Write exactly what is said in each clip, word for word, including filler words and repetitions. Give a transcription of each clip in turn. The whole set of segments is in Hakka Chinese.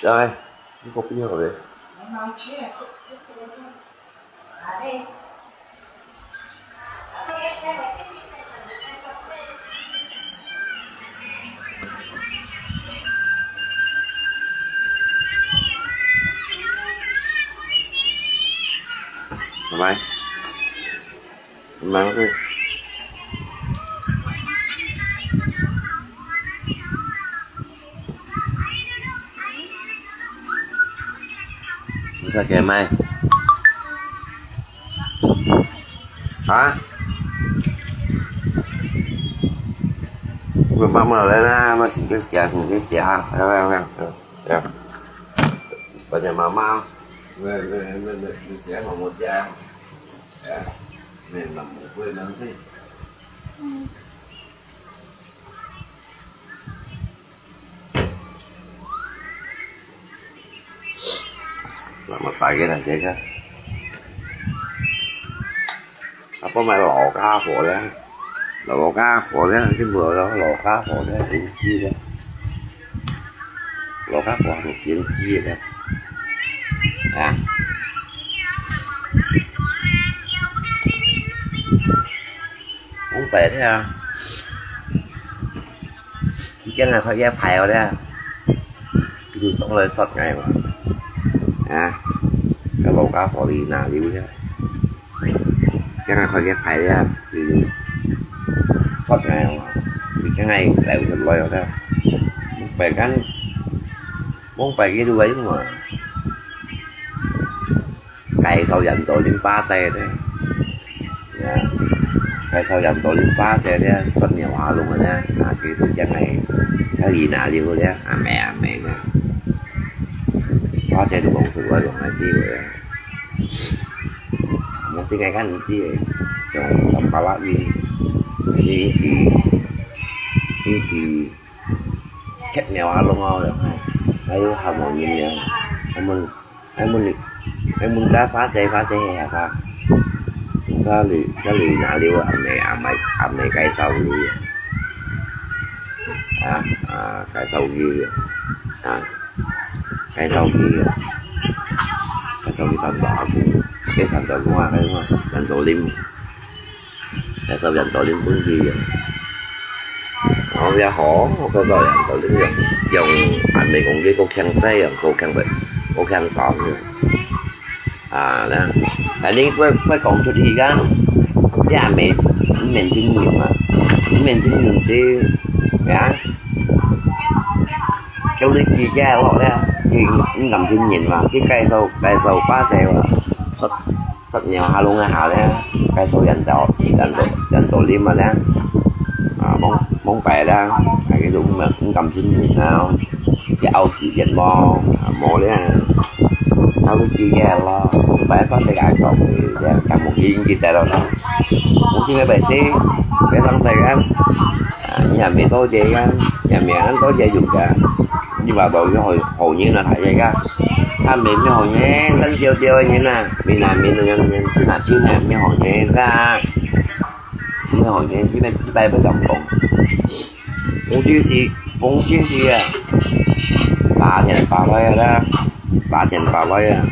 Rồi, không có pin rồi. Bye bye. Bye bye. Bisa kaya mai? Ha? Mama lena masih kerja, masih kerja. Ya, ya, ya, ya. Banyak mama. Kerja mama dia. Ya. Memang boleh nanti. Selamat pagi, Nak Jega. Apa mai lò cá hủ咧? Lò cá hủ咧，全部都係lò cá hủ咧，點知咧？Lò cá hủ係點知咧？啊？好白咧啊！ 佢今日開一排哦咧，佢就上來說𠊎嘛，啊，該老家伙你哪裡咧？今日開一排咧，佢就說𠊎嘛，佢今日來就來哦咧，白間，往白佢都來嘛。 介紹印度人巴仔咧，呀，介紹印度人巴仔咧，食牛蝦碌个咧，啊，佢都真係，佢去哪裡咧？阿妹阿妹咧，巴仔都講出來用个機會啊，無真係看毋知个，像南巴拉伊，伊是，伊是，吃牛蝦碌哦，還有下無人呀，他們 𠊎問你，𠊎問佢巴仔，巴仔係啥？佢講，佢講哪裡阿姆，阿姆，阿姆介紹佢，啊，啊，介紹佢，啊，介紹佢，介紹佢山東阿公，佢山東話，佢話山東人。 介紹印度人分佢用。哦，也好，介紹印度人用，用還袂講佢過強勢用，過強勢，過強壯用。啊，呢，但你會，會講出去个，你也免，毋免真用啊，毋免真用這，呀，叫你自家落咧，你，你敢真用嘛？你介紹，介紹巴仔話，出 食牛蝦碌个下咧，介紹印度，印度，印度人嘛咧，啊，往，往擺咧，啊，佢就毋，毋敢信你啊，佢拗時間無，啊，無咧，啊，佢記得咯，往擺發生个講个，佢講無記得咯，我現在擺死，非常細个，啊，你也沒多謝个，也沒恁多謝用个，你話到有好，好人啊，大家个，啊，沒，沒好人，單少少个人啊。 閩南人个人，真係真係毋好个，毋好个，這擺，這擺毋敢講。講就是，講就是啊，白天白來啊啦，白天白來啊，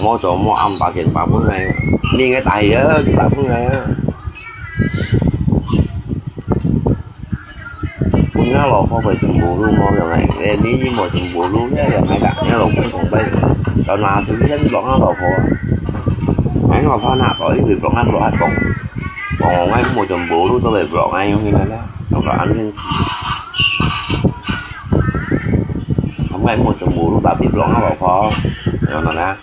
無做無暗白天白分來啊，明个大日就白分來啊。 分𠊎老婆會全部都無用个，誒，你，你無全部都，你用𠊎个，你老公同佢，就拿手機先block𠊎老婆啊。𠊎老婆拿到，佢會block𠊎，block𠊎講，講𠊎無全部都，都會block𠊎，用佢个啦，就係恁樣。𠊎無全部都，特別block𠊎老婆，明白嗎？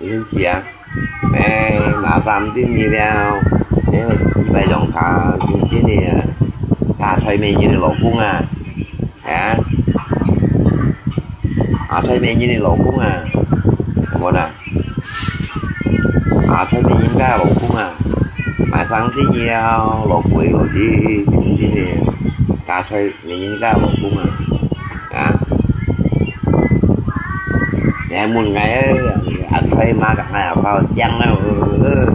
你先知啊。 誒，拿三斤二兩，誒，一百兩下，斤斤个，下菜美人个老公啊，啊，下菜美人个老公啊，有無啦？下菜美人个老公啊，買三斤二兩，老貴老貴，斤斤个，下菜美人个老公啊，啊。還問𠊎，阿財嘛，講𠊎阿嫂靚啊，呃，呃，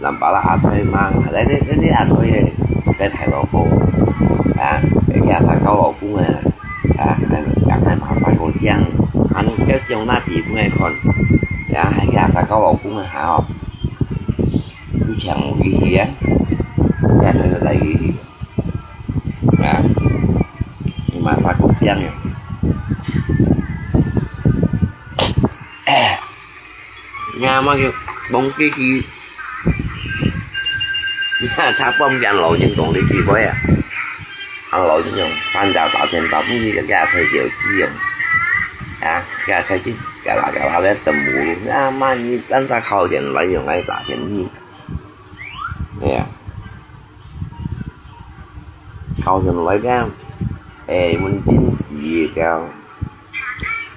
南巴拉阿財嘛，來，你，你，你阿財咧，在大陸好，啊，佢阿嫂交老公啊，啊，講𠊎阿嫂好靚，還叫相那比分𠊎看，啊，佢阿嫂交老公啊，哈，哦，又請佢去啊，佢阿嫂就來去。 啊，你嘛發過病呀？哎，你阿媽就忘記去，你看他放ပြန်老人懂得去不呀？啊，老人用搬家打钱打不去，给他开酒去用。啊，给他开去，给他给他来等无路。那妈你让他靠钱来用来打钱去，对呀。 考上來个，誒，問真實个，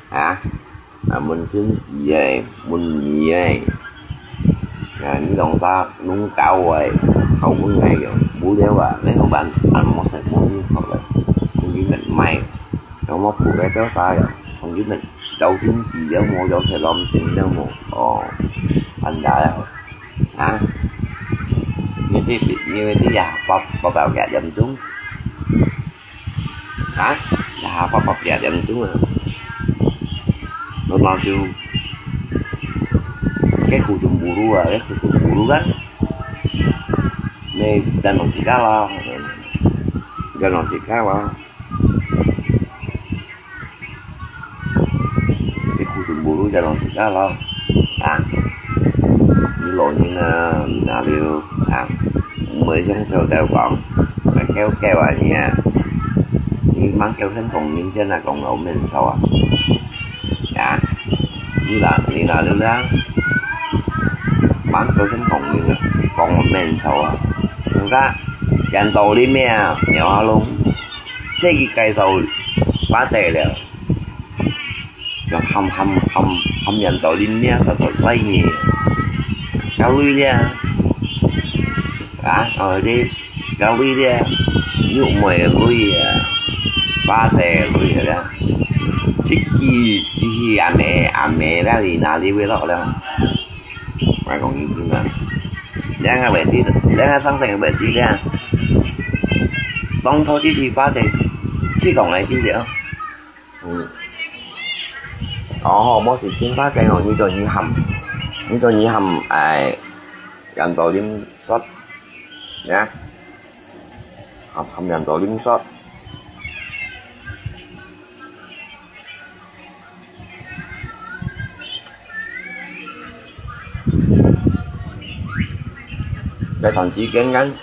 啊，啊，問真實个，問你个，啊，你當啥弄搞个，考問个樣，無聊啊，你好辦，啊，莫食無你好了，問你乜買，有無補个多啥呀？問你乜有真實了無？有食落真了無？哦，安大了。 啊？你這，你這也發，發到幾點鐘？啊？也發到幾點鐘啊？我當時，該苦中無路啊，該苦中無路啊。你等等時間咯，等等時間咯。 你苦中無路就攏自家咯。啊，你老人啊，你那了，啊，毋會像小弟講，該叫叫啊你啊，你吂叫聲講人先啊，講老面頭啊。啊，你那，你那了啦，吂叫聲講人啊，講老面頭啊。人家，人道理咩啊，苗啊攏。 這个介紹巴仔了，就喊，喊，喊，喊人到恁呢，實在怪呢。交鐳了，啊，哦，這交鐳了，玉妹鐳啊，巴仔鐳了，這个，這个阿妹，阿妹那裡哪裡會落了？ 𠊎講你聽啊，兩个問題，兩个上升个問題咧，當初就是發生，去講个事情。嗯。哦，無事情發生哦，你做你喊，你做你喊，哎，人到啉煞，呀，喊，喊人到啉煞。 該段時間間，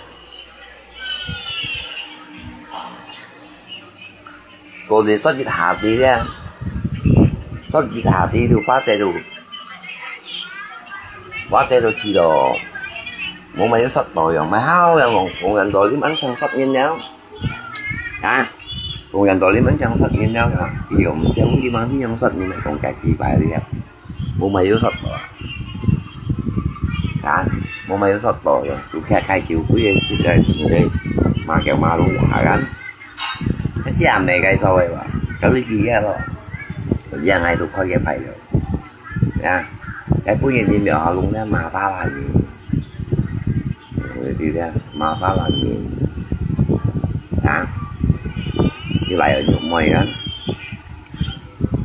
過年煞一下子咧，煞一下子就發生了，發生了去了，無買有煞到樣，買好樣講，講人到你們想煞人了。 啊，講人到你們想煞人了啊，佢又毋知你們係樣煞人，講該幾擺了，無買有煞到啊。啊，無買有煞到啊，就開，開酒鬼个時代，時代，罵叫罵攏下人。該係阿妹介紹个吧，交鐳佢个咯，這樣𠊎都看佢牌了。 啊，該本人你苗下弄了馬大蘭呢，對不對？馬大蘭呢，啊，你來有肉妹啊，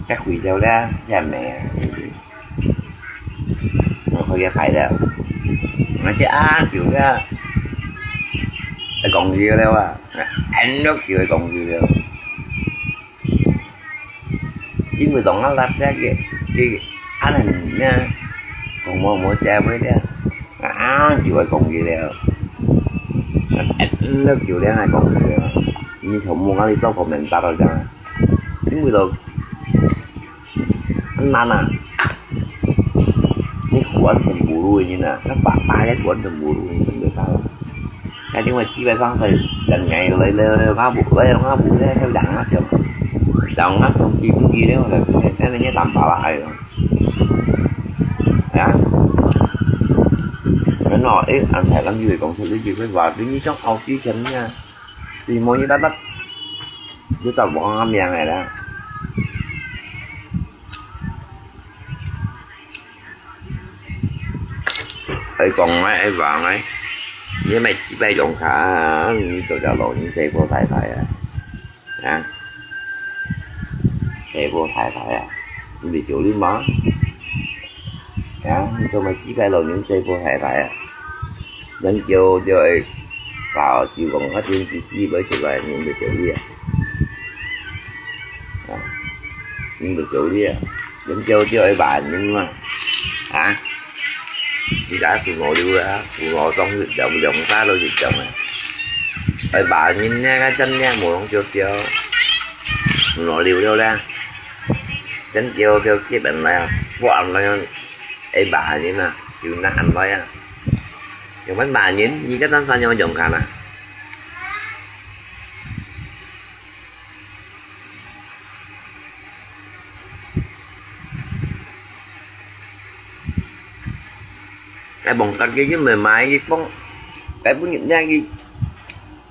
該回頭了，也沒啊，對不對？我可以拍了，而且啊，就个，講究了啊，俺都就講究了。 因為當下立咧个，个，恁樣呢，講無，無機會咧，啊，就會講佢了，啊，就咧講佢了，你從無哪裡做過面打到這樣，因為都，很難啊，你管全部路个人啊，佢爸爸也管全部路个人，真个。 該因為基本上係人愛來了，𠊎無，來，𠊎無咧，就人啊少，人啊少，比不比了，該，該，該，該，南巴拉還有，啊，人哦，誒，安排人就會講出這句話，你像好幾千年啊，最末一搭搭，就到無下命个啦。愛講𠊎，愛話𠊎，你乜幾擺用卡啊？你做隻老人細婆太太啊？啊？細婆太太啊？你會笑你嗎？啊？你做乜幾擺老人細婆太太啊？人叫就愛，早就講，我真自己會出來，你會笑你啊？啊？你會笑你啊？人叫就愛話人嘛？啊？ 你家樹挪溜啊，樹挪種兩兩儕都一樣啊。愛罵人呢，該真正無人笑笑，樹挪溜溜啦。真叫叫接人來啊，不然來啊，愛罵人啊，就拿人來啊。用乜罵人，你个單身用用看啊。 該忘記佢，因為買佢放，該本人呢，佢，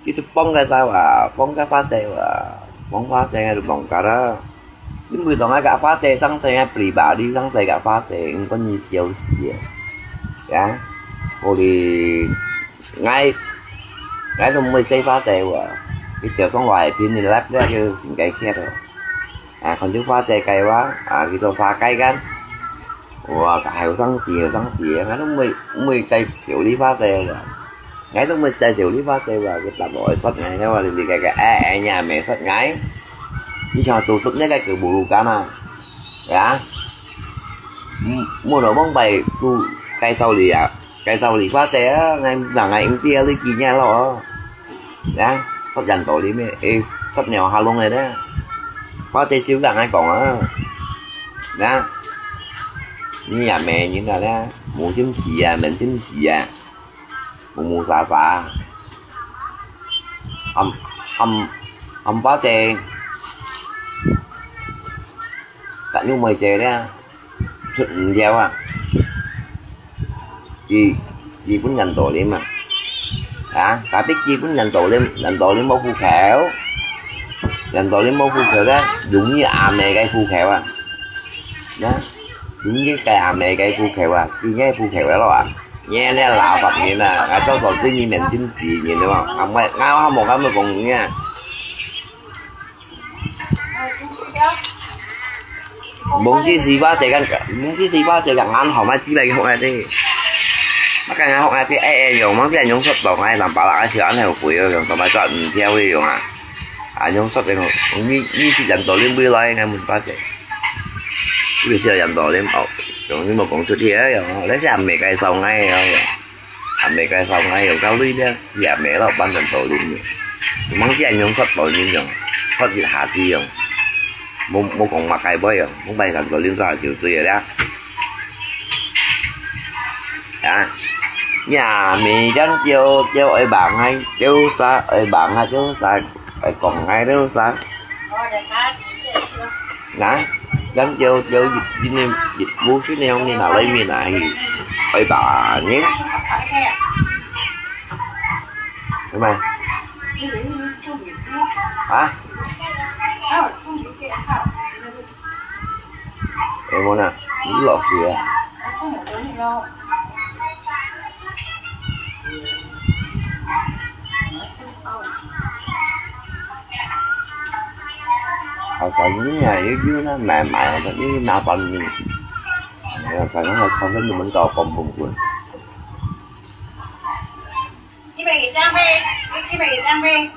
佢就放該啥哇，放該花姐哇，放花姐个就忘記啦。因為當該个花姐上世个pribadi，上世个花姐，毋管你笑死啊，呀，可能 𠊎，𠊎都毋會使花姐哇，佢就講話係拼命拉拉就成該劇咯。啊，看到花姐个話，啊，佢就花雞กัน。哇，該後生仔，後生仔，𠊎都毋會，毋會再調理花姐哇。𠊎都毋會再調理花姐哇，佢搭落來說𠊎，𠊎話你你个个，哎，哎，你也毋係說𠊎。你像都都那個个無路幹啊，呀？嗯，無路往外都介紹你啊。 介紹你花姐啊，𠊎，𠊎毋知啊，你幾年咯？啊，發現到你咩？誒，發尿下窿个咧。花姐少同𠊎講啊，啊，你也罵人啊咧，無心思啊，無心思啊，無無沙沙，喊，喊，喊花姐，但又毋會借咧。 出毋了啊。佢，佢分人道理嘛。啊，tapi佢分人道理，人道理無戶口，人道理無戶口咧，用你阿姆个戶口啊。啊，用你个阿姆个戶口啊，佢个戶口个咯啊。你這老法人啊，𠊎早早知你面心死人了嘛，阿姆，𠊎還無敢講你啊。 Mungkin si Ba姐个，mungkin si Ba姐个銀行乜之類个學下啲。乜个銀行學下啲，誒誒用，乜啲人用出到，誒，三百六，誒，少銀後悔咯，用，同埋做毋跳去用啊。啊，用出个，你，你是人道理未來，𠊎問Ba姐。你係人道理，哦，用你無講出去啊，用，你係阿姆介紹𠊎啊，用。 阿姆介紹𠊎用到你咧，佢阿姆咯，半人道理用。Mungkin用出到人用，出一下子用。無，無講麼个話用，無拜三道理做下就對了啦。啊，你阿姆講叫，叫愛罵𠊎，叫啥，愛罵𠊎，叫啥，愛講𠊎，叫啥。 啊，人叫，叫一，一年，一，無幾年，你拿來面啊，去，愛打人。係咪？啊？哎，無啦，你老實啊。 啊，反正啊，又，又那買，買，反正又拿翻去。哎呀，反正還靠近你們搞崩崩滾。你們也這樣呗，你們也這樣呗。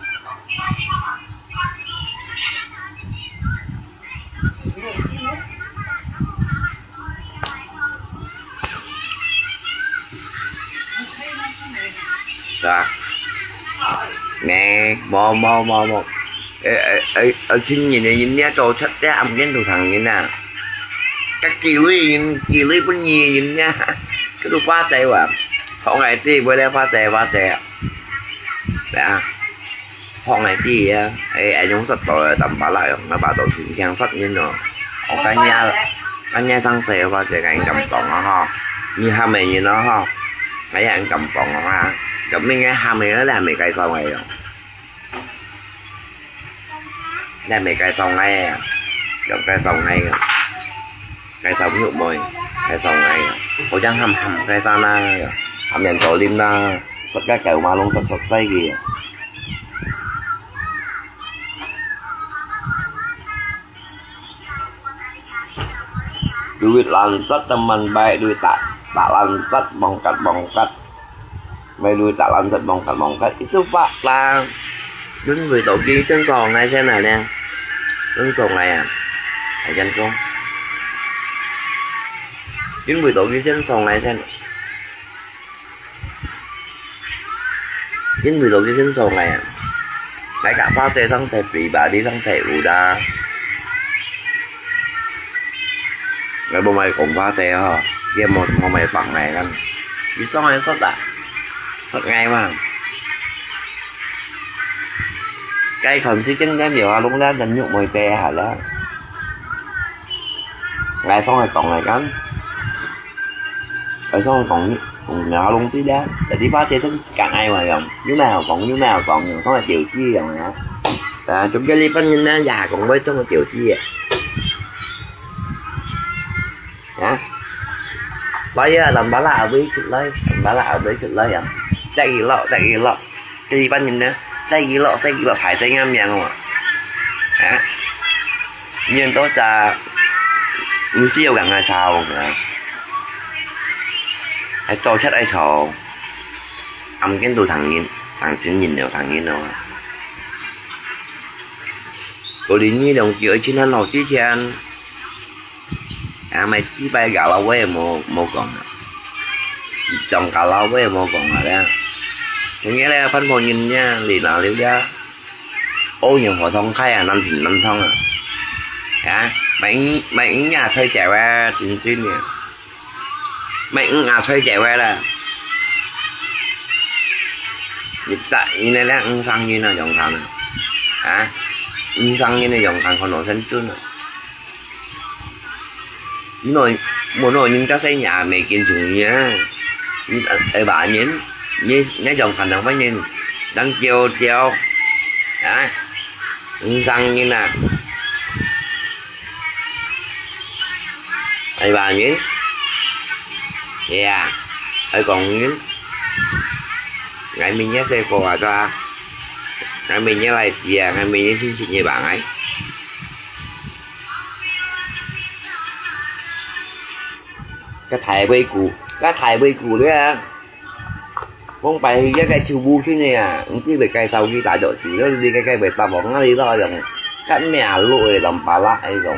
係啊。咩？無，無，無，無。誒，誒，誒，誒，親人个人呢，做出這暗間度同人啊。該幾類人，幾類本人人呢，佢都花仔哇。學𠊎知，會來花仔，花仔啊。係啊。 學𠊎知啊，誒，愛用實在个，淡薄啦，用，𠊎把到聽聽實人哦。我今日，今日上世个話，這个人敢講啊吼，你喊个人哦吼，𠊎也敢講啊哈，咁應該喊个咧，還未介紹𠊎哦，你還未介紹𠊎啊，要介紹𠊎个。 介紹玉妹，介紹𠊎啊，好像喊喊介紹那个，面做啉啦，食个狗馬龍食食仔个。Duit lancet teman baik, duit tak, tak lancet mongkat-mongkat. Mai duit tak lancet mongkat-mongkat, itu fakta. Yun 為到佢先送𠊎先啊，靚。先送𠊎啊，係恁講。Yun 為到佢先送𠊎先。 因為到佢先送𠊎啊，𠊎个花姐生在pribadi生在屋啦。𠊎無買講花姐吼，佢無無買放𠊎kan。佢送𠊎食啊，食𠊎嘛。該看時間該廟下弄啦，人肉妹姐下啦。𠊎送佢講𠊎kan。 Ê, sao kong, kong nè, kong tí đá. Tại đi phá tê sân kang ai mà yong. Yú mèo kong, yú mèo kong, yong sao là tiểu chi yong á. À, chúng cái đi phân nhân á, dạ kong với trong tiểu chi á. Hả? Lấy á, làm bá lạ với chút lấy, làm bá lạ với chút lấy à. Chạy gì lọ, chạy gì lọ. Cái đi phân nhân á, chạy gì lọ, chạy gì lọ, phải chạy ngắm nhàng không ạ? Hả? Nhân tố cha, mì siêu gắng ngà chào, hả? Ai tô chất ai chào. Âm kiến tụ thẳng nhìn, thẳng chính nhìn đều thẳng nhìn đâu. Cô đi nhi đồng kiểu chín hơn hậu chi thiên. À, mày chỉ bay gà lao với mô, mô còn. Trong gà lao với mô còn mà đấy. Thế nghĩa là phân phối nhìn nha, lì là liu đá. Ô nhiễm phổ thông khai à, năm thìn năm thông à. Hả? Mày, mày nhà thuê chạy qua chính tuyến nè. Mày nhà thuê chạy qua là. Dịch chạy như này là ứng sang như nào dòng thằng à. Hả? Ứng sang như này dòng thằng còn nổi thân chút à. Nói, một nỗi những cái xây nhà mẹ kiến chúng nhá. Ai bà nhìn, nhé, nhé dòng khả năng phải nhìn. Đang chiều chiều. Hả? Ứng sang như nào. Ai bà nhìn. Yeah. Ai còn nhìn. Ngày mình nhé xe cô à ta. Ngày mình nhé lại chia, ngày mình nhé xin chị nhé bà ấy. Cái thầy với cụ, cái thầy với cụ đấy à. Không phải thì cái cái sư vu thế này à, không biết về cái sau khi đã đổi chủ đó đi cái cái về ta bỏ ngay đi đó rồi. Cái mẹ lụi làm bà lạ ấy rồi.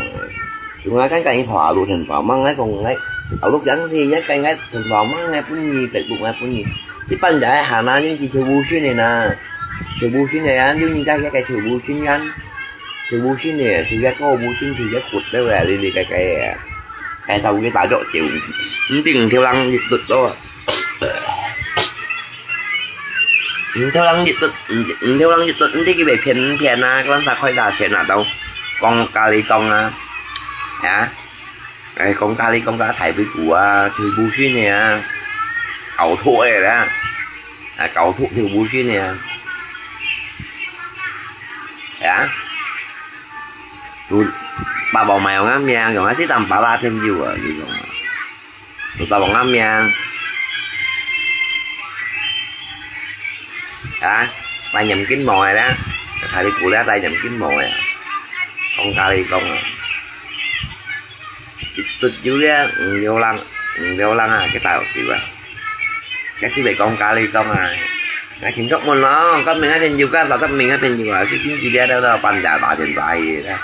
Chúng nó cái cái thọ lụi thành thọ mang ngay còn ngay. Ở lúc chẳng gì nhất cái ngay thành thọ mang ngay cũng gì, cái cũng ngay cũng gì. Chứ bạn giải hà na những cái sư vu thế này nè. Sư vu thế này à, giống như cái cái cái sư vu thế này. Sư vu sinh nè, sư gia cô vu sinh, sư gia cụt đấy vậy, đi đi cái cái à. Cái sau cái ta dỗ chịu. Không tin theo lăng dịch tụt đó. Không theo lăng dịch tụt, không theo lăng dịch tụt, không tin cái về phiền phiền à, cái lăng sao khỏi ra phiền à đâu. Con cà ri con à. Hả? Ai, con cà ri con cá thải với củ à, sư vu sinh nè. Ảo thụ ấy đó. À, ảo thụ sư vu sinh nè. Hả? Tụi bà bảo mày ngắm nhàng, rồi ngắm xí tầm bà la thêm nhiều à, gì rồi. Tụi tao bảo ngắm nhàng. Hả? Mày nhầm kín mồi đó. Thầy đi cũ lá tay nhầm kín mồi à. Con cà ri con à. Tụi chú á, ừ, vô lăng, ừ, vô lăng à, cái tao chịu à. Các chị phải con cà ri con à. Ngài chính gốc môn nó, các mình ngài bên dù các là các mình ngài bên dù à, chứ chính trị đen đâu đâu, bàn giả tỏ tiền tài gì đó.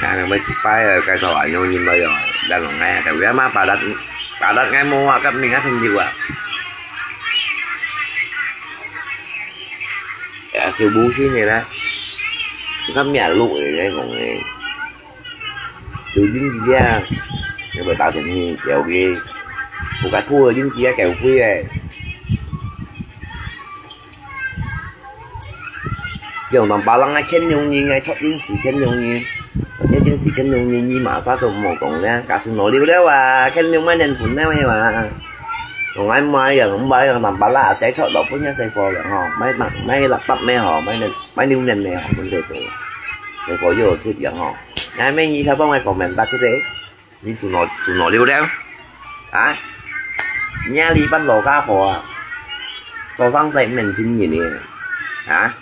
Ngài là mấy chị phái ở cái sổ ảnh nhau nhìn bao giờ, đang lòng nghe, tại vì má bà đặt, bà đặt ngài mua à, các mình ngài bên dù à. À, sư bố xí này đó. Các mẹ lụi đấy, còn này. Từ dính gì á, nó phải tạo thành hình kiểu gì. Một cái thua dính gì á, kiểu quy này. Dòng đồng bào lăng ai khen nhung nhi, ai chót chính sĩ khen nhung nhi. Chót chính sĩ khen nhung nhi, nhi mà sao tụi mổ cổng nha. Cả sự nổi điêu đéo à, khen nhung mấy nên phun đéo mà. Còn ai mai giờ không bay, còn tầm bá lạ, té chót đỏ phun nhá, xây phò rồi hò. Mấy bạn, mấy lặp bắp mấy hò, mấy nên, mấy níu nên này hò, cũng dễ tụi. Xây phò vô, xếp dưỡng hò. Ngay mấy nhi sao bông ai còn mềm tắt thế thế. Nhi tụi nó, tụi nó điêu đéo. Hả? 你啊，你班老家伙啊，做生意毋免真人个，啊？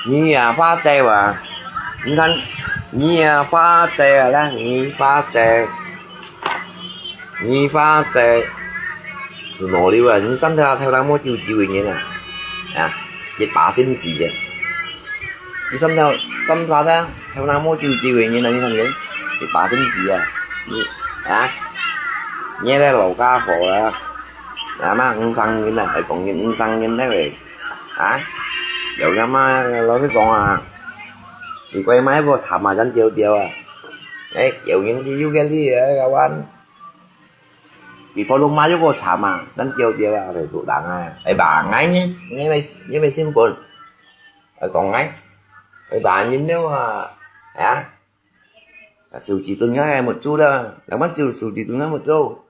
你啊，花姐啊，你看，你啊，花姐啊，來，你花姐，你花姐，是哪里啊？你三條頭那麼久久个人啊，啊，一把心事个。 你三條，三條噻，還有那麼久久个人啊，你看你，一把心事啊，你，啊，你个老家伙啊，阿媽五十年啊，還講你五十年了喂，啊，有阿媽老實講啊，你乖買部茶嘛，咱丟丟啊，哎，有人就有个理啊，kawan。 比普通買有个茶嘛，咱丟丟啊，來做人啊。哎吧，ngai你，你咪，你咪simple。哎，講ngai，哎吧，人了啊，啊，手指蹲下个目珠了，咱们手，手指蹲下目珠。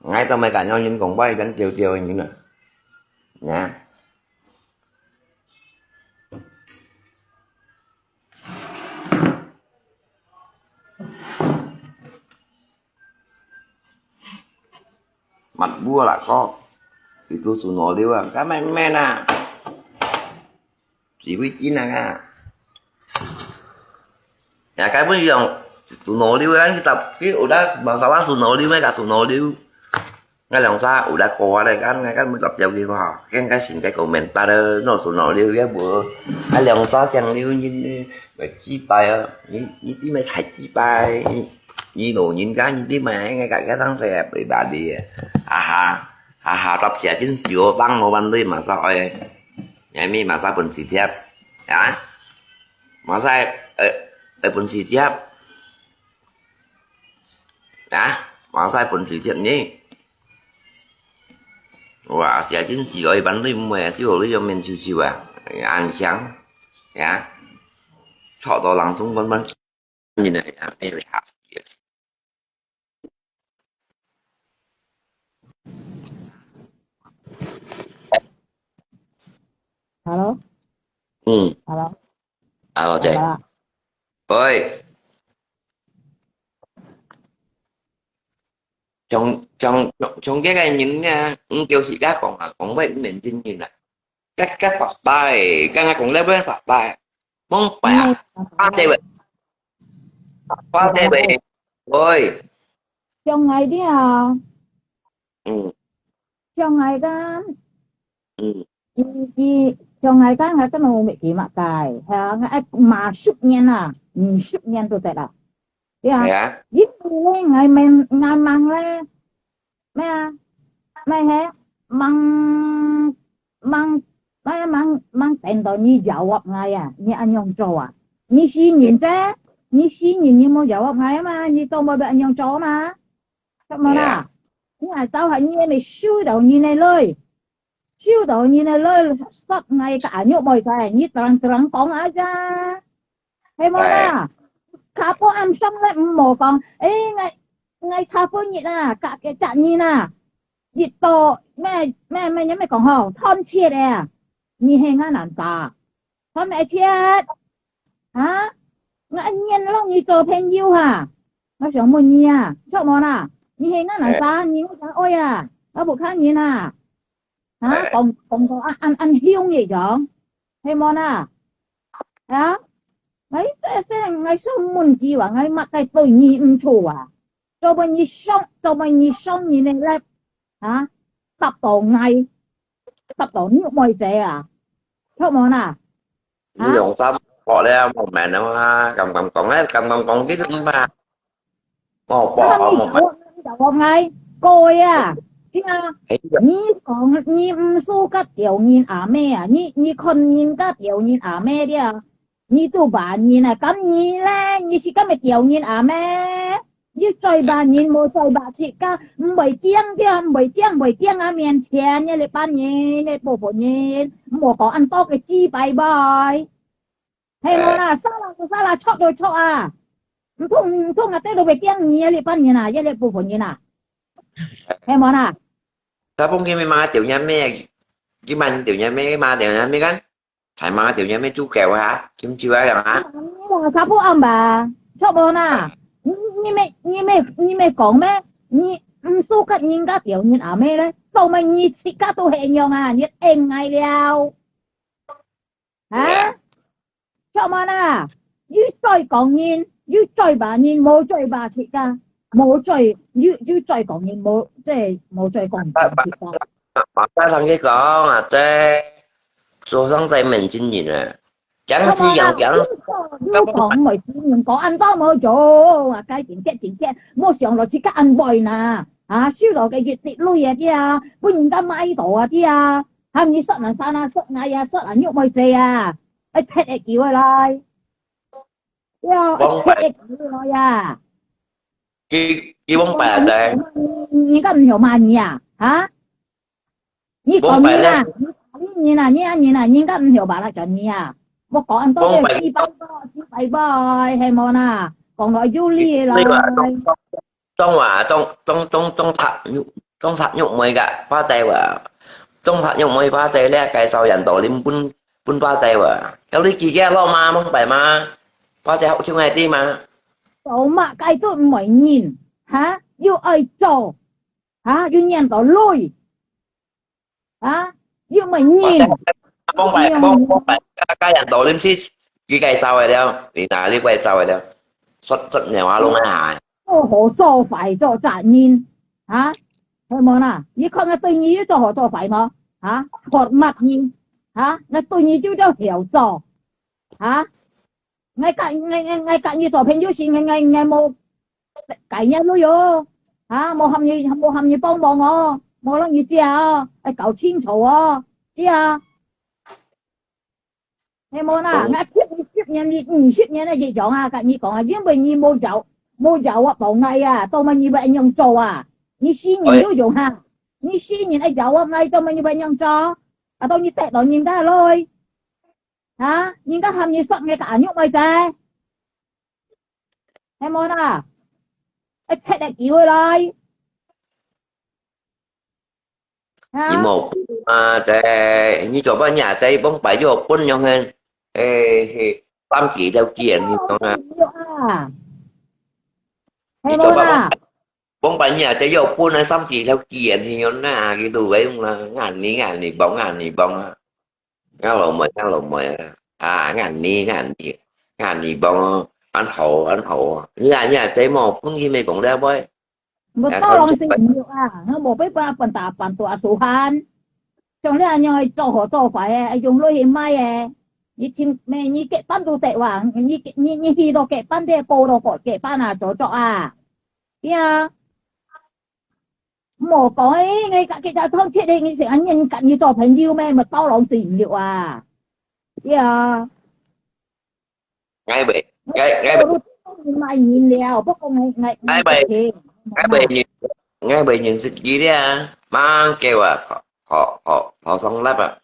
Ngai tao mai cả nhau人講bai，咱丟丢人啊。Nha. มัดบัวล่ะก็ itu sunolio啊，該咩咩啊，只會緊啊，ya，該本用 sunolio啊，你tapi udah masalah sunolio，咩个 sunolio。 Ngai兩儕有來過來，kan，ngai kan每搭接佢話，跟該先該komentar，no，sunolio也無。啊，兩儕相留人，咪幾擺啊？你，你知咪才幾擺？你，你老人家，你知咪？Ngai該，該生事啊，pribadi啊。哈哈，哈哈，搭謝真少，當我班隊嘛，啥哎，你咪嘛啥本事貼，啊？嘛啥，呃，呃，本事貼，啊？嘛啥本事貼呢？ 哇，謝真是哦，一般你毋會啊，笑你又面臭臭啊，恁強，呀，吵到人中分分，你呢呀，哎呀，嚇死了。Hello，嗯，hello，hello，姐，好啦。喂。 像，像，像，像這个人啊，毋叫自家講啊，講話毋免真人啊。該，該白白个，剛剛講了要白白，罔白啊，花姐喂，花姐喂，喂。像𠊎這啊，嗯。像𠊎个，嗯。佢，佢，像𠊎个，𠊎根本無乜記麼个，係啊，𠊎愛五十年啊，五十年都得啊。 對啊，係啊。因為呢，𠊎問，𠊎問咧，咩啊？咩係？問，問，咩問，問等到你jawab𠊎啊？你恁樣做啊？你死人啫，你死人你無jawab𠊎啊嘛？你當無愛恁樣做嘛？係無啦？你還走下你咪收到人个鐳，收到人个鐳，stop𠊎个阿玉妹仔，你terang-terang講啊咋？ 係無啦？哎。下半暗上來毋好講，誒，𠊎，𠊎下半日啊，隔个隻日啊，一到，咩，咩，咩，你咪講吼，斷絕个啊，你係𠊎難打，斷會絕，啊？𠊎一年摎你做朋友哈，𠊎想問你啊，著無啦？你係𠊎難打，哎。你𠊎想愛啊，𠊎無看人啊。 哈，哎。講，講到恁，恁，恁凶个樣，係無啦？啊？𠊎這，這，𠊎想問佢話，𠊎麼个對你毋著啊？做麼你傷，做麼你傷人个咧？啊？答到𠊎，答到你妹仔啊？著無啦？你用心學咧，無明啊嘛，敢敢講咧，敢敢講，佢都毋怕。 哦，不好，那你我，我，我，𠊎，各位啊，聽啊，哎呀。你講你毋輸該條人阿姆啊，你，你看人該條人阿姆了，你都罵人啊，敢你咧，你係敢个條人阿姆？你再罵人，無再罵自家，毋會驚个，毋會驚，毋會驚啊，面前，你這班人，你部分人，毋好講恁多个雞拜拜。 係無啦，哎。Salah就salah，著就著啊。毋通，毋通啊，對老爸驚你啊，這班人啊，這，這部分人啊。係無啦？Tapos佢咪mga條人咩？佢問條人咩？Mga條人咩kan？Thai mga條人咩？Chú kẹo hả？Kim Chiu hả？Salah，差不多吧，著無啦？你，你乜，你乜，你乜講咩？你輸給人家條人阿妹咧，做麼你自家都係樣啊，你應𠊎了。啊？做麼啊？又再講人，又再罵人，無再罵自家，無再，又，又再講人，無，即係無再講自家。馬家同佢講啊，這做上帝面前人啊，講是樣講，又講毋會聽人講，恁多無做啊，該點結點結，莫想落自家恁會呐，啊，收落个月息鐳啊啲啊，分人家買到啊啲啊，喊你說難山啊，說矮啊，說難肉妹仔啊，愛切个叫个來，要切个叫个來啊。佢，佢往擺啊，在。人家毋曉罵你啊，哈？ 你講人啊，你人啊，你啊人啊，人家毋曉話來講你啊。莫講恁多个，幾百个，幾百个，係無啦？講來有理个啦。當話，當，當，當，當賊肉，當賊肉妹个，巴仔話，當賊肉妹巴仔咧，介紹人到你分，分巴仔話，有你幾个老媽，莫擺嘛，巴仔好聽个啲嘛。做麼个都毋會認，哈？又愛做，哈？又念到累。 啊，又毋係人。講白，講，講白，家人道理毋係佢介紹个了，你哪裡介紹个了？出，出娘啊，攏係。做好做壞做責任，啊，係無啦？你看𠊎對你有做好做壞無？啊，喝罵你，啊，𠊎對你就叫曉做，啊， 𠊎甲，𠊎，𠊎，𠊎甲你做朋友時，𠊎，𠊎，𠊎無解你鐳哦，啊，無喊你，無喊你幫忙哦，無讓你借哦，愛搞清楚哦，對啊。係無啦？𠊎聽你十年，你二十年个一樣啊，甲你講啊，因為你無要，無要啊，幫𠊎啊，到尾你會恁樣做啊？你死人都用哈，你死人愛要啊，𠊎到尾你會恁樣做？啊，到你得到人家來。 啊，人家喊你說𠊎个阿玉妹仔，係無啦？愛切个叫佢來。啊？你無啊，這，你做麼个啊？這往擺又分樣个，誒，嘿，三幾條件，你懂啊？有啊。係無啦？往擺你啊，這又分啊，三幾條件，你樣啊，佢都會用啦，硬你，硬你，幫，硬你，幫啊。 𠊎老妹，𠊎老妹啊，啊，𠊎你，𠊎你，𠊎你幫，恁好，恁好啊！你啊，你啊，這無分佢乜講了喂。無到人性毋有啊，𠊎無辦法分大半大手汗。像你恁樣做好做壞个，用落去賣个，你請，你結班都得哇，你，你，你去到結班，你報到結班啊，做做啊，對啊。 無講誒，𠊎甲佢家通切誒，你想恁樣甲你做朋友咩？乜包攏死毋了啊！對啊。𠊎袂，𠊎，𠊎袂。賣人了，不過𠊎，𠊎，𠊎袂，𠊎袂認，𠊎袂認識佢了。吂叫啊，好，好，好，好上粒啊。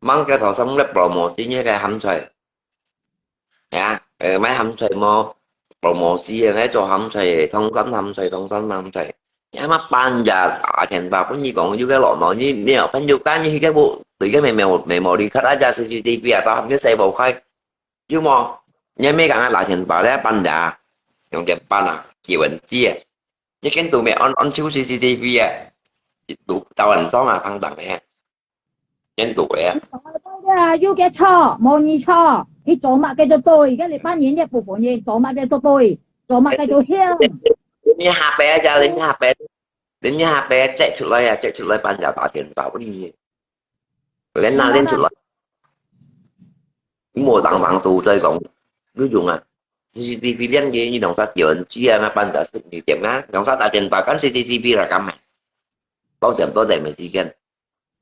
吂个頭先个保姆，今日个鹹菜。呀，呃，買鹹菜無？保姆是个，來做鹹菜个，唐山鹹菜，唐山鹹菜。呀，麼半夜打電話分你講，有个落雨，你沒有朋友間，你去个屋，對个眉毛，眉毛你看那家C C T V啊，到佢洗無開，有無？你沒講啊，打電話咧，半夜，兩點半啊，幾文字啊，你跟都沒安，安修C C T V啊，都到晚上啊，放等个。 邊度个啊？啊，有个錯，無你錯，你做麼个就對，个你扮演這部分，你做麼个就對，做麼个就響。你下擺啊，你下擺，你下擺，接出來啊，接出來，半夜打電話分你，連拿連出來。你無當當都在講，有用啊？C C T V連个，你弄啥電視啊，那半夜十二點啊，弄啥打電話跟C C T V來幹嘛？保險保險沒時間。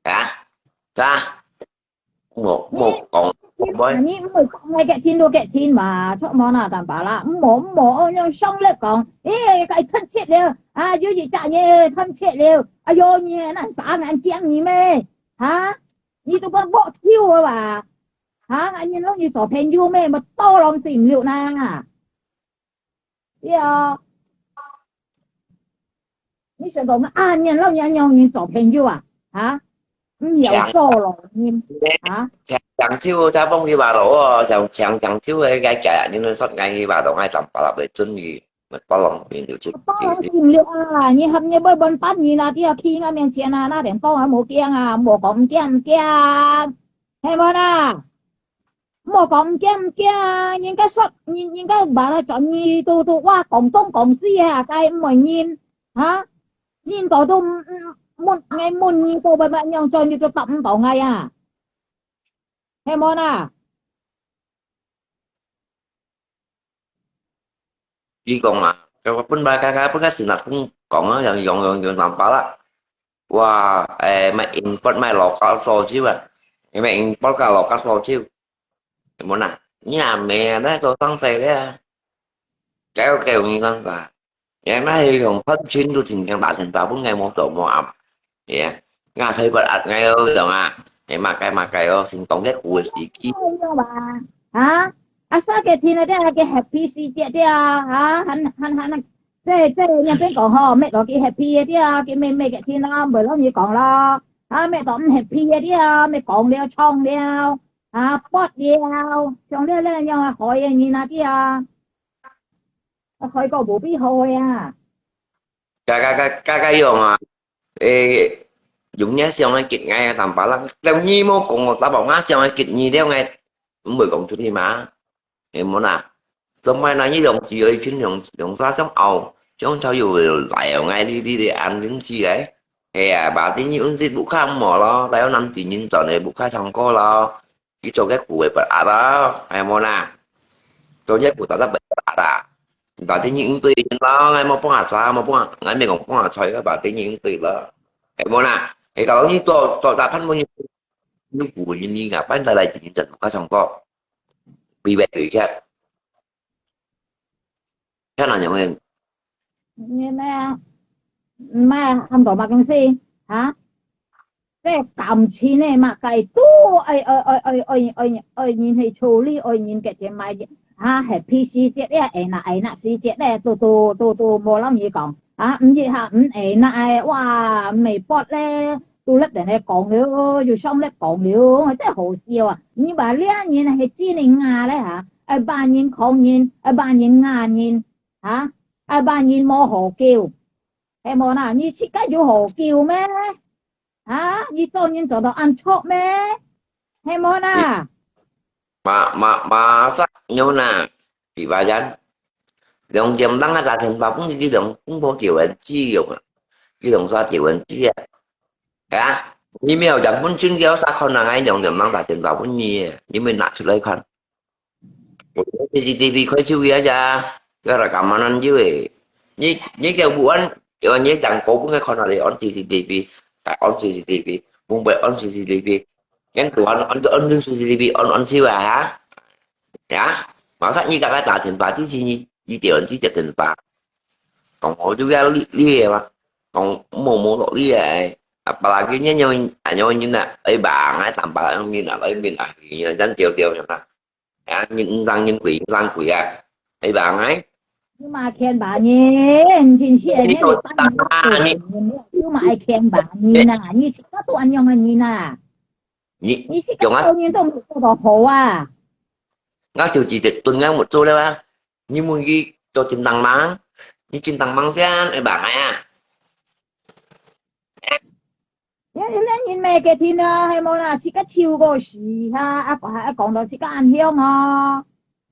啊？啥？莫，莫講，莫。你毋好講𠊎个天都个天嘛，出門啊，淡薄啦，毋好，毋好，哦，用上力講，誒，該吞切了，啊，有一隻人吞切了，哎喲，你那啥，恁驚你咩？哈？你都講莫跳啊吧？哈？恁樣摎你做朋友咩？莫多lòng死毋了啦。 對啊。你想講啊，你摎人，人做朋友啊？哈？毋曉做咯，你，哈？強，強手才放去話咯，哦，強，強，強手个，該个，你們說該去話咯，愛當巴拉會準佢。乜不浪費就就就就。當然了啊，你合約要滿半年啊，都要去那面前啊，那點當然無驚啊，無講毋驚毋驚，係無啦？無講毋驚毋驚，人家說，人，人家話來轉你都，都，哇，廣東廣西啊，該毋會認，啊？認到都，嗯，嗯，問，𠊎問你都，乜，乜樣做，你都答毋到𠊎啊？係無啦？ 佢講啊，佢話本來佢，佢本來先啊，本講啊，用，用，用，用南巴啦。哇，誒，買import買local燒酒啊，買import个local燒酒，有無啦？你阿妹啊，來做生意咧，搞搞你幹啥？也那係用噴錢都真正打電話分𠊎無做無暗，也，𠊎推不壓𠊎哦，懂啊？誒，麼个麼个哦，先講个故事。哎呀吧，啊，啊，啥个天啊，這个happy時節的啊，啊，還，還，還，這，這，人家講吼，乜落去happy个啊，佢乜，乜个天啊，毋會摎你講咯，啊，乜到毋happy个啊，乜講了，唱了，啊，發了，像這，這樣啊，害个人啊，啲啊，啊，害个無必好个啊。該，該，該，該，該樣啊， 誒，用若想个激𠊎啊，坦白啦，了你無講哦，打包𠊎想个激你了，𠊎毋會講出去嘛，係無啦？做麼个呢？你兩子愛情兩，兩儕相拗，相吵又來哦，𠊎哩哩哩安定起來。係啊，把定你運勢屋下無咯，帶有男子人轉來屋下唱歌咯。 佢做个苦个不壓啦，係無啦？做个苦打得不壓啦。把定你應對人咯，𠊎無半下茶，無半，𠊎毋講半下菜，把定你應對咯，係無啦？係講你做，做大盤無人，有苦人你啊，搬得來一人真，較唱歌，比較對客。 看哪樣个？你咩啊？毋係啊，喊到麼个事？哈？這感情个嘛，該都愛，愛，愛，愛，愛，愛，愛人去處理，愛人个錢買，哈，happy時節咧，enak，enak時節咧，都，都，都，都無摎你講，啊，毋係哈，毋enak个，哇，毋係發咧，都摎人來講了，又上來講了，真好笑啊！你話這人係真个啊咧哈，愛罵人、講人，愛罵人、罵人。 哈？愛罵人無好救，係無啦？你自家有好救咩？哈？你做人做到恁錯咩？係無啦？嘛，嘛，嘛，煞有啦，比方講，兩點鐘啊，打電話分佢，佢兩，分部調人機用啊，佢兩儕調人機啊。啊？你無有人本身叫啥看啊，𠊎兩點鐘打電話分你啊，你無拿出來看。 C C T V開手機啊，這个rekaman有誒。你，你叫不安，因為你講過分个看到你on C C T V，來on C C T V，分別on C C T V，跟都on，on，on C C T V，on，on手啊，哈？呀，馬上你剛剛打電話之前，你，你點，你接電話，講好就要你，你个嘛，講無，無道理个，啊，本來今天有，啊，有人啊，哎吧，哎，坦白有人啊，來面啊，人真丟丟樣啊。 啊，人毋生人貴，人生貴啊，係吧？哎，你嘛欠罵人，真是个，你你都當啊，你你你嘛愛欠罵人啊，你自家都恁樣个人啊，你你自家做人都無做到好啊。𠊎就直接對𠊎目做了啊，你問佢做正當忙，你正當忙先，係吧？哎呀。 呀，這人咩个天啊，係無啦，自家笑過死哈，啊，還講到自家恁香哦。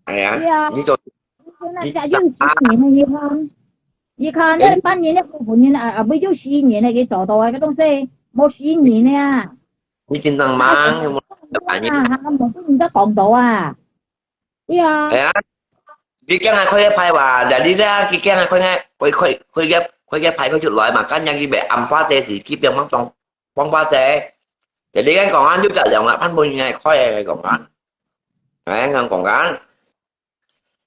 哎呀，對啊，你做，你做那家有十年了，你看，你看，你，那半年的夫婦人啊，啊，不就十年了，佢做到啊，个東西，無十年了啊。你經常忙，有無？啊，還無人家講到啊。 對啊。係啊，佢驚下開一派話，jadi咧，佢驚下開个，開，開，開个，開个派開出來嘛，今日佢咪暗花姐時，佢變放放，放花姐。Jadi kan講緊，就這兩個，潘本應該開个講緊。哎，講講緊，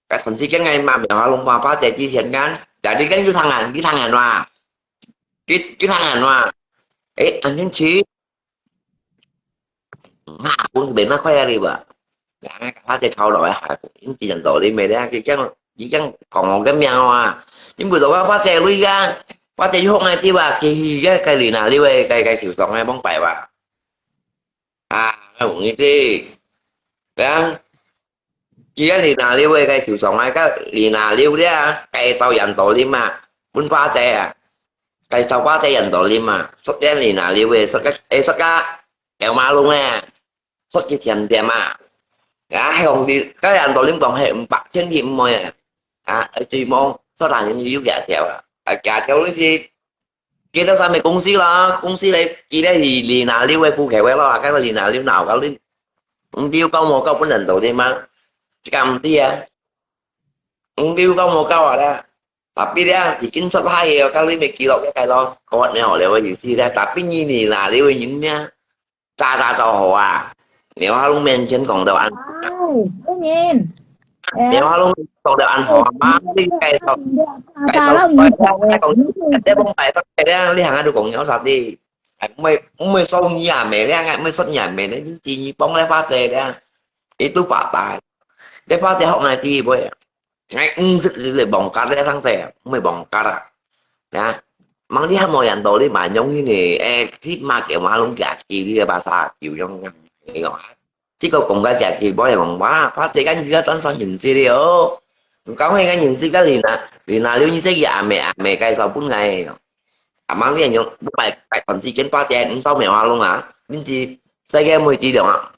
該同時間个嘛，咪話弄花花姐之前間，jadi kan佢聽人，佢聽人話，佢，佢聽人話，誒，安定去。 Ngapun ben ma khoe ari ba. Ngapun te chau lo ya ha. Ini ti dan to li me de ki kiang, ki kiang kong ke miang wa. Ini bu to wa pa te lui ga. Pa te yok ngai ti ba ki hi ga kai li na li we kai kai siu tong ngai bong pai ba. Ah, ngai bung ni ti. Yang 佢个Lina Liu个受傷啊，个Lina Liu咧，介紹印度人啊，分花姐啊，介紹花姐印度人啊，說个Lina Liu个，說个，誒，說个，有馬龍个，說佢甜甜啊，啊，向你，个印度人講係五百千佢毋會啊，啊，最望，說人有幾條啊，啊，幾條你是 佢兜啥物公司啦，公司咧，佢咧是Lina Liu个户口个咯，該个Lina Liu鬧到你，毋知有夠無夠分人道理嘛？這个毋知啊，毋知有夠無夠啊啦。Tapi咧，已經出海个，到你咪記錄一个咯，講乜好了个意思咧。Tapi你Lina Liu个人呢， 早早就好啊。苗阿龍面前講到恁，哎，當然。苗阿龍講到恁好啊，嘛，你介紹，介紹，你講，你講，你講，你行啊，就講有啥的，哎，毋會，毋會收你啊，咩咧，毋會收你啊，咩咧，你知你幫咧花姐咧，你都發達，你花姐學𠊎知不會啊？ 𠊎毋識你來網格咧，生勢，毋係網格啊。啊，望你還無人道理嘛，容易呢。誒，起碼佢嘛攏假期，你个巴沙就用你講啊。這个講个假期，無人講哇，怕這个你个單身認識了哦。你講迄个認識个人啊，人啊，你認識佢阿妹，阿妹介紹分𠊎个。 啊，望你用，你擺，擺段時間發展，毋少苗阿龍啊，恁知世界每一種啊，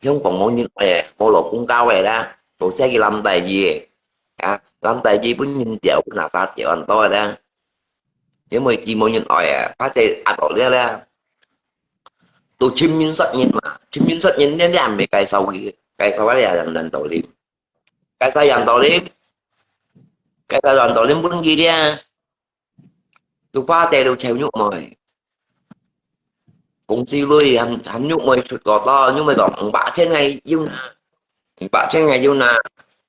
香港無人愛，無老公教个啦，無在去攬代誌个，啊，攬代誌分人掉，分哪儕掉恁多个啦，因為佢無人愛啊，怕這壓到了啦，都尋人殺人嘛，尋人殺人，你，你還未介紹佢，介紹个人，人道理，介紹人道理，介紹人道理分佢咧。 都花姐都湊玉妹。公司鐳含，含玉妹出過多，玉妹講五百千个有哪，五百千个有哪，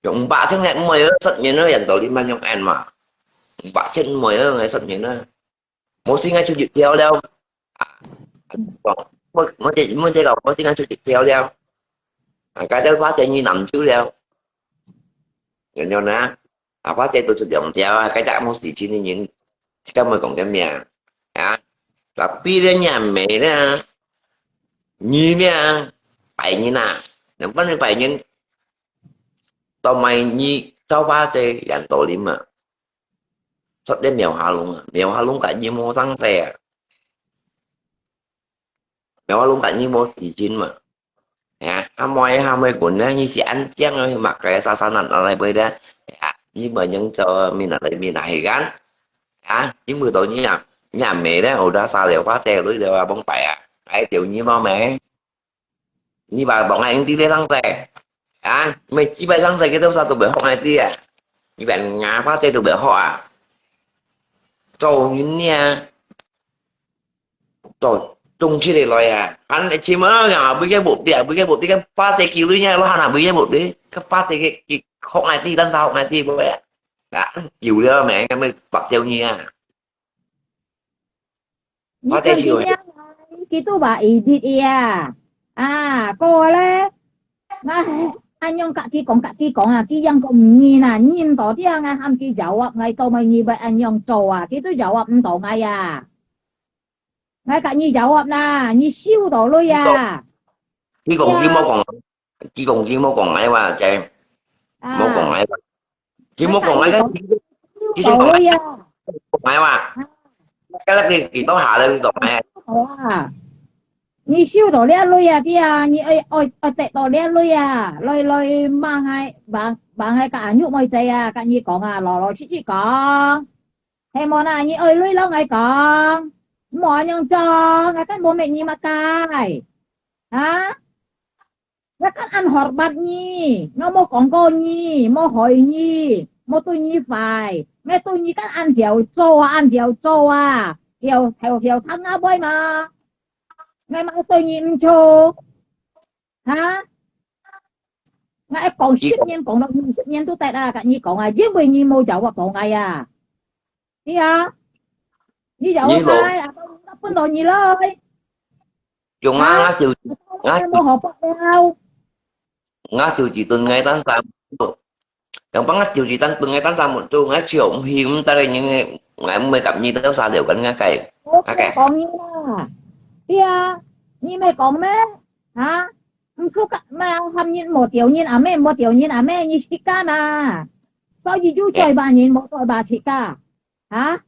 用五百千个毋會有失眠咯，人道理嘛用按嘛，五百千毋會有个失眠啦。無事，𠊎出去跳了。啊，講，我，我這，我這个，無事，𠊎出去跳了。啊，該兜花姐你難受了。然後呢， 啊，花姐都出兩條啊，該隻無事情个人，這个毋會講个名啊。Tapi咧，若妹咧，你咧，拜年啊，能不能拜年？到買你到花姐人道理嘛，出點苗下龍啊，苗下龍个你無生勢啊。 Nyawa lungkat ni mo sijin ma. Ya, amoy, amoy guna ni si antiang, ma kaya sasanan alay boy da. Ya, ni manyang cho mina lay mina higan. Ya, ni mu to ni ya. Ni ame da, oda sa le wa se lui de wa bong pai ya. Ai tiu ni mo me. Ni ba bong ai ti le sang se. Ya, me chi bai sang se ke to sa to be hok ai ti ya. Ni ba nga pa se to be hok a. Cho ni ni ya. 做，種出來來啊，還一千蚊啊，每個目的啊，每個目的，該八十幾歲呢，還啊每個目的，該八十個，佢學𠊎知，但係學𠊎知，不會啊，啊，有了咩，該麼白鳥你啊，八十幾歲，佢都話edit啊，啊，過咧，那，恁樣甲佢講，甲佢講啊，佢樣個毋認啊，認到這樣啊，喊佢jawab，𠊎到尾你會恁樣做啊，佢都jawab毋到𠊎啊。 𠊎甲你jawab啦，你收到鐳啊？佢講，佢無講，佢講，佢無講𠊎話，就無講𠊎話。佢無講𠊎，佢先講𠊎，講𠊎話。該佢，佢到下來，佢講𠊎。好啊，你收到這鐳啊，對啊，你愛，愛，愛得到這鐳啊，來，來罵𠊎，罵，罵𠊎甲阿玉妹仔啊，甲你講啊，老老實實講。 係無啦，你愛鐳摎𠊎講，莫恁樣做，𠊎根本無搣你麼个，啊？𠊎敢恁hormat你，𠊎無講過你，無害你，無對你壞，𠊎對你敢恁曉做啊，恁曉做啊，曉，曉，曉聽啊會嘛？𠊎嘛對你毋錯，啊？𠊎愛講十年，講到二十年都得啊，甲你講啊，因為你無jawab到𠊎啊。 對啊，你有你老，啊，分到你了。用啊，啊，就，啊，無好报了。啊，就一顿个单三，用帮啊，就一顿个单三，就，啊，就，嗯，嗯，大概人个，我毋会甲你到啥了，跟人家改，我大概。讲你啦，对啊，你没讲咩？啊？毋出家，嘛喊人莫丟人阿姆，莫丟人阿姆，你自家嘛。所以有嘴巴人，無嘴巴自家。哈？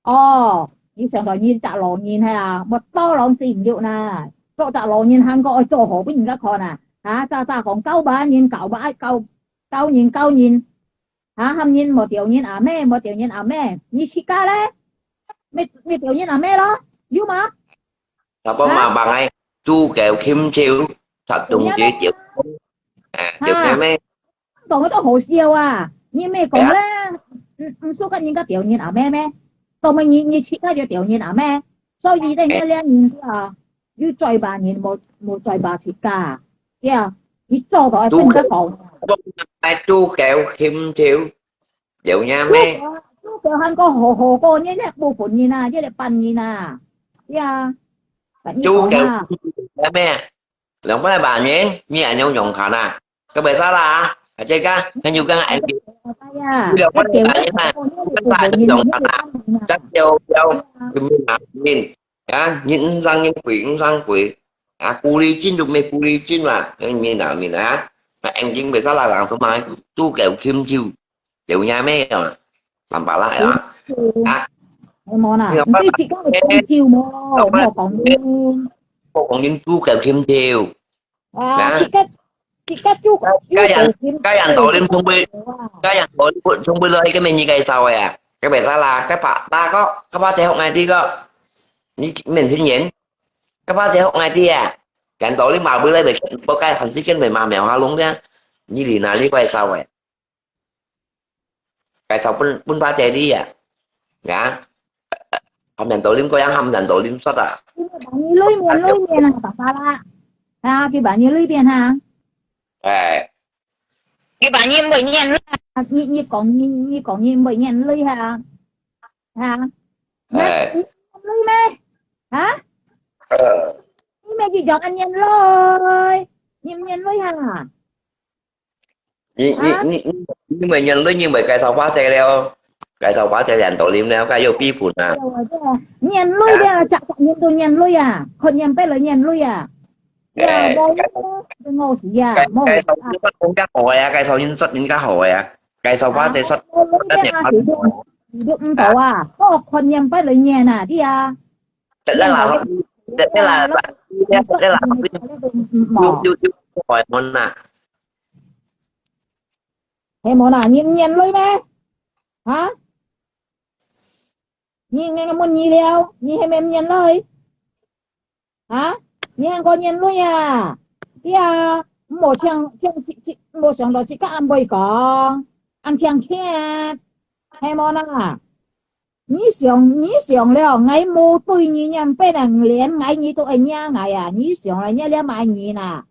哦，你想到你隻老人係啊，無多人生育啦，做隻老人還過愛做好分人家看啊。啊，早早講教別人，教別，教，教人，教人。啊，喊人莫丟人阿姆，莫丟人阿姆，你自家咧？咪，咪丟人阿姆咯，有無？ Sapa 啊？ Mah bang ai, chu kêu khim chiu, sap tung chi chiu. À, chiu ha. Mê mê. 講个都好笑啊！你咩講咧？嗯，嗯，說个人家丟人阿姆咩？講麼你，你自家就丟人阿姆，所以咧，你這人啊，有嘴巴人無，無嘴巴自家，對啊，你做到愛分人家講。Ai chu kêu khim chiu, chiu nha mê. 豬腳，豬腳還過好好過，你這部分人啊，這個半人啊，對啊，逐日講啊。Chu kêu nha mê. Lòng pai ba nyen, mi ai nyong nyong khan a. Ka bai sa la, a che ka, kan yu kan ai ki. Lòng pai ba nyen a, kan sa nyong khan a. Kan teo teo, min a min. Ya, nyin sang nyin kui, sang kui. A, ku li chin du me ku li chin wa, min a min a. Na en jing bai sa la lang so mai, chu kêu khim chiu. Chiu nha mê a. Lòng pai la a. 嗯。 À, 係無啦？你講，你自家會講笑無？莫講人。莫講人豬腳欠條。啊，啊？自家，自家豬，該人，豬腳欠條。該人道理通會，該人道理通會來，該咩你介紹个啊？該咩啥啦？該怕，大哥，該怕這學𠊎知个，你面前人，該怕這學𠊎知啊？該道理嘛，不來，不該很時間，不嘛，苗下弄的，你哪裡介紹个？ 介紹分，分把姐你啊，呀，含人道理過樣，含人道理煞啊。佢把你內面，內面啊，爸爸啦，啊，佢把你內面哈。哎。佢把你內面啦。你，你講，你，你講你內面內哈，哈。哎。你內咩？啊？呃。你咩佢講安面內，你面內哈？ 你，你，啊？你，你，你問人類，你問介紹花姐了，介紹花姐人道理了，該有比分啊。對啊，對啊，人類了，啊。隻隻人都人類啊，看人背來人類啊。哎，呀，無，該，無事啊，該，無事啊。介紹人煞人家好个啊，介紹人煞人家好个啊，介紹花姐煞，啊，無，無，無，無，你都，你都毋到啊，哦，看人背來人啊，對啊。得啦，得啦，得啦，得啦，得啦，有，有，有，有，有，有，有，有，有，係無啦？你毋認女咩？哈？你，𠊎問你了，你係毋係毋認女？哈？你還講認女啊？對啊，無想，想，無想到自家恁會講，恁聽聽，係無啦？ 你想，你想了，𠊎無對你認，變成連𠊎你都會惹𠊎啊！你想了，你了麼人啊？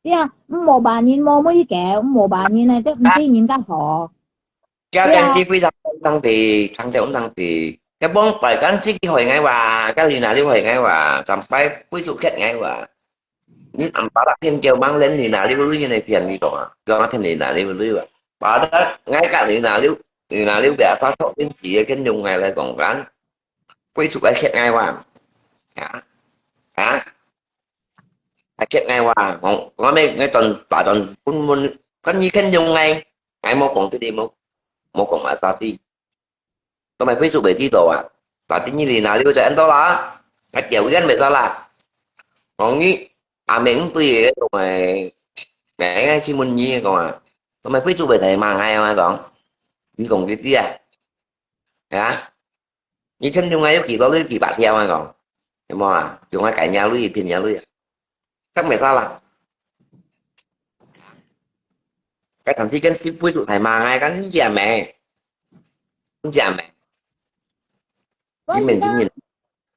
對啊，毋好話人無尾狗，毋好話人啊，都毋知人家好。Kaya 對啊。Kan 知非常當地，常常當地。Kan bông phải kan 知佢害𠊎話，kan lina liu害𠊎話，sampai 歸宿 khét𠊎話。 你毋巴得騙叫，吂連你那裡個女人來騙你懂啊？叫我騙你那裡個女啊？巴得𠊎个你那裡，你那裡 biasa sok 天子个跟用𠊎來講กัน，歸宿來騙𠊎話，啊啊，來騙𠊎話，我我咩𠊎斷打斷分分，跟你跟用𠊎，𠊎無講對你無，無講嘛啥地。 都買Facebook會知道啊。Berarti你lina liu就恁多啦，還條件袂得啦。講你阿明對个，都買，買个新聞你講啊，都買Facebook會大罵𠊎啊講，你講佢知啊，啊，你肯定還有幾多女幾百條啊講，有無啊？用來改人家女，騙人家女啊。 Kan mê sa lah. Cái thằng Thi Kiên ship với tụi thầy mà ngay cái chính trị mẹ. Chính trị mẹ. Có gì đó.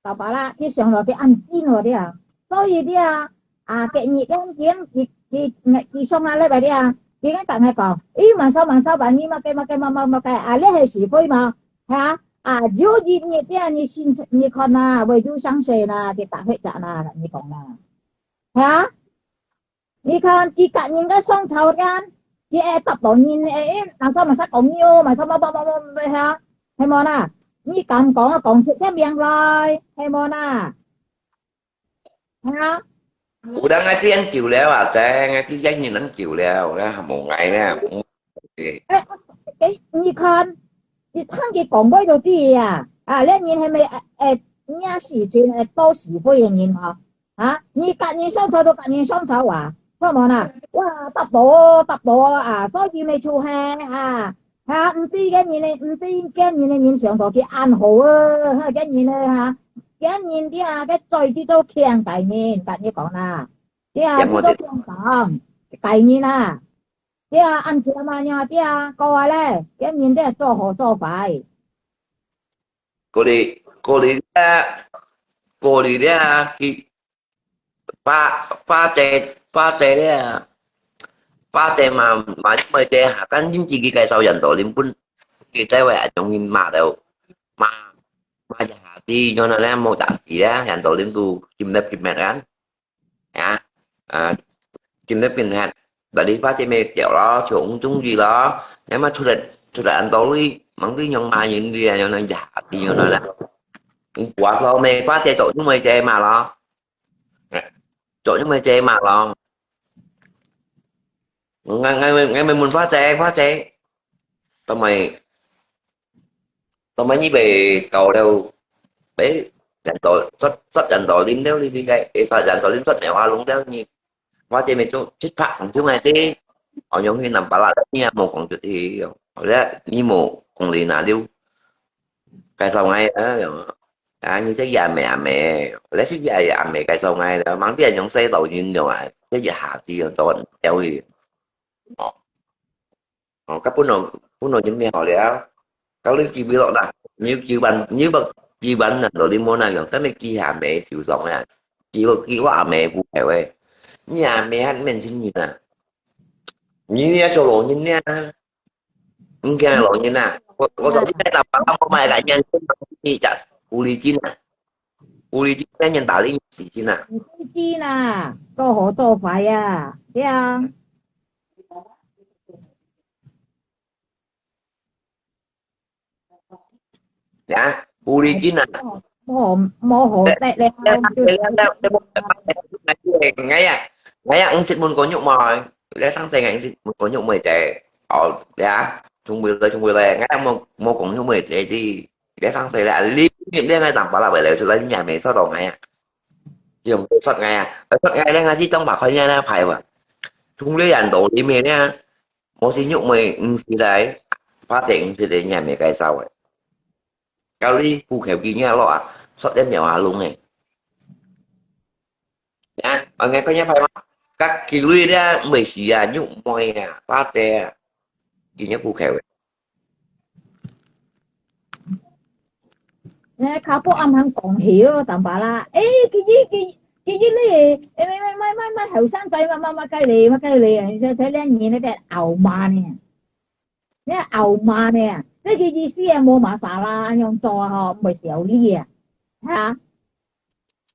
Tao bảo là cái sòng rồi cái ăn chín rồi đi à. Có gì đi à. À, cái nhị cái ăn chín, cái, cái, cái sòng là lấy bài đi à. Cái cái tặng hai con. Ý mà sao mà sao bà nhị mà cái mà cái mà mà mà cái à lấy hai sĩ phối mà. Hả? À, dù gì nhị đi à, nhị xin nhị con à, với dù sáng sớm à, cái tặng hết trả à, nhị con à. Hả? 你看，佢甲人个上朝干，佢會答到人，會，會，哪首毋識講你哦，哪首麼，麼，麼，麼，麼，哈，係無啦？你敢講啊，講出个名來，係無啦？哈？有人愛知恁久了啊，這𠊎知一年恁久了，𠊎還無愛呢。哎，哎，你看，你聽佢講過就知啊。啊，這人係咪，哎，哎，惹事情，哎，多是非个人吼？啊，你甲人相處就甲人相處啊，看無啦？哇，搭伙，搭伙啊，所以咪就係啊，啊，毋知个人呢，毋知个人呢，人想到佢恁好啊，哈，个人呢，哈，个人啲啊，个嘴佢都欠大人，甲你講啦。 對啊，點我點。佢都毋講，大人啊，對啊，恁樣嘛，你話對啊，過來咧，今年都做好做壞。過來，過來咧，過來咧，佢，花，花姐，花姐咧，花姐嘛，嘛，因為這下，但因為佢介紹印度人分，佢在位啊，容易罵到，罵，罵一下子，然後咧，無打死咧，印度人都禁得禁命啊。 啊，啊，今日變黑，tadi花姐妹掉咯，就毋中意咯，那麼出來，出來恁多位，忙對用罵人的，用人家的，用人啦。我說沒花姐做因為這嘛咯，做因為這嘛咯。我，我，我，我問花姐，花姐，做麼，做麼你會搞了，誒，印度，說，說印度人了，你，你該，誒，說印度人說咩話弄了，你，花姐妹做七拍，毋中意的，哦，用去南巴拉，你也無講出去，哦，好了，你無講你哪了，介紹𠊎，哎喲，啊，你這也阿妹阿妹，你這也阿妹介紹𠊎了，忙啲人用細路人了啊，這一下子就做了去，哦。 哦，該本來，本來就毋好了。該你記不落啦，你記完，你不記完，難道你無那樣，但你記下妹受傷啊，記我，記我阿妹不好誒。你阿妹還年輕人啊，你也做老人啊，你驚老人啊？我，我說你在打巴拉，我買个年輕人，你講狐狸精啊，狐狸精，年輕人打你死心啊。狐狸精啊，做好做壞啊，對啊。 呀，狐狸精啊！無，無好得了，哎呀，哎呀，毋識問過玉妹，你上世𠊎毋識問過玉妹姐，哦，呀，重回來，重回來，哎呀，無，無講玉妹姐的，你上世了，你，你，你愛打巴拉回來出來，你也沒說到哎呀，用說哎呀，說哎呀，那是當把看人家牌吧，從來人都裡面呢。 無是玉妹毋識來，花姐毋識來，你還沒介紹誒。教你苦口經驗咯啊，說一秒啊弄誒。啊，我愛看一排嘛，甲佢類咧，毋係啊，玉妹啊，花姐啊，佢有苦口誒。 誒，較不暗行講起哦，淡薄啦。誒，佢佢佢佢佢呢？誒，乜乜乜乜乜後生仔，乜乜乜雞嚟，乜雞嚟啊！你睇睇兩年那個傲慢呢，你傲慢呢，這個意思啊，無masalah，恁樣做啊，吼，毋會小氣啊，哈？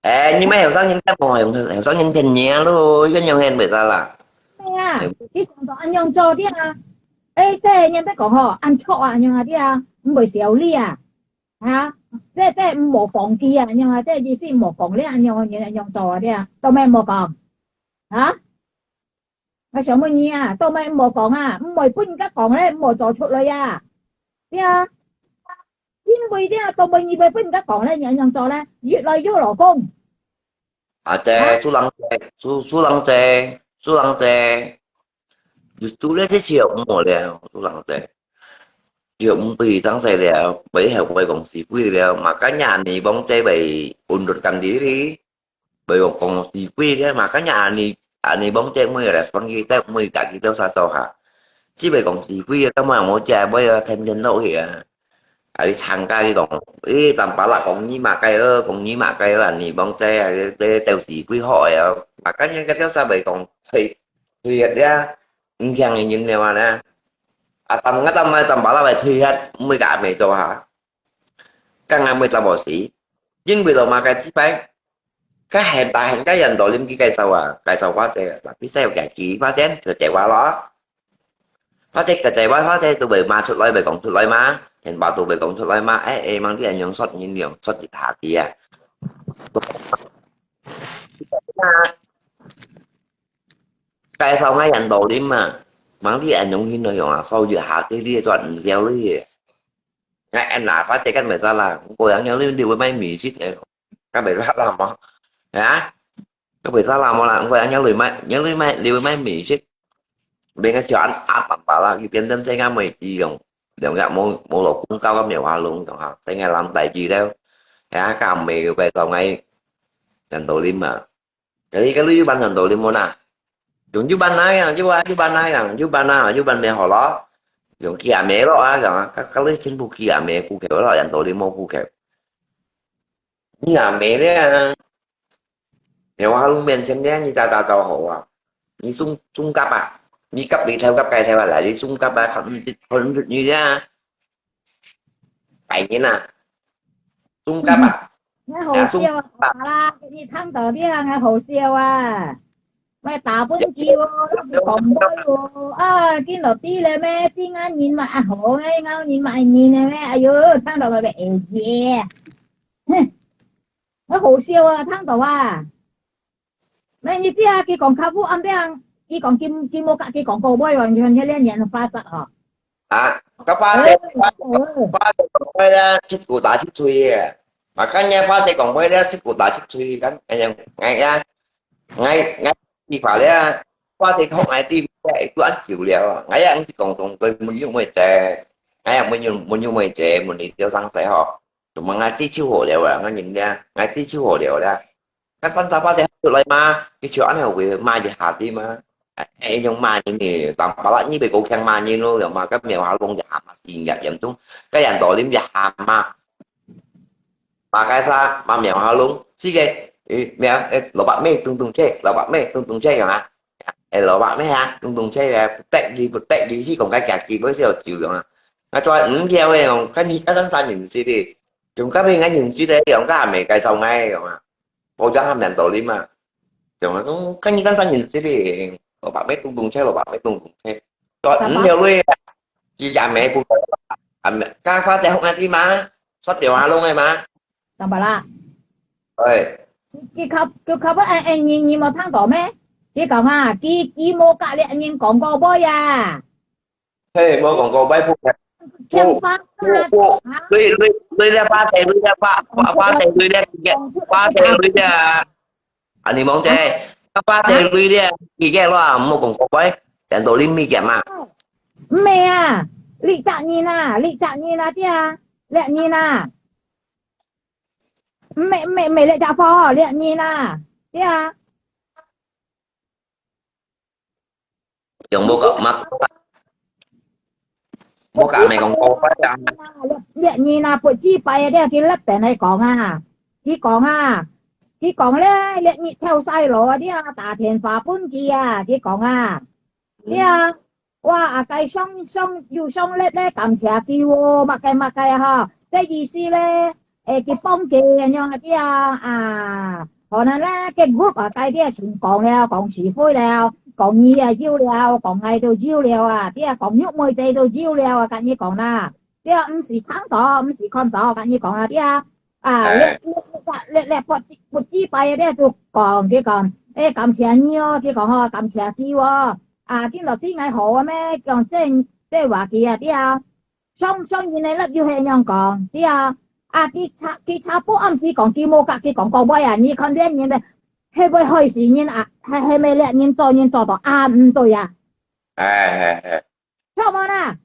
誒，你乜後生人，無後後生人天然咯，一樣係masalah。對啊，佢想到恁樣做啲啊，誒，這人在講吼，恁錯啊，恁樣啊啲啊，毋會小氣啊。 哈，這這毋好講佢啊，恁樣啊，這意思毋好講咧，恁樣恁樣做啊，對啊，做咩毋好講？哈？𠊎想問你啊，做咩毋好講啊？毋會分人家講咧，毋好做出來啊，對啊。因為咧，做咩你會分人家講咧，你恁樣做咧，越來越老公。阿姐，啊？蘇郎姐，蘇蘇郎姐，蘇郎姐，你做咧這事毋好咧，蘇郎姐。 就毋對生死了，尾後會講是非了，makanya你講這位溫柔咁啲哩，會講講是非了，makanya你，你講這位respon佢，這位家己都啥做下，只會講是非啊，根本無這位啊，天天落去啊。啊，你參加佢講，誒，淡薄啦，講你嘛該哦，講你嘛該哦，你講這，這，這都是非好个哦，makanya佢都啥會講，吹，吹个呀，毋聽人了啊呢。 啊，當𠊎當買當巴拉來推下，毋會甲阿妹做下。剛阿妹打無死，因為老媽个失敗，該很大很个人都臨佢介紹啊，介紹花姐，tapi saya有介紹花姐，就介紹咯。花姐个介紹，花姐都會罵出來，會講出來嘛，電話都會講出來嘛，誒誒，望啲人用說，人用說一下啲啊。介紹𠊎楊道林嘛，吂知恁樣形來講啊，所以下个月轉毋了哩。𠊎恁拿花姐跟袂使啦，𠊎講楊道林你會買米食个，跟袂使啦嘛，啊，跟袂使啦嘛啦，𠊎講楊道林買，楊道林買，你會買米食，變个小安阿爸爸啦，佢變成這个妹子用，兩个無無老公交个苗下弄用哈，這个人代志了，啊，佢阿妹又介紹𠊎楊道林嘛。 Jadi kalau you ban yang dolim mo na. Yung you ban na yang, you ban, you ban na yang, you ban na, you ban me ho lo. Yung kia me lo ah, yang ah, kalau chính phủ kia me ku ke lo, yang dolim mo ku ke. Ni ya me le ah. Ni wa lu men chen le, ni ta ta tao ho ah. Ni sung sung kap ah. Ni kap li thao kap kai thao ah, lai ni sung kap ah, kham ni kham ni ya. 拜年啊，中甲啊，𠊎好笑啊，啊，中甲。啦，你聽到這樣啊，好笑啊。𠊎打本機哦，你講到哦，啊，見到知了咩？知𠊎人嘛，啊，好咩？𠊎人嘛，人了咩？哎喲，聽到𠊎个哎耶，哼，𠊎好笑啊，聽到啊。 那你知啊，佢講客戶暗晡，佢講佢，佢無甲佢講過尾哦，你看這兩年發達吼。啊，个花姐，哎，花姐講過咧，七股打七吹个。嘛，今日花姐講過咧，七股打七吹，咁，哎呀，哎呀，哎，哎，你話咧，花姐講哎，對，哎，都恁久了，哎呀，你講講對，沒有沒得，哎呀，沒有，沒有沒得，問你就上車吼，怎麼哎，地球好了啊，我人家，哎，地球好了啦。 該番茶花姐出來嘛，佢就恁樣會罵一下子嘛。哎，哎，用罵人呢，當巴拉你被狗強罵人咯，有嘛？該苗下弄一下嘛，心也嚴重，該人多啉一下嘛。罵該啥，罵苗下弄，是个，哎，苗，哎，蘿蔔咩，咚咚切，蘿蔔咩，咚咚切，有嘛？哎，蘿蔔咩啊，咚咚切啊，不得了，不得了，是講該家己，不是有酒用啊。那做五條个用，跟你，跟三人是的，用該邊个人是的，用該還沒介紹个，用啊。 保障他们道理嘛。對嘛？講，跟你單單人這裡，蘿蔔咩咚咚切，蘿蔔咩咚咚切。對，五條鐳啊，佢也沒不，啊，沒，剛發財紅那地嘛，十條下弄个嘛。明白啦。對。佢，佢靠，佢靠不，哎，哎，你，你無聽到咩？佢講啊，佢，佢無甲這人講過話啊。 嘿，無講過，莫พูด。講話啊，不，不，啊？對，對，對了，話題，對了，話，話，話題，對了，話題，對了。啊，你忘記，話題，對了，你个話，莫講過，喂，人都你咪講嘛。毋係啊，你責任啊，你責任啊，對啊，責任啊。毋係，毋係，毋係，你責任哦，責任啊，對啊。 用無講嘛，無講咪講古怪啊。這人啊，不知拜啊，你去那邊來講啊，佢講啊，佢講咧，這日頭晒落啊，你啊，打電話分佢啊，佢講啊，你啊，哇，啊，該上，上，又上力咧，感謝佢哦，麼个麼个啊，吼，這意思咧， 誒，佢幫佢恁樣啊，對啊，啊，可能咧，該group啊，該啲先講了，講是非了，講你啊有了，講𠊎都有了啊，對啊，講玉妹姐都有了啊，跟你講啦，對啊，毋係聽到，毋係看到，跟你講啦，對啊，啊，哎。你，你，你，你，不知，不知拜啊，你就講，佢講，誒，感謝你哦，佢講吼，感謝佢哦，啊，今日天氣好啊咩，講這，這話佢啊，對啊。 上，上人个love you係恁樣講，對啊。啊，佢查，佢查報暗佢講，佢無甲佢講過尾啊，你看這人咧，係會害死人啊，係，係咪這人做人做到啊，毋對啊。哎，哎，哎。著無啦？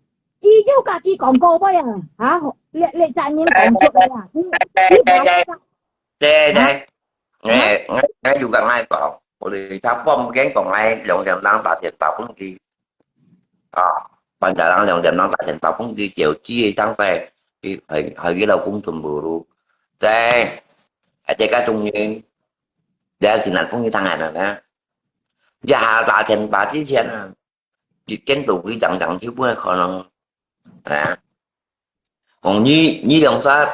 佢有甲佢講過尾啊，啊，這，這隻人講出來啊，佢，佢講這，這，啊？ 𠊎，𠊎，𠊎有甲𠊎講，𠊎等差半點講，𠊎兩點鐘打電話分佢。啊，半夜人兩點鐘打電話分佢，就知个當時，佢，佢，佢个老公全部都在，而且該種人，這係難分佢當然了呢。這下打電話之前啊， 佢見到佢正正就不會可能，啊。講你，你兩儕，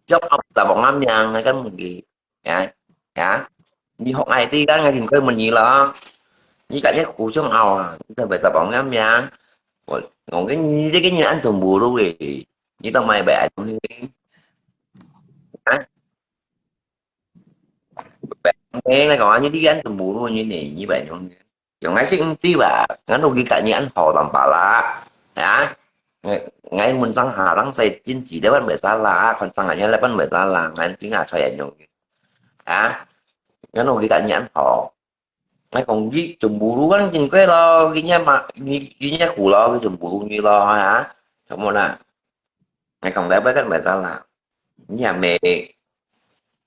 將我打王阿明，那個問題，啊，啊，你學愛的，剛剛你可以問你了，你感覺苦胸好啊，你特別打王阿明，我，我跟你這個人安全無路誒，你都買不安全，啊？ 誒，那個啊，你，你安全無路，你，你，你買東西。用个是毋對吧？𠊎都佢个人好淡薄啦，啊？𠊎，𠊎問上下人在進去了，乜袂得啦，看上下人了，乜袂得啦，𠊎對𠊎才人用个，啊？𠊎都佢个人好。 𠊎講佢全部都講經過咯，佢也嘛，佢，佢也苦咯，佢全部都你咯，哈，全部啦。𠊎講來，𠊎講來啦，你也沒，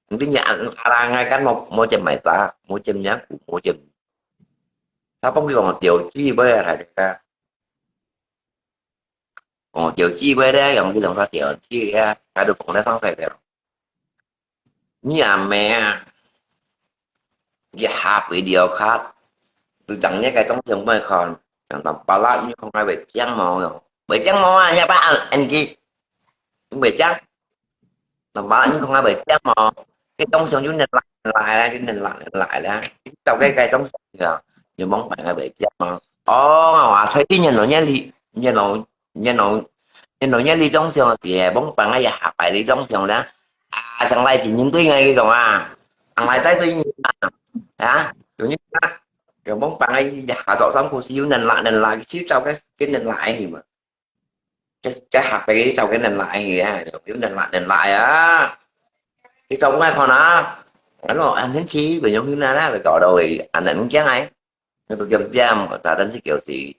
你你阿阿拉，𠊎講無，無見買啥，無見人苦，無見，他講佢講掉機會啊，還是个，哦，掉機會咧，用佢用他掉機啊，𠊎都講得上來了。 你阿姆啊，一下飛了卡，就將你个東西買看，像當巴拉，你看𠊎會驚毛喲，會驚毛啊，你把俺俺个，會驚，當巴拉，你看𠊎會驚毛，這東西就能來來啦，就能來來啦，找个个東西啊，有蒙白个會驚毛。哦，我最近人老年里，人老 然後，然後這種相片，往擺𠊎也下擺這種相啦。啊，上來真正對𠊎去講啊，上來再對你啊，啊，有你啊，有往擺𠊎也下到上古時有能力，能力，去找个，个能力去嘛。个，个下擺去找个能力去啊，有能力，能力啊。去找𠊎看啊，啊，喏，恁神奇，會用去哪啦，會搞到會恁能驚哎。 佢都點點，打電話叫佢。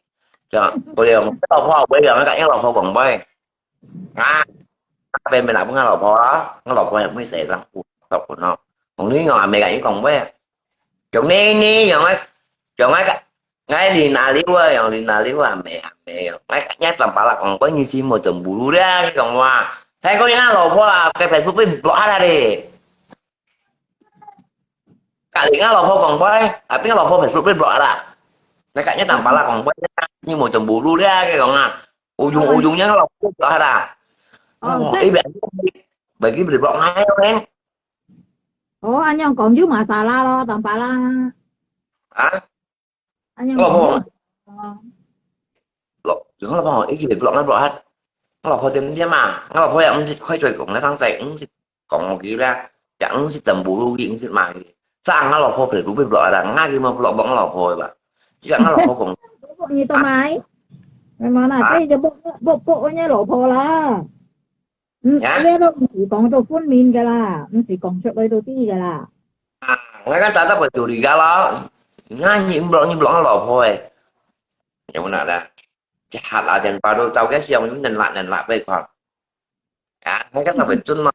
就，佢講，老婆，我講，佢講，老婆講話。啊，阿伯咪拿分𠊎老婆啦，𠊎老婆也毋會洗衫褲，老婆喏。同你講，阿伯講，佢講話。用你，你，用个，用个，𠊎你哪裡啊，用你哪裡啊，阿伯，阿伯，用。𠊎，𠊎淡薄啦，講，本意思無全部了，佢講話。睇過你老婆啊，該Facebook被block下來咧。 隔離𠊎老婆講話，啊，變老婆Facebook被block啦。那个人淡薄啦講話，你無全部錄了，佢講啊，有用有用，𠊎老婆block啦。哦，哦，這一邊，袂記得block𠊎个。哦，恁樣講就masalah咯，淡薄啦。啊？ 恁樣講。𠊎老婆，哦。老，𠊎老婆一直block𠊎block下，𠊎老婆點點啊，𠊎老婆也毋識開嘴講，該當時毋識講佢啦，也毋識等不路佢，毋識罵佢。正𠊎老婆Facebook被block啦，𠊎佢無block，block𠊎老婆个吧？就係𠊎老婆講。你都買？係嘛啦，啊？所以就block，block，block𠊎老婆啦。 嗯，呀？這都毋係講到分明个啦，毋係講出來都知个啦。啊，𠊎講打到佢就離家咯，𠊎你block，你block𠊎老婆誒。有無啦？一下打電話都找个相，有能力，能力，你看。啊，𠊎講特別準嘛，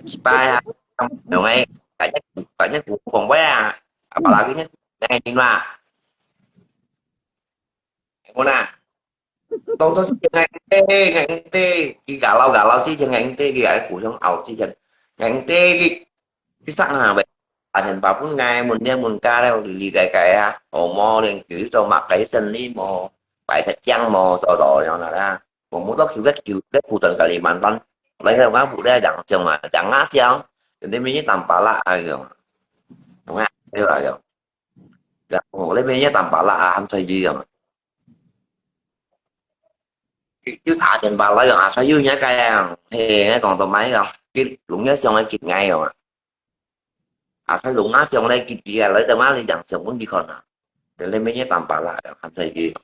幾擺啊，用誒，感覺，感覺古講話啊，啊，巴拉个呢，誒，你嘛，有無啦？ 當初係𠊎嗶，𠊎嗶，佢家老家老之前𠊎嗶，佢个故鄉拗之前，𠊎嗶佢，佢上下喂，打電話分𠊎，問這問該了，哩哩个个啊，哦，無，連佢做麼个生理無，擺脱獎無，做到樣啦啦，無，無到求个求个苦等个哩慢慢，來个我屋咧養相啊，養啊相，人哋咪淡薄啦，哎喲，懂啊，對吧？喲，然後那邊也淡薄啦，啊，還在一樣。 就打電話來講，啊，所以有人講，嘿，講到買哦，佢弄一箱个給𠊎哦，啊，佢弄一箱个給佢啊，來到哪裡講想問你看啊，等你明天淡薄啦，還在佢。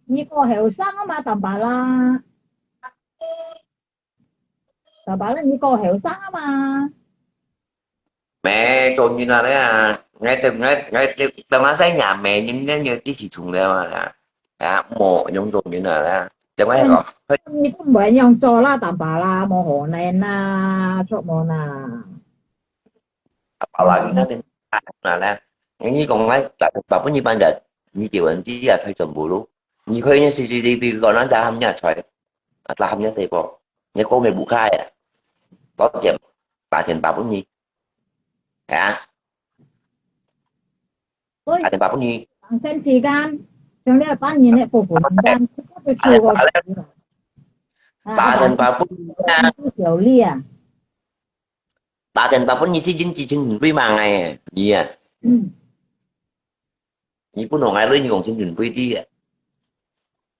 你過後生啊嘛，淡薄啦。淡薄啦，你過後生啊嘛。 咩，做人啊，你啊，𠊎就，𠊎，𠊎就，等下細人咩，人家有啲事情了啊，啊，無用做人啊，等下个，你都毋會用做啦，淡薄啦，無可能啦，做無啦。淡薄啦，你那邊啊啦，你講𠊎大，大部分一般的，你結婚之啊，才全部咯，你可以CCTV講，咱家他們家出來，啊，他們家細胞，你講沒不開啊，多點，八千八分你。 係啊。所以，八千八分你。當先時間，像你半年个部分時間，就做個事啦。啊，八千八分你啊。就少你啊。八千八分你是真正準備嘛，哎，你啊。嗯。你不能愛論你講真準備的啊。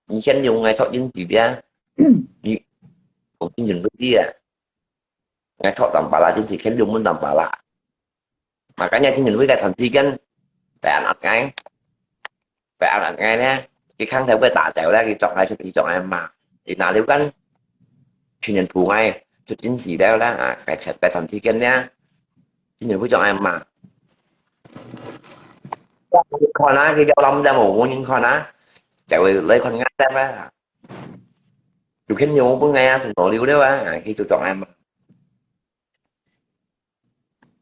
你先用來做準備的啊。你講真準備的啊。 𠊎坐淡薄啦，真係肯定問淡薄啦。Makanya今年會个長時間，大家，佢恁樣呢，佢空頭會打走啦，佢撞下出去撞下嘛，佢哪了間，全人鋪𠊎出進死了啦，啊，該長，該長時間呢，進人鋪撞下嘛。你看啊，佢有諗就無，無人看啊，就會來看𠊎啦。有肯用分𠊎啊，順道溜了啊，啊，佢就撞下嘛。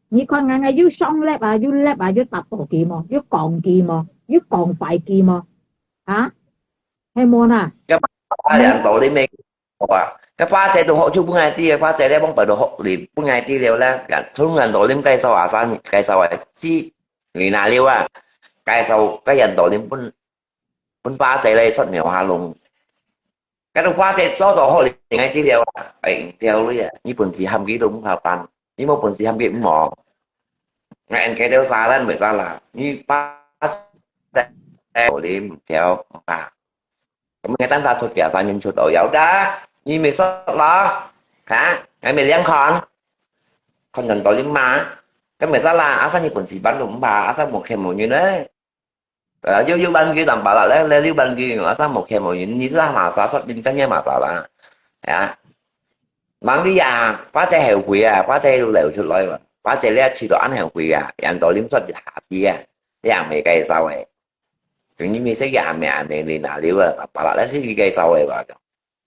你看𠊎，𠊎有上力啊，有力啊，有答到佢無？有講佢無？有講壞佢無？啊？係無啦？該人道理咩？哇！該花姐都學出分𠊎知啊，花姐咧，往擺都學你分𠊎知了啦。人，從人道理介紹啊，生介紹啊，是你哪了啊？介紹該人道理分，分花姐咧，出苗下弄。 該兜花姐早早學你，𠊎知了啊，哎，掉鐳啊，你本事喊佢都毋好辦，你無本事喊佢毋好。𠊎恁个都沙爛袂沙啦，你花姐學你毋掉，啊。咁𠊎單儕出家，三人出道，有得，你咪說咯，哈，𠊎咪領看，看人道理嘛，該袂沙啦，asal你本事辦都毋怕，asal無欠無人咧。 呃，有，有辦法就辦啦，來，來，有辦法，asal無欠無人，你啦嘛啥，說你等下嘛啥啦，啊。Mang dia，花姐後悔啊，花姐流出來嘛，花姐咧試到恁後悔啊，人道理說一下子啊，你也袂介紹誒。總之，你識也阿妹阿妹，你哪了啊，巴拉，來是你介紹誒吧。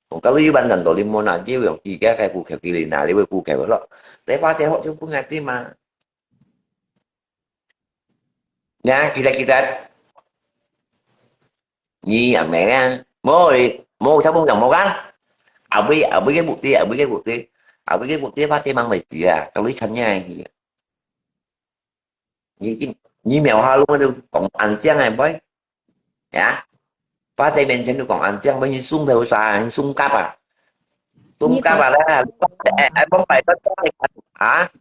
講到有辦人道理無哪，只有用自家个步口，佢哪了會步口咯。你花姐學就不愛啲嘛。 Nah, kita-kita. Ni, amai na. Mo, mo, sabong yang mo kan? Abui, abui cái bukti, abui cái bukti. Abui cái bukti pasti mang mai sia. Kalau ikannya ini. Ni, ni mèo halung tu kong anjing ai, boy. Ya. Pasti mention tu kong anjing, boy, ni sung tau sa, ni sung kap ah. Sung kap ah lah. Eh, eh, bông pai kau tahu. Ha?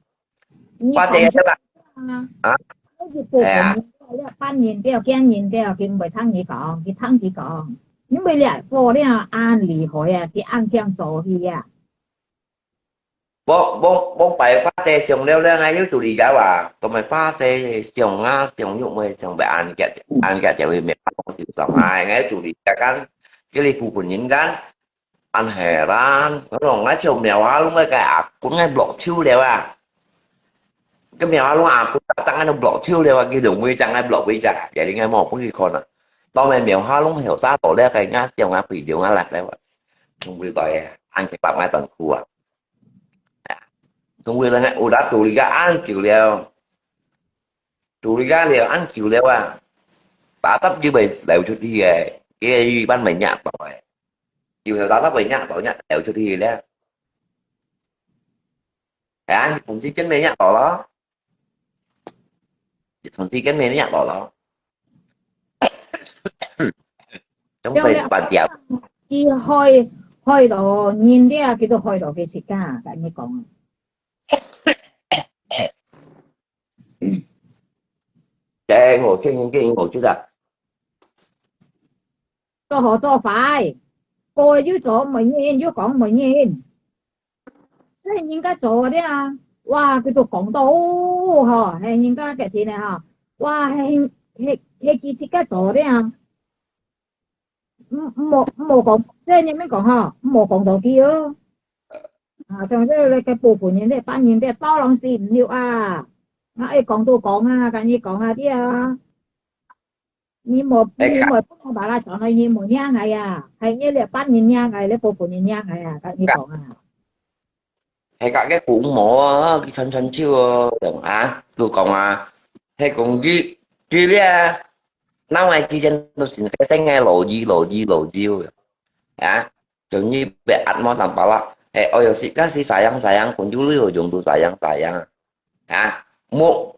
你講出來啊。啊？你是報復人，哎呀。你這半人了，驚人了，佢毋會聽你講，佢聽佢講。因為你係報了恁厲害啊，佢恁驚做戲啊。我，我，我拜花姐上了了，𠊎又做李家華，同埋花姐上啊，上玉妹，上白安家，安家就會滅，我就上來，𠊎做李家間，叫你部分人間。 An heran, kalau ngai siu miao halung ngai kai akun ngai blok chiu liao ah. Cái miao halung akun ta chang ngai blok chiu liao ah, cái đồng quê chang ngai blok quê chang, jadi ngai mo pun ki kon ah. Tao mai miao halung heo sa to liao kai ngai siu ngai pui liu ngai lak liao ah. Sung pui toi ah, an ke pap ngai tang khu ah. Sung pui liao ngai udah tu liga an kiu liao. Tu liga liao an kiu liao ah. Ta tap ji bai liao chu ti eh. Ke yi ban mai nyak to eh. Chiu thèo ta tap bai nyak to nyak tèo chu thi lé. Hả? Thùng chi kén mê nyak to lo. Thùng chi kén mê nyak to lo. Chống tay bàn tiệc. Ki hoi, hoi to nyin dia ki to hoi to ki sika, ka ni kong. Chè ngủ, chè ngủ, chè ngủ chứ à? 做好做壞，過又做毋認，又講毋認。係人家做个啊，哇，佢都講到吼，係人家个事呢吼，哇，係，係，係佢自家做个啊。毋，毋好，毋好講，這你們講吼，毋好講到佢哦。啊，像這個部分人，這半人，這包攏死毋了啊。啊，愛講都講啊，跟你講啊，對啊。 你無，你無，不能把他傳了，你無娘哎呀，還有了半年娘哎，了不分你娘哎呀，跟你講啊。係个，个父母啊，佢親親手哦，啊，都講啊，係講佢，佢咧，哪位之前都是个生个老二，老二，老二啊。 Chau nyi bè ăt mo tang pala. He, ôi, yo, sik ka si sayang-sayang, kun ju lui ôi, jong tu sayang-sayang. Ha? Mo,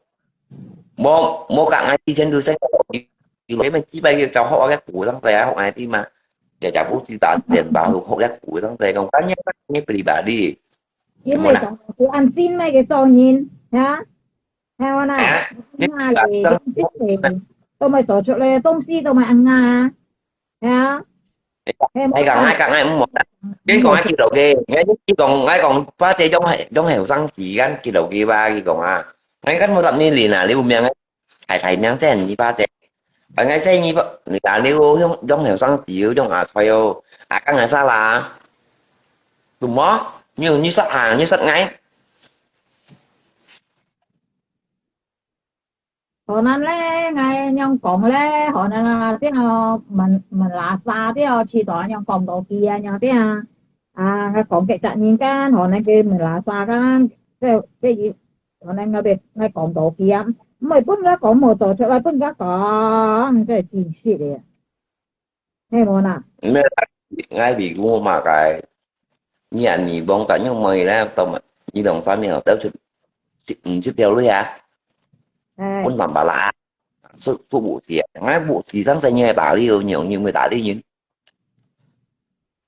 mo, mo ka ngai ti chen du sen ko. Yu lo men chi bai yu chau hok yak ku tang sai, hok ngai ti ma. Ya, ya, bu si ta den ba hok yak ku tang sai, kong kan nya, nya pribadi. Yu mai tong, ku an sin mai ke so nyin, ha? He, wana, ha? Nga le, dong si le, to mai so chok le, dong si to mai an nga. He, ha? Ai kang, ai kang, ai mo. Ken kong ai kilo ke, ngai kong, ngai kong, pa che jong hai, jong hai sang si kan kilo ke ba ki kong a. Ngai kan mo tap ni li na, liu miang, hai thai miang chen ni pa che. 啊，𠊎細義，你打你哦，用，用後生子哦，用阿菜哦，啊，講阿啥啦？什麼？你，你殺啊，你殺𠊎？河南咧，𠊎仰講咧，河南啊，這哦，問，問拉薩這哦，試著仰講到佢啊，仰這啊，啊，𠊎講幾隻人間，河南个問拉薩間，這，這一，河南該邊，𠊎講到佢啊，毋係分佢講無做出來，分佢講，這真實个。 係無啦？毋係，𠊎未講麼个，你啊，你望到仰妹咧，到嘛，你兩三秒走出，毋識條路啊？哎。分人把啦，是，是武器啊，𠊎武器上身也打你，有用，因為打你人。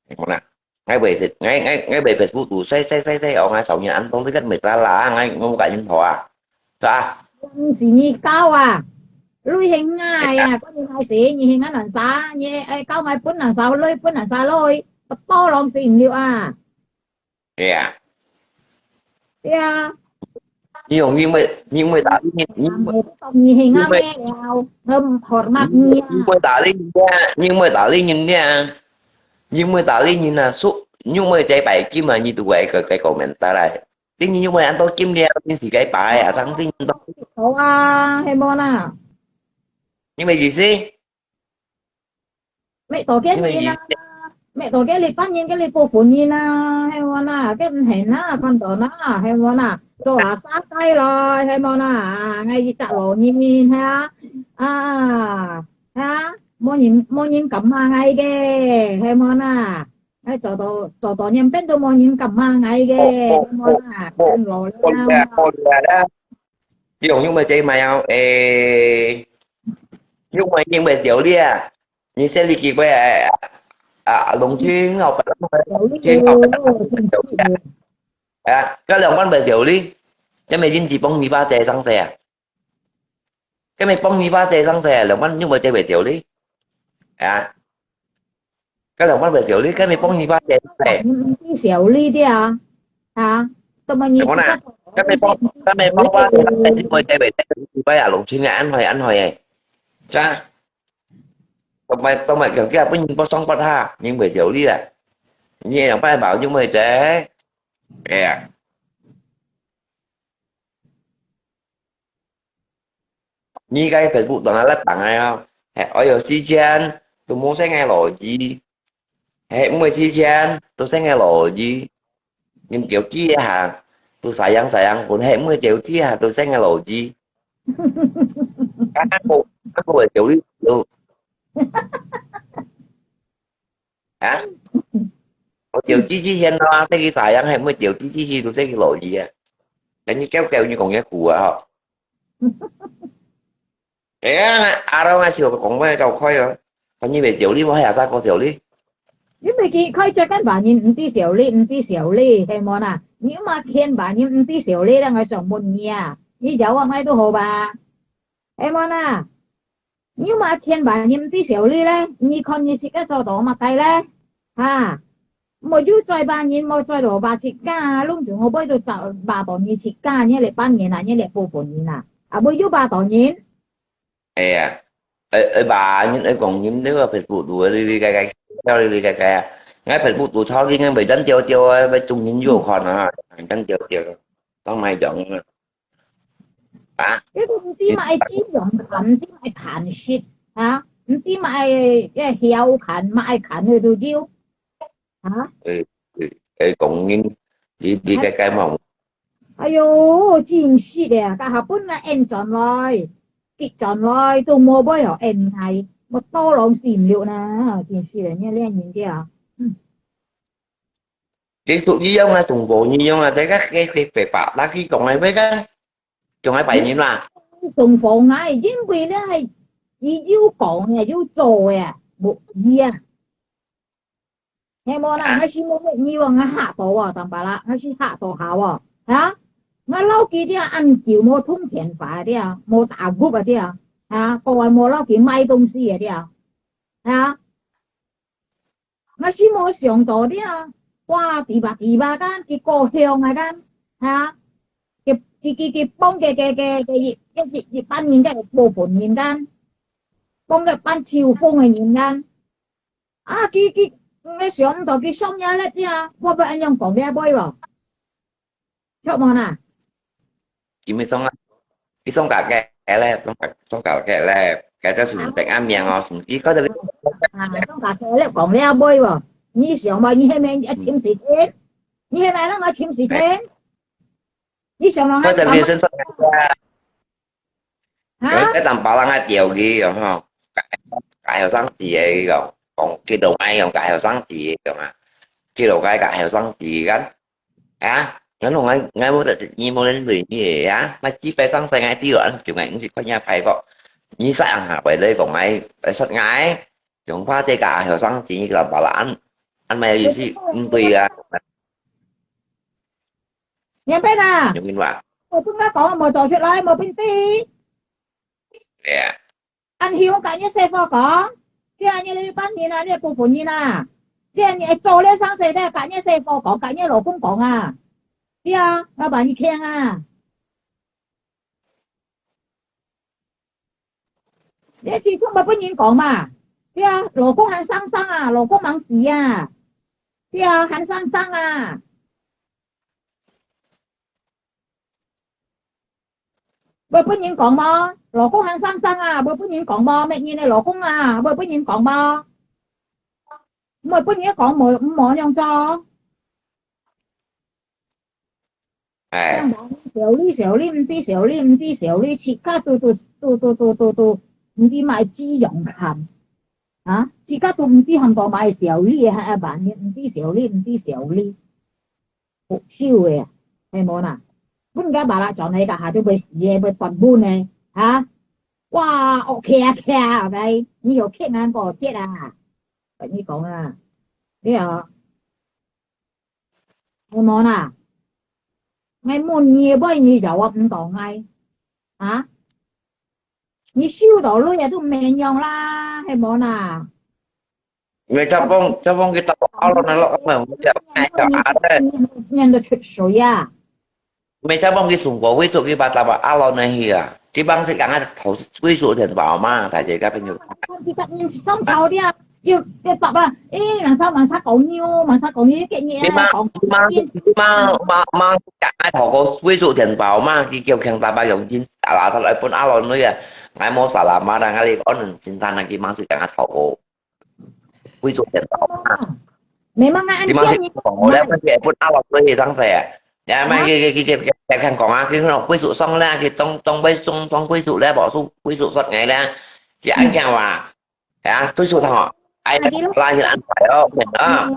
係無啦？ 𠊎會，𠊎，𠊎，𠊎會Facebook度，晒，晒，晒，晒，哦，𠊎找人安到這個沒得啦，𠊎，𠊎無甲人好啊，是吧？毋係你搞啊，鐳係𠊎啊，關你麼事？你係𠊎難啥？你，哎，搞𠊎分難啥鐳，分難啥鐳，不多攏死毋了啊！對啊。對啊。 你用，因為，因為打你，因為，你係𠊎咩了？很hormat你啊。因為打你人家，因為打你人家，因為打你人啊，說，因為這擺金啊，你都會个，个komentar來。你因為恁多金了，你是該擺啊，上次你都好啊，係無啦？你咩意思？ 搣到該人啊，搣到該日本人，該日本人啊，係無啦？該毋係啦，看到啦，係無啦？做下沙雞來，係無啦？啊，𠊎一隻老人，係啊，啊，係啊，無人，無人敢罵𠊎个，係無啦？𠊎做到，做到年變都無人敢罵𠊎个，係無啦？真老了。 用，用麼个嘛要，誒，用麼个，用麼个小李啊？你說你幾歲啊？啊，農村哦，農村哦，啊，該兩萬塊小李，該麼个人只幫你把這上勢啊？該麼个幫你把這上勢啊？兩萬用麼个這位小李？啊？ 該兩萬塊小李，該你幫你把錢咧？你毋知小李的啊？啊？怎麼你不知道？該你幫，該你幫我，你會得袂得？你不要弄清啊，安排安排誒，是啊？都買都买，人家不能不上班哈，你會小李啊？你兩百毛就會得，哎呀。 你个Facebook當下辣等个哦，係，愛有時間都無細个邏輯，係，毋會時間都細个邏輯，人叫佢一下，都sayang sayang分，係，毋會叫佢一下都細个邏輯。啊，我，啊，我會叫你，就 啊？我叫佢一下咯，細个sayang，係，毋會叫佢一下都細个邏輯啊。等你叫叫你講个苦啊，吼。哎呀，阿龍啊，笑講話搞開哦。看你會笑你，我還啥个笑你？你袂記開嘴跟別人毋知笑你，毋知笑你，係無啦？你嘛騙別人毋知笑你，人愛想問你啊。你有話買都好吧？係無啦？ 你嘛騙別人毋知小李咧，你看你自家做到麼个咧？哈？無有嘴巴人，無嘴到巴自家，攏總好背到找巴到你自家，你來扮人啊，你來部分人啊，啊，無有巴到人。哎呀，哎，哎，巴人，哎，講人，你个Facebook度，你你个个，你你个个啊，𠊎Facebook度超你，𠊎袂真丟丟啊，要中人有看啊，真丟丟，當買用啊。 啊？你都毋知麼个金融權，毋知麼个權勢，啊？毋知麼个，个曉權，麼个權你都有，啊？誒，誒，誒，講人，你，你該該望。哎喲，真是个，該下本來演轉來，激轉來，都無尾哦，演來，無多人心了呢，真是个，你這人个啊。嗯。 佢屬於樣啊，中國一樣啊，這个，个，个，白白，那佢講个咩个，講个白人啦。中國啊，因為咧，佢有講个，有做个，無佢啊。係無啦，啊。𠊎是無，你話𠊎嚇到啊，當巴啦，𠊎是嚇到下啊，啊？𠊎老佢啲啊，恁久無通電話啲啊，無打鼓啊啲啊，啊？各位無老佢買東西个啲啊，啊？ 𠊎係無想到了，哇，豬八豬八間，佢高興啊間，哈？佢，佢，佢，佢幫佢，佢，佢，佢一，佢一，一班人个部分人間。講个扮秋風个人啊。啊，佢，佢，𠊎想毋到佢想也咧啊，我會恁樣講了會無？著無啦？佢毋係想啊，佢想家己咧，想家，想家己咧，該隻係毋得人命哦，係毋？佢覺得啊，想家己咧講了會無？你想無？你係毋係愛尋時間？你係毋係愛尋時間？你想落去，或者你先說啊，哈？有一個人把人家釣魚，然後，搞後生子个，講，講，佢都愛用搞後生子个，用啊，佢都愛搞後生子个，啊，然後𠊎，𠊎無得，你無能理你个啊，那基本上係𠊎知道，就𠊎毋係看人家拍過，你識啊，為了講𠊎，為說𠊎，用話這個後生子个把人，恁麼意思？毋對啊。 明白啦？有明白？我同佢講，無做出來，無本事。對啊。恁樣，甲你細伙講，這你這班人啊，你部分人啊，這你做了生事个，甲你細伙講，甲你老公講啊。對啊，老闆你聽啊。 你始終毋分人講嘛。對啊，老公還生生啊，老公忙死啊。對啊，還生生啊。毋分人講無？老公還生生啊，毋分人講無？罵人个老公啊，毋分人講無？毋分人講，無，無樣做。 哎。小李，小李，毋知小李，毋知小李，自家都，都，都，毋知買雞肉看。啊，自家都毋知喊到買小李个，還愛辦，毋知小李，毋知小李。好笑个，係無啦？分人家把他轉來个，下就會死个，會斷本个，啊？哇，OK啊，OK啊，OK，你有騙人過騙啊？跟你講啊，你啊。 係無啦？𠊎問你，尾你又話毋當愛，啊？你收到鐳也都免用啦，係無啦？你tapong，tapong kita alam na lo kami, hindi ako kaya ate. 念得出水啊！ May tapong ki sungko, wisok ki bata ba, alo na hiya. Ki bang si kanga tau, wisok din ba, ma, ta je ka penyu. Kita ni song tau dia. Yo, yo tak ba. Eh, nang sa, masa kau nyu, masa kau nyu, ke ni. Di ma, ma, ma, ma, kanga tau ko, wisok din ba, ma, ki kiu keng ta ba, yong jin, ala sa, ai pun alo no ya. Ngai mo sa la, ma, dang ali, on, jin ta na ki, ma, si kanga tau ko. 會做電腦嘛。Memang啊，你講好了，佢會分阿老師會當使啊。呀，嘛，佢，佢，佢，佢，佢，佢講啊，佢講歸屬上啦，佢當，當歸屬，當歸屬咧，無屬歸屬煞𠊎咧，佢恁樣話，呀，歸屬上哦，哎，拉佢安排哦，明啊。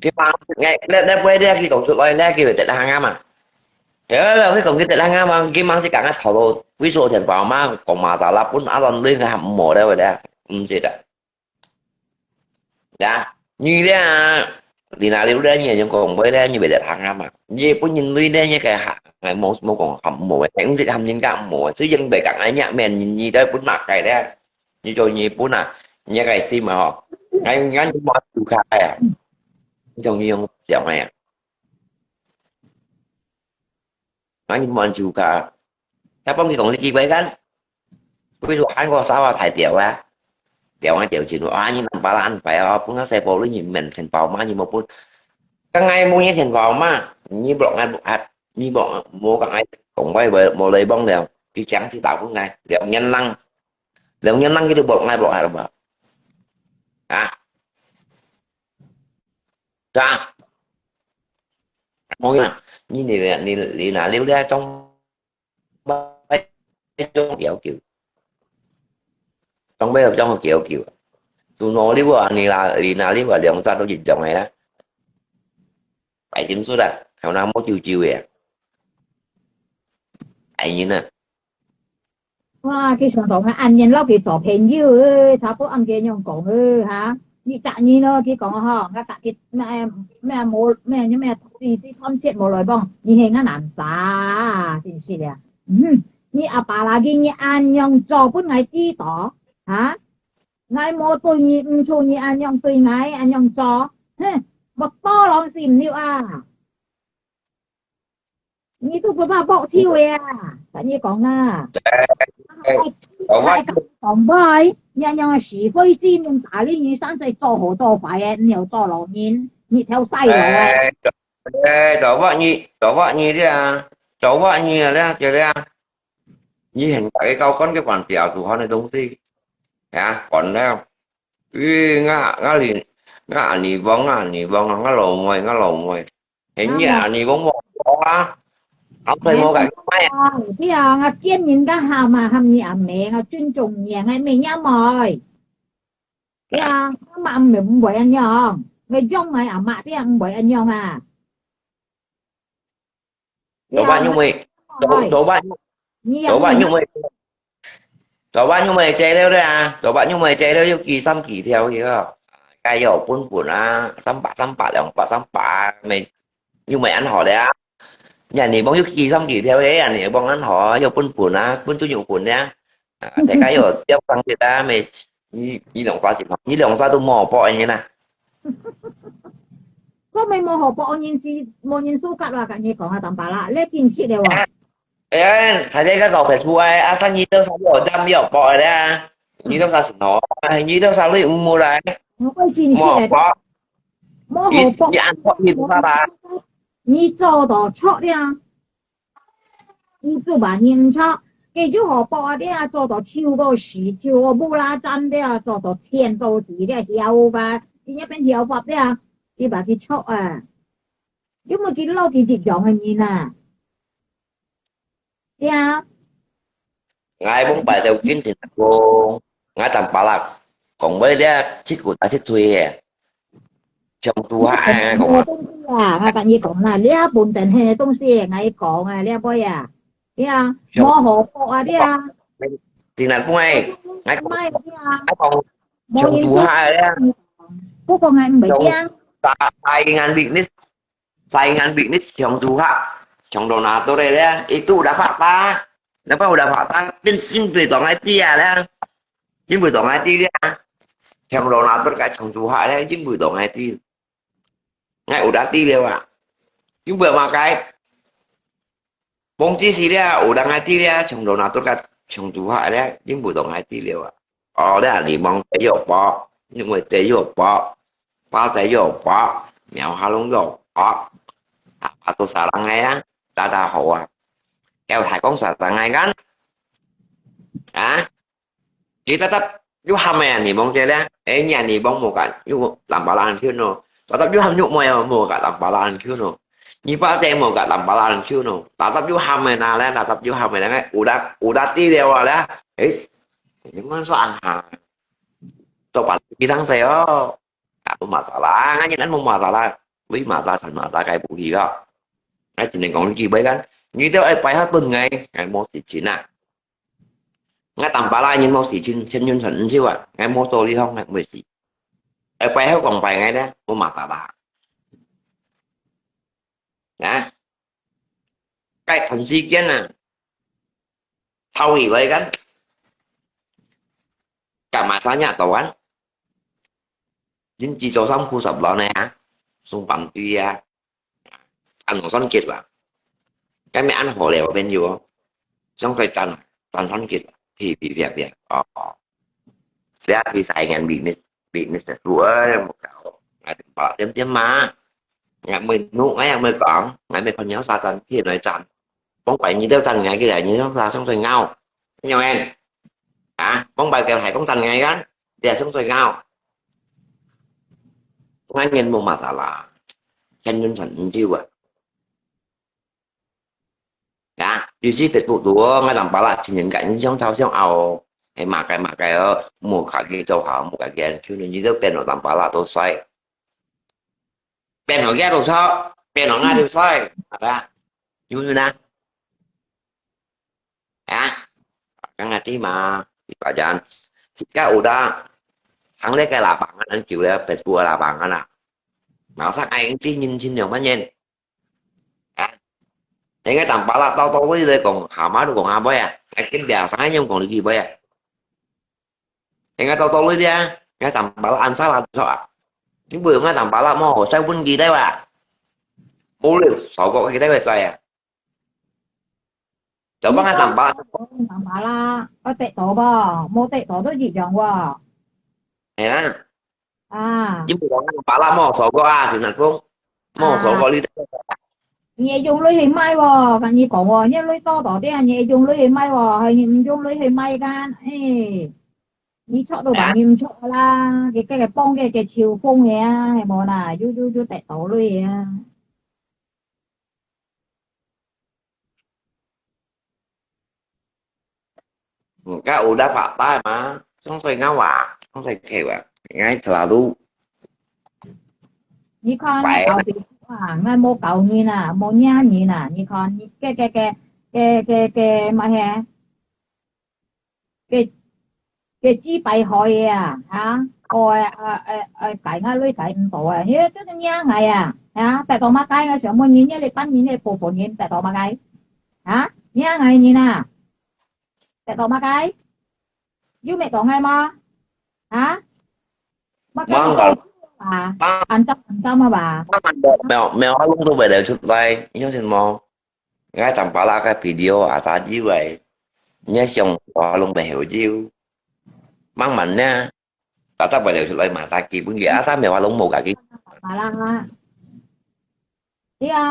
佢嘛，𠊎，你，你不會咧，佢講出來咧，佢會得行啊嘛。哎，佢講佢得行啊嘛，佢嘛是講啊，頭腦歸屬電腦嘛，講嘛，打啦，分阿老師佢還無咧，喂咧，毋是的。 呀，你咧啊，你那裡咧，你就講話咧，你袂得行啊嘛。你本人類咧，你个行，無，無講含無个，你毋識含人家無个，所以你袂講哎呀，免人你都本哪个咧，你做你本啊，你个心嘛吼，哎，你看你莫輸開啊，你像你用講个呀。 啊，你滿足佢。佢幫佢講你幾鬼間，佢就喊我燒啊，大條啊，條啊條錢，啊，你兩百萬塊啊，分佢細包你面前包嘛，你無分。講𠊎無你錢包嘛，你block𠊎block，你block，無講𠊎講話無，無來幫了，佢講是打分𠊎，兩年lang，兩年lang佢就block𠊎block下了吧？啊？ Ka. Mo ya, ni, ni, ni, ni na liu le trong bai trong kiu kiu. Trong bai trong kiu kiu. Tu no liu a, ni la, ni na liu a, liang ta tu jin trong ai la. Bai sim su da, hao na mo jiu jiu ya. Ai ni na. 哇，佢想到𠊎恁樣摎佢做朋友，誒，差不多恁樣樣講，誒，哈。一隻人咯，佢講吼，𠊎佮佢咩，咩無，咩，咩，四，四川節無來往，你係𠊎南沙啊，真是的。嗯，你阿爸啦，佢你恁樣做分𠊎知道，哈？𠊎無對你，毋錯你恁樣對𠊎，恁樣做，哼，莫多lòng心了啊！你都毋怕爆臭个啊？同你講啊，哎，我話講話，你樣樣个是非之人，打理你生仔做好做壞个，你又做老人，你條衰路个。哎，哎，做法你，做法你這啊，做法你啊，這這啊，你現在个高官个官僚做好个東西，啊，官僚，咦，我我連我阿尼翁啊，阿尼翁啊，我老妹，我老妹，現你阿尼翁無講啊，後生無講咩啊？啊，對啊，我見人家喊嘛，喊你阿妹，我尊重你，我妹阿妹。對啊，我嘛毋毋會恁樣，我用我阿媽，對啊，毋會恁樣啊。做法因為，做做法，你做法因為，做法因為這了咧啊，做法因為這了又幾三幾條去啊，該有本本啊，三百三百兩百三百，沒，又沒安好了啊。人家你幫又幾三幾條个，人家幫安好啊，有本本啊，本就有本了啊。啊，這个有要上去啊，沒，你你兩百幾，你兩百都無報人家啦。我咪無好報人知，無人收割啦，跟你講啊，當巴啦，你見識了哇？哎，大家个搞別出來，啊，生意都差不多，咱沒有報的啊。你都啥什么？哎，你都啥都唔好来，我會見識个，冇報，無好你你報，按错你不怕吧？你做到錯了，你做吧認錯，佢就好報啊，你啊做到臭到死，臭到無啦站的啊，做到錢到死的，曉吧？今日變曉法的啊，你把佢錯啊，因為佢老佢一樣个人啊。 呀，𠊎往擺就緊先講，𠊎當巴拉講話咧，七句打七嘴个，像豬下哎，講啊，東西啊，我跟你講啦，你啊本等个東西，𠊎講啊，你啊妹啊，你啊，無好報啊，你啊，真難講哎，𠊎講賣你啊，，𠊎講像豬下个咧，不過𠊎毋會驚，大大眼力你，大眼力你像豬下，像到哪到來咧，itu udah fakta，nampak udah fakta，變變對當个知啊咧，變對當个知咧，像到哪到个像豬下咧，變對當个知。 哎，有得知了啊。因為麼个？忘記時了，有人愛知了，從頭那到个從頭下了，因為都愛知了啊。哦，了你望得有報，因為得有報，包得有報，苗下攏有報，啊，啊，都啥人个啊？大家好啊。要還講啥人个啊？啊？ Kita tetap yuham ya ni mong kaya, eh nya ni mong mo ka yu lambalan kyun no. Tetap yuham yu mo ya mo ka lambalan kyun no. Ni pa te mo ka lambalan kyun no. Tetap yuham ya na le, tetap yuham ya na. Udah udah ti dia wa le. Eh, ni man sa ang ha. To pa ti tang se o. Ka tu masalah, ngan ni kan mo masalah. Wi masalah san masalah kai bu hi ka. Ai chin kong ki bai kan. Ni te ai pai ha tun ngai, ngai mo si chin na. Ngai tam pa la nyin mo si chin, chen yun san nyin chiu a, ngai mo to li hong ngai mo si. Ai pai hau kong pai ngai da, mo ma ta ba. Na. Kai thon si kian a. Thau hi lai kan. Ka ma sa nya to kan. Yin chi cho sam khu sap lo ne ha. Sung pam tui a. Ăn hổ son kiệt ba. Cái mẹ ăn hổ lèo bên vô. Xong rồi trần, trần son kiệt. Thì thì thì thì. Ờ. Dia si sai ngan business, business tu ơi một cậu. Ngai tempat tiêm tiêm mà. Ngai mười nụ ngai yang mười cỏng, ngai mười con nhéo sa trần thì nói trần. Bóng quay như đeo trần ngai cái này như nó ra xong rồi ngau. Nhau em. Hả? Bóng bay kèo thầy cũng trần ngai gắn. Dia sống rồi ngau. Ngai ngen mong masalah. Chen yun san njiu a. Ya, yu si Facebook tu, ngai tam pa la chin yen kai ni xiong chao xiong ao. Hei ma kai ma kai o, mu ka ki zhou hao, mu ka ki an kiu ni, ni dou bian lo tam pa la dou sai. Bian lo kia dou sai, bian lo ngai dou sai. Ada. Yu na. Ya. Kang ati ma, di pa jan. Sika udah. Hang le kai la bang an kiu le, Facebook la bang an a. Mao sa ai ti nyin chin yong man yen. Hei ngai tam pa la tau tau lui lui kong ha ma lu kong ha boi a. Ngai kin bia sa ngai yong kong li ki boi a. Hei ngai tau tau lui dia. Ngai tam pa la an sa la cho a. Kin bui ngai tam pa la mo sai bun ki dai wa. Mo liu sau ko ki dai wa sai a. 就講啊，三百，三百啦，愛得到無？無得到都一樣喎。係啦。啊。你無講三百啦，無收過啊，先生講，無收過你。你愛用鐳去賣喎，跟你講喎，你鐳多多點，你愛用鐳去賣喎，還係你毋用鐳去賣个？哎，你錯都話你毋錯啦，佢个幫个个秋風个啊，係無啦？有有有得到鐳啊。 Enggak udah patah mah, song sai ngawa, song sai kewa, ngai selalu. 你看，𠊎教你啊，𠊎無教人啊，無惹人啊。你看，你个个个个个个麼个，个个幾百歲个啊，哈，哦，哎哎哎，改𠊎鐳改毋到啊，你就是惹𠊎啊，哈，得到麼个？𠊎想問你，你个班人，你个婆婆人得到麼个？哈，惹𠊎人啊，得到麼个？有搣到𠊎無？哈？麼个？啊，安心安心啊吧？沒有沒有，他弄都不得出來，你相信無？ Ngai tampalak ka video ata jiwai. Nya siang walong behiu jiu. Mang man nya, tatap balik sulai mata ki pun ki asa me walong mo kaki. Tampalak nga. Iya.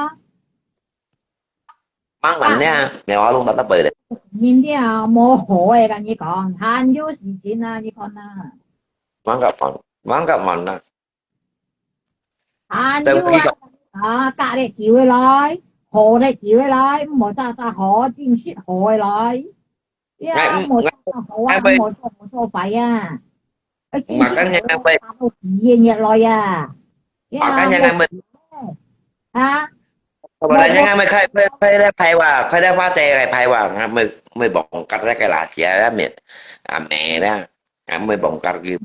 Mang man nya, me walong tatap balik. Nhìn đi à, mô hổ ấy, các anh còn han du gì chín à, như con à. Mang ka man, mang ka man na. 還有啊，啊，隔日救佢來，河咧救佢來，毋好早早河，正式河佢來。呀，毋好早早河啊，毋好做，毋好做壞啊。哎，正式河啊，打到幾日日來啊。呀，我跟你講，啊？我跟你講，快快快來拍我，快來發財來拍我，我我幫隔那個垃圾啊，面啊，沒啦，我幫隔佢。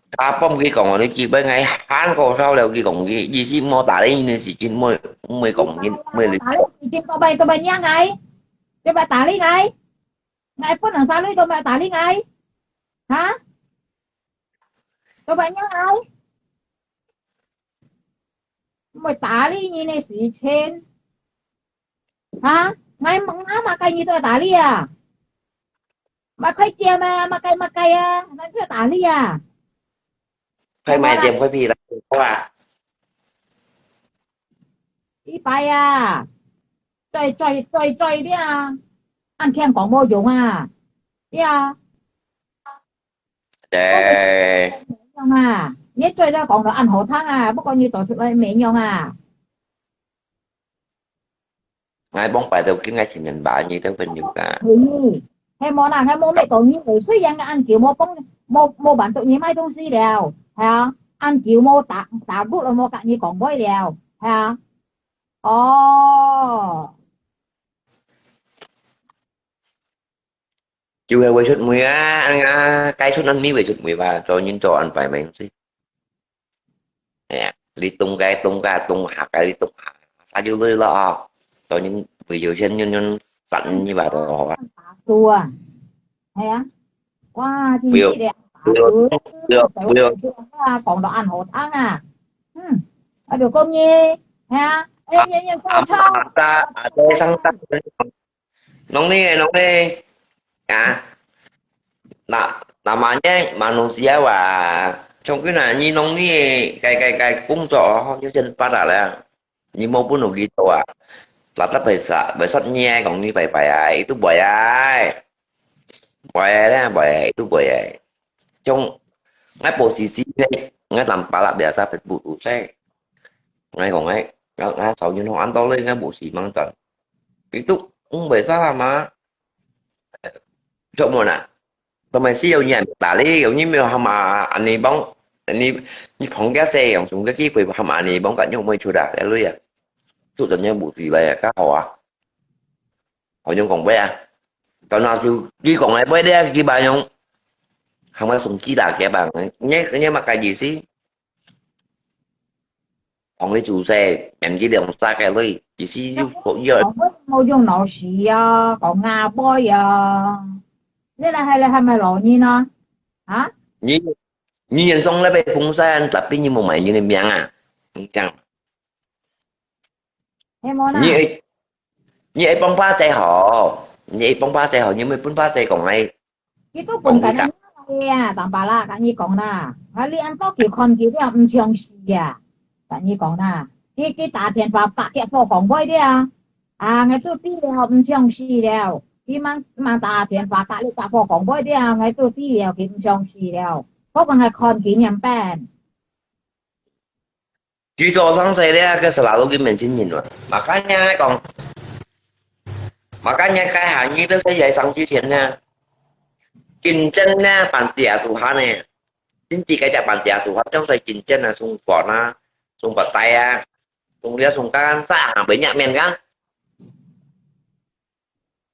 Kapom佢講，你基本𠊎喊過燒了，佢講佢意思莫打理你个事情，莫莫講你莫理。打理事情，做麼做麼惹𠊎？做麼打理𠊎？𠊎分人生你做麼打理𠊎？哈？做麼惹𠊎？莫打理你个事情。哈？𠊎問𠊎麼个你都打理啊？ 麼个店啊，麼个麼个啊，𠊎就打理啊。開賣店，開皮啦，好啊。一擺啊，追追追追了，恁聽講無用啊，對啊。對。無用啊，你追了講到恁好聽啊，不過你做出來無用啊。 𠊎幫拜到今个情人吧，你都朋友个。係，係無啦，𠊎無咩講你，雖然𠊎恁久無幫，無無辦到你買東西了，係啊，恁久無打打鼓了，無甲你講話了，係啊。哦。 就係會出味啊，啊，該出恁味會出味吧，做人做恁擺明事。哎呀，你東該東該東下該你東下，啥就累了啊。做人會有錢人人賺你吧都好啊。打輸啊，係啊，哇，真係的，打輸，不要不要不要，啊，講到恁好聽啊，嗯，我就講你，係啊，哎，年年過錯。阿爸阿爸阿爹上當。 Nong ni, nong ni. Ah, na, namanya manusia wa. Chong kena ni nong ni, kai kai kai, kung so, ni jen pada la. Ni mo pun ugi to wa. Lata pesa, besot ni ai kong ni pai pai ai, itu buai ai. Buai ai la, buai ai, itu buai ai. Chong, ngai posisi ni, ngai tampalak biasa Facebook usai. Ngai kong ngai, ngai, ngai sau ni nong an to le, ngai busi mang tan. Itu, ung bai sa ma. Chok mo na. Tao mai si yau nyan ta li, yau ni meo ham a, ani bang, ani, ni phong kia se, yang sung kia ki pui ham ani bang kat nyok moi chu da, ya lui ya. Tu dan yang bu si lai ya, ka hao a. Hao nyong kong bai a. Tao na siu, ki kong lai bai de, ki ba nyong. Ham a sung ki da kia bang, nye, nye ma kai ji si. Kong li chu se, men ki dong sa kai lui, ji si yu, yu. Kong bai mo yong nau si ya, kong nga bai ya. Ni la hai la hai mai lo ni na. Ha? Ni, ni yan song la bai phong sa, tapi ni mo mai ni ni miang a. Ni chang. He mo na. Ni, 你愛幫巴姐好，你愛幫巴姐好，你毋愛分巴姐講𠊎。佢都分緊𠊎啊，當巴拉，跟你講啦，𠊎你恁多佢看佢了，毋相信啊，跟你講啦，佢佢打電話打給火光妹了，啊，𠊎都知了，毋相信了，佢吂吂打電話打你打火光妹了，𠊎都知了，佢毋相信了，火光妹看佢仰般。 佢做生意咧，佢selalu佢面前人啊。Makanya講，makanya該下你都係在上之前呢，競爭呢，panti asuhan呢，真正該隻panti asuhan，將在競爭啊，送飯啊，送白帶啊，送了送乾，啥行會入面kan？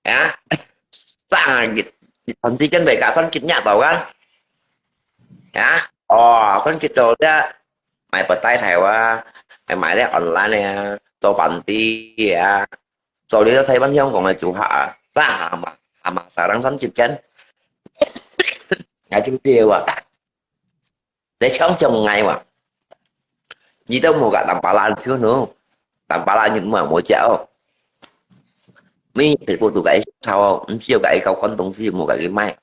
Ya, sang git, git panti kan bai ka son git nya tau kan? Ya, oh, son git tau dia, mai petai thai wa, mai mai dia online ya, tau panti ya, tau dia Taiwan Hong Kong ya juha, sang ama, ama sarang son git kan? Ngai ju dia wa. 你搶搶𠊎哇！你都無甲當巴拉人票喏，當巴拉人嘛無食哦。你全部都甲伊抄哦，毋需要甲伊交關東西，無甲伊賣。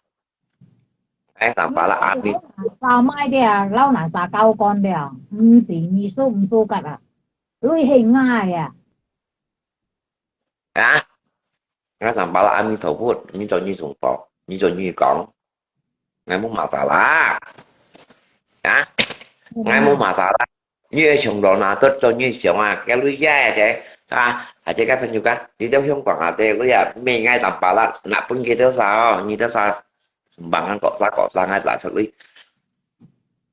哎，當巴拉阿咪，包賣的啊，老难杀高官的啊，毋是你輸毋輸甲啊，你係𠊎啊。啊？ Ngai tang pala amis thô put, nyi cho nyi sùng tôk, nyi cho nyi kông. Ngai mô masalah. Hả? Ngai mô masalah. Nyi ê siông lò nà tôt cho nyi siông à, cái lui ya à, thế. À, à, thế cái phần nhu cái, đi theo hiông quảng à, thế lui à, mê ngai tang pala, nà pun kì theo sao, nyi theo sao. Sùng bằng ăn kọ sa kọ sa ngai tả sơ lui.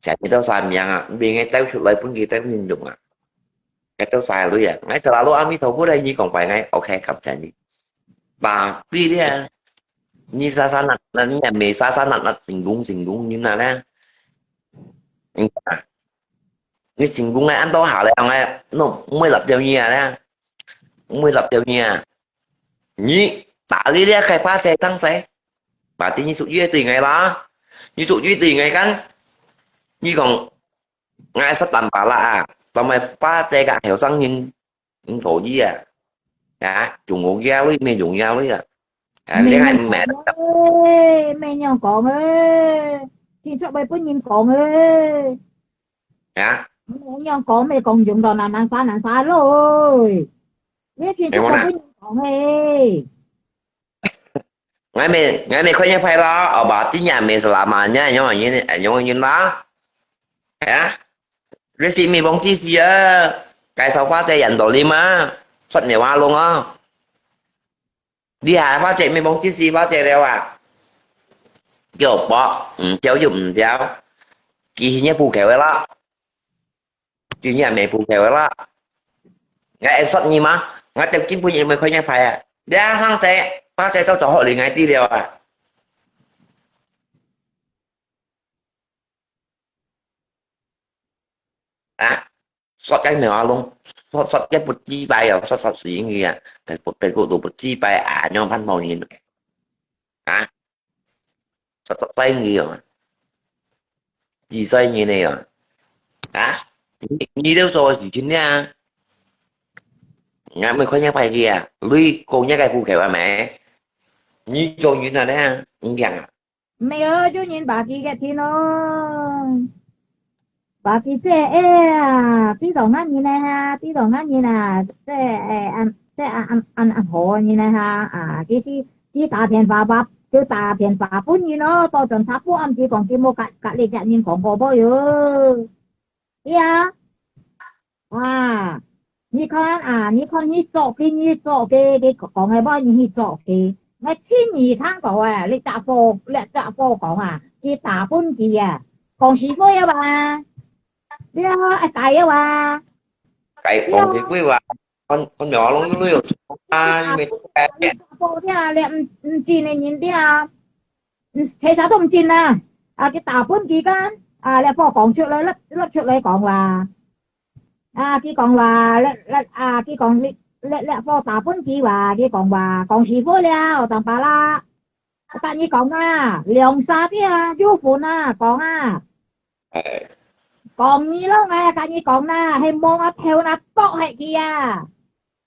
Chả nyi theo sao miệng à, mê ngai theo sụt lấy pun kì theo hiông dùng à. Cái tao sai lui à. Ngai selalu amis thô put đây nyi kông phải ngai. Ok, cảm ơn nyi. Bà, pi dia. Nyi sa sa nat, nat nyi mê sa sa nat nat sing lung sing lung nyi na nè. Nyi sing lung ngai ăn tô hảo lẹ ngai. No, mới lập điều nyi à nè. Mới lập điều nyi à. Nyi, ta li lia khai pha xe tăng xe. Bà tí nyi sụt yue tùy ngai la. Nyi sụt yue tùy ngai kan. Nyi kông, ngai sat tang pala à. Tao mai pha xe ka hiểu sang nyin. Ung thô yi à. Hả? Chúng ngô gia lui, mê chúng gia lui à. Hả? Mê liên hai mẹ. Ê, mê nhong kông ê. Chính xác bài bún nhìn kông ê. Hả? Mê nhong kông, mê kông dùng đó là nắng xa, nắng xa rồi. Mê chính xác bài bún nhìn kông ê. Ngai mê, ngai mê khói nhai phai lo, ở bà tí nhà mê sả mà nhá, nhong nhìn, nhong nhìn lo. Hả? Rê sì mì bông chi sì ơ. Cái sau pha xe yắn tổ lim á. Xuất mì hoa lông á. Đi hả pha xe mì bông chi sì pha xe leo à. Kiểu bó, ừ, chéo yụm, ừ, chéo. Kì hì nhé phù khéo lắm. Kì nhé mẹ phù khéo lắm. Ngai xuất nhì mà. Ngai tèo kín phù nhì mê khói nhé phai à. Đi hả sang xe. Pha xe sau chó hội lý ngai tí leo à. À. Sót cái mèo áo lông, sót, sót cái bút chi bài à, sót, sót xí người à, cái bút, cái bút, bút chi bài à, nhóm phan màu nhìn. Hả? Sót, sót tay người à. Chỉ xoay nhìn này à. Hả? Nhi, nhi đâu rồi chỉ chín nha. Ngã mới khó nhắc bài gì à. Lui cô nhắc cái phù khéo à mẹ. Nhi cho như thế nào đấy à. Không chẳng à. Mẹ ơi, chú nhìn bà kì cái thì nó. Bà kì tê ê à, tí tỏ ngắt nhìn này ha, tí tỏ ngắt nhìn à, tê ê ăn, tê ăn ăn ăn ăn hổ nhìn này ha, à, kì tí tí ta tiền phá bắp, tí ta tiền phá bún nhìn nó, tao trần tháp bố ăn kì còn kì mua cà cà lê chả nhìn còn có bao giờ. Iya. À, nhi con à, nhi con nhi chọc kì, nhi chọc kì, kì kông ngai bó nhi chọc kì. Ngai chín nhi tháng kông à, lê chả phô, lê chả phô kông à, kì ta bún kì à. Kông sĩ phu ya ba. Iya, ai cài ya ba. Cài kông sĩ phu ba. Con, con nhỏ lông lui à, mẹ. Lê chả phô ya, lê, ừ, ừ, chín nhi nhìn ya. Thế sao tông chín à? À, kì ta bún kì kan. À, lê phô kông trước lơi, lấp, lấp trước lơi kông ba. À, kì kông ba, lê, lê, à, kì kông lê, lê, lê phô ta bún kì ba, kì kông ba, kông sĩ phu liao, tang pala. Kà nhi kông à, liang sa tia, yu phun à, kông à. Kông nhi lông à, kà nhi kông à, hay mông à, phèo à, tộc hay kì à.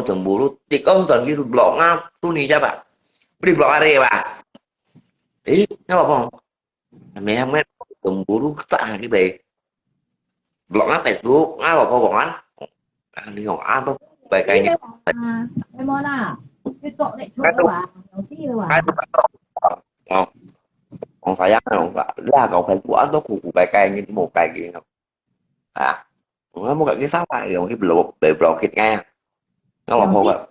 講全部都，你講全部都 block 啊，都你家吧，不是 block 啊，對吧？誒，你老婆，沒有，沒有，全部都炸去呗。Block 啊，Facebook，啊，老婆講啊，啊，你講啊，都拜拜呢。你無啦，你做你出了啊，有事了啊。哦，講啥樣？講啥？你還講Facebook啊，都苦苦拜拜，你都無拜拜。 啊，我無个，佢啥話用去 block，被 block 佢个，我老婆个。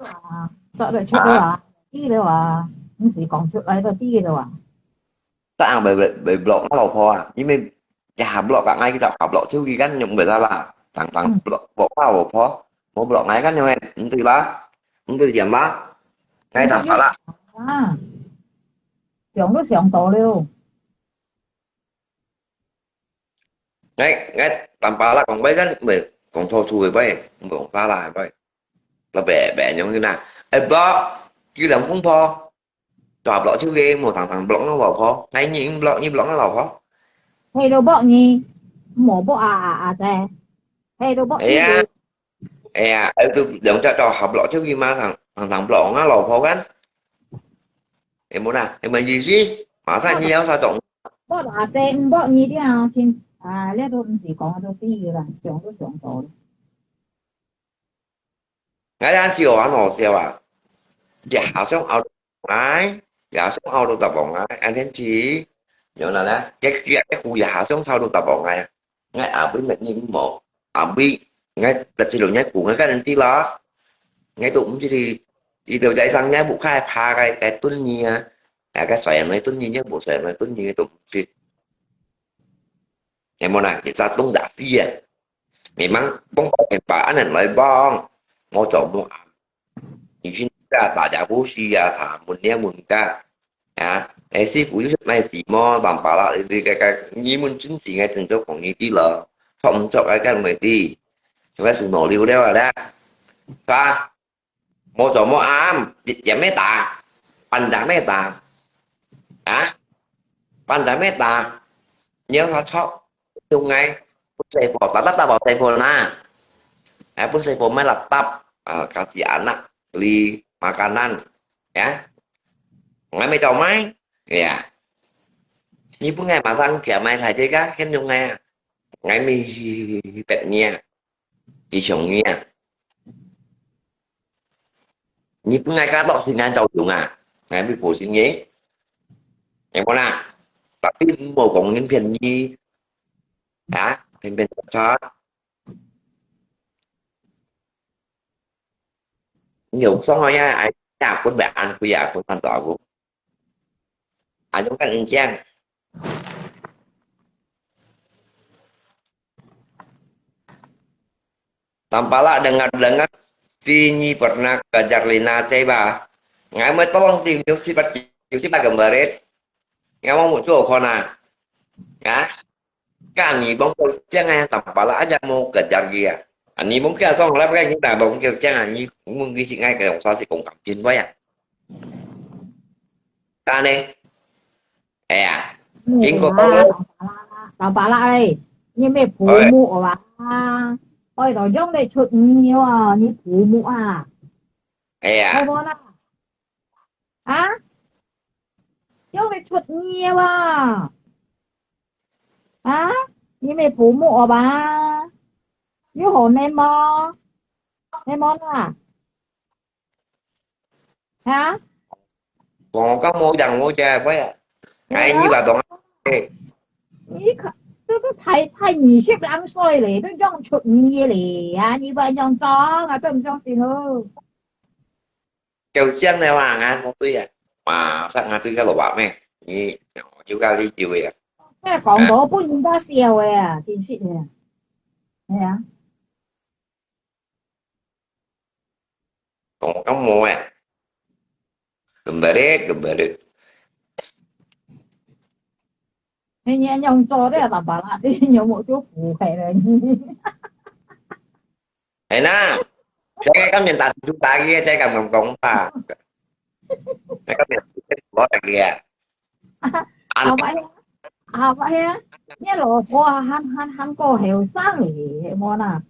做得出个啊，知了啊，毋使講出來都知了啊。當然被被被 block，我老婆啊，因為一下block个，𠊎去到下block手機kan，用毋得啦，當當block，block下我婆，無block𠊎kan，用毋對啦，毋對點啦，𠊎當好啦。啊，想都想到了。 𠊎，𠊎坦白啦講，𠊎kan毋係講錯處个，毋係講啥啦，毋係。特別別樣个啦。哎，block，佢兩公婆，大block手機，無常常block𠊎老婆，𠊎你block，你block𠊎老婆。係都block你，無block啊啊啊仔，係都block你。哎呀，哎呀，哎，都兩隻到下block手機嘛，常常常block𠊎老婆kan。有無啦？有無意思？馬上你要啥種？block啊仔，毋block你了，親，啊，這都毋使講，都知个啦，想都想到了。𠊎當時有恁好笑啊！一下想拗到𠊎，一下想拗到十王𠊎，恁天氣，有哪呢？一一一股一下想拗到十王𠊎，𠊎阿妹乜認無，阿妹，𠊎特別路𠊎股𠊎个人知啦，𠊎都毋知佢，佢就在上𠊎屋下爬个个蹲你啊，啊个水人來蹲你，也無水人來蹲你，都毋知。有無啦？其實東大西啊！ Memang pong pong ba anan lai bang. Mau chau mau am. Ni sin ka ta ja bu si ya ta mun nia mun ka. Ya, eh si pu yu mai si mo tam pa la di ka ka ni mun chin si ngai ten chok kong ni di lo. Chok mun chok ai kan mai di. Chok ai su no liu liu da. Ka. Mau chau mau am, 點咩打？Pandang咩打？啊？Pandang咩打？你要他錯，用哎，分細婆，打打打包細婆啦。哎，分細婆買laptop，啊，kasih anak beli makanan，ya。我還沒找卖，ya。你不愛馬上給買台階个，先用哎啊，我還沒別你啊。 佢想你啊。你分𠊎加多時間照顧啊，𠊎會保護你。有無啦？Tapi毋好講人騙你，啊，騙騙錯。你有傷害呀，哎呀，分別安慰啊，分散照顧。 Ayong kan engkiang. Tampalak dengar-dengar, si nyi pernah kejar Lina Ceba. Ngai mai tolong si nyu sipat, sipat kembarit. Ngai mau muncul kona. Ya. Kan ni bông kêu chang ai, Tampalak aja mau kejar dia. Ani bông kia song lap kan ni bông kêu chang ani mung ki sik ngai ka dong sa sik kong kam chin wa ya. Kan ni. Eh ya. King ko tong. Tampalak ai. Ni me phu mu wa. Oi, lo yong le chut ni wa, ni phu mu a. Eh ya. Oi, mo na. 啊？用你出業啊？啊？你没父母啊吧？有好难吗？难吗啦？啊？我讲无讲我家不呀？哎，你把东，哎，你看，这个太太二十零岁嘞，都养出业嘞啊！你不要养长啊，都唔相信哦。 九江的话，俺不对啊。哇，上俺这个老板咩？你就该你就呀。哎，讲到不应该笑的啊，真是的。哎呀，讲讲么哎？Kembali, kembali。哎，你用做的爸爸啦，你有没有就不会了？ Ay na, saya kan minta tunjuk lagi, saya kan ngomong pa. Saya kan minta tunjuk lagi ya. 阿伯兄，阿伯兄，你老婆還還還過後生咧，無啦？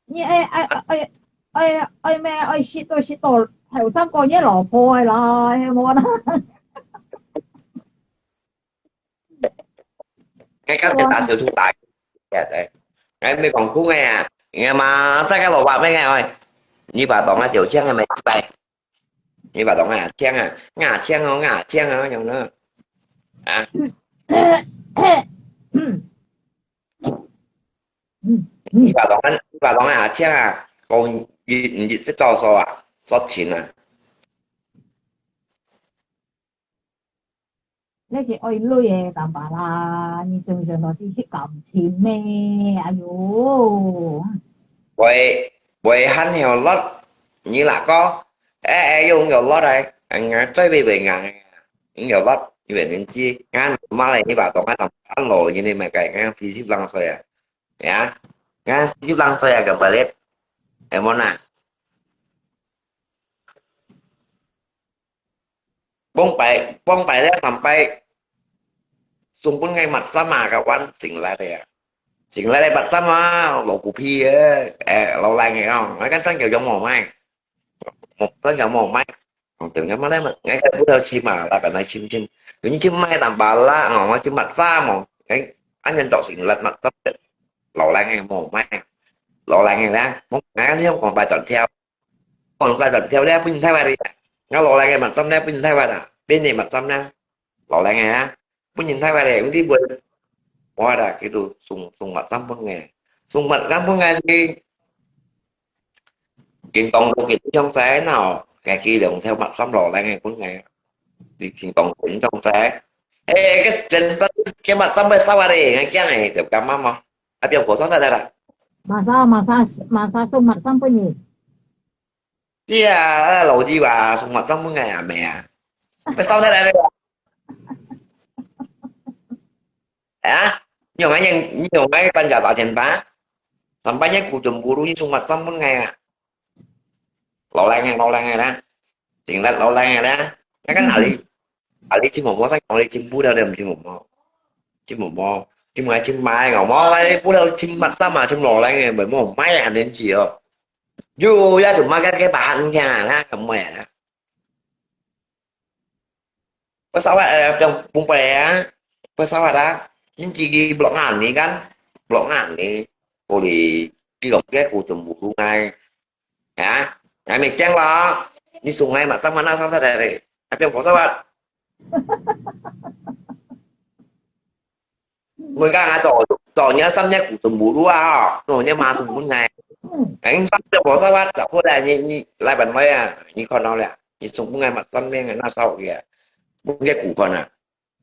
你愛愛愛愛愛咩？愛識到識到後生過你老婆个啦，無啦？ 該个別打小出來，哎，哎，沒講空个啊，你嘛，三個老闆咩个，哎，你把當啊小強啊，沒拜，你把當啊強啊，牙強哦，牙強啊，樣呢，啊，你把當啊，你把當啊強啊，講一一十多歲啊，說情啊。這是愛鐳个，淡薄啦，你想想到這是感情咩？哎喲，會，會喊曉落，你那個，哎，哎，用曉落來，哎呀，最尾尾硬，用曉落，有人知，俺媽來，你把東西當安老，你那麼个，俺四十零歲啊，呀，俺四十零歲啊，个不咧，哎，莫呐。 放擺，放擺了三擺，送分𠊎抹衫啊，个碗醒來了呀。醒來了抹衫啊，老古皮个，哎，老爛个哦，𠊎看上有用無賣，無，上有無賣。哦，對，𠊎買來嘛，𠊎个不要去嘛，那本來去去，有人去買淡薄啦，哦，𠊎去抹衫哦，哎，安全到醒來抹衫，老爛个無賣，老爛个啦，我，𠊎用講大轉跳。 講个就跳咧，分人睇壞咧。我老人个嘛，心咧分人睇壞啦，變你嘛心咧，老人个啊，分人睇壞咧，有啲會，我啦，叫做送，送物心分个，送物心分个是，京東都見上濟喏，家己兩條物心老人个分个，你京東見上濟，誒，个人都，个物心會燒啊咧，驚誒，就咁樣嘛，啊，變過燒得啦。Masa, masa, masa送物心分你。 是啊，老弟啊，送物心分𠊎阿姆啊，會燒得來个。啊？你用个，你用个搬家打電話，上半夜苦中不如你送物心分𠊎啊。老人个，老人个啦，真个老人个啦，那个哪里？ 啊，你去摸摸，再講你進步了，你毋去摸摸，去摸摸，去買去買，我摸來不了去買衫啊，去老人个，買摸買啊，年紀哦。又要去買个个把人家啦，咁樣啦。Pesawat, eh, yang pumpai ya, pesawat ah, ini di blok ngani kan, blok ngani, boleh di blok dia kudu mulungai. Ha? Ngai mekeng lo. Ni sungai mak sama na sama dari. Tapi yang bosan wat. Mereka ngato, to nya sam nya ku tembulu ah. To nya masuk pun ngai. Ang sam nya bosan wat, tak boleh ni, ni lai ban mai ah. Ni kon lo le. Ni sung pun ngai mak sam nya na sao dia. Pun dia ku kon ah.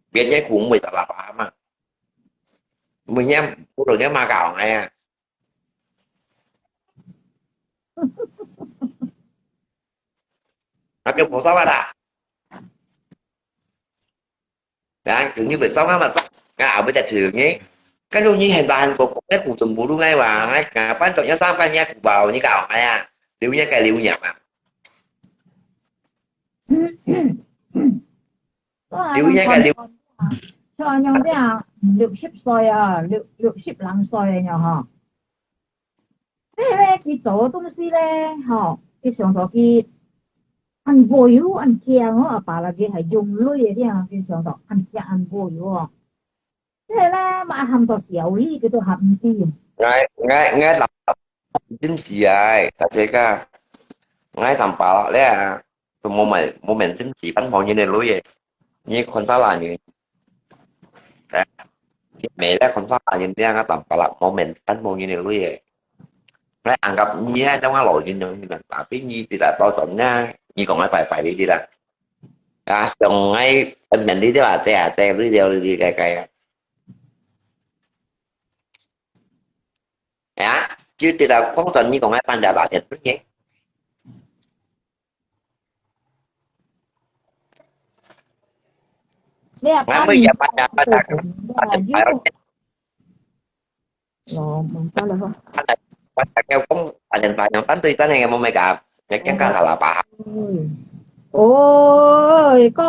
Biar nya ku mui tak lapa ma. Mui nya, ku to nya ma kao ngai ah. Tapi bosan wat ah. Nah, ini bersama masa. Nah, apa tak sih ni? Kan ni hendak hantu kok aku tembulu ngai wang, ngai kapan tu nya sampai nya aku bau ni kau ngai ah. Liu nya kai liu nya ma. 你會應該了。像恁樣這樣，六十歲啊，六，六十零歲了吼。這咧，佢做東西咧，吼，佢想到佢恁無油、恁強哦，阿爸那個還用鐳个這樣，佢想到恁強恁無油哦。 這咧，嘛喊到小李，佢都喊毋知。𠊎，𠊎，𠊎諗，真是啊，大家个，𠊎諗法咧，都無問，無問真是，分好人个鐳个，你看到啦你，哎，你咩咧看到啦，人家个諗法啦，無問分好人个鐳个。𠊎anggap你啊，像我老人樣，tapi你tidak tahu soalnya，你講个壞壞个啦。啊，像𠊎分明你對吧？這啊，這鐳了，鐳了，該該啊。 呀，就知道講到你講个半打打天分个。你也半打半打，哦，明白了吼。半打，半打，講半打，半打，反對，反對，我們講，你講幹啥啦吧？哦，哥，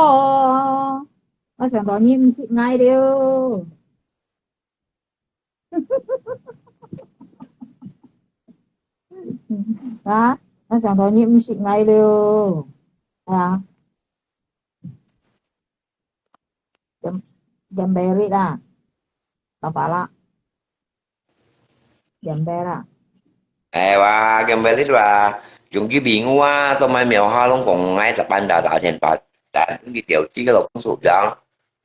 我想到你毋識𠊎了。 啊，𠊎想到你毋識𠊎了。啊。Gem-, Gemberit啊。Kepala。Gemberit啊。哎，哇，Gemberit哇，用句名啊，做麼个名哈，攏講𠊎十班打打千八，但你條知个老公手上。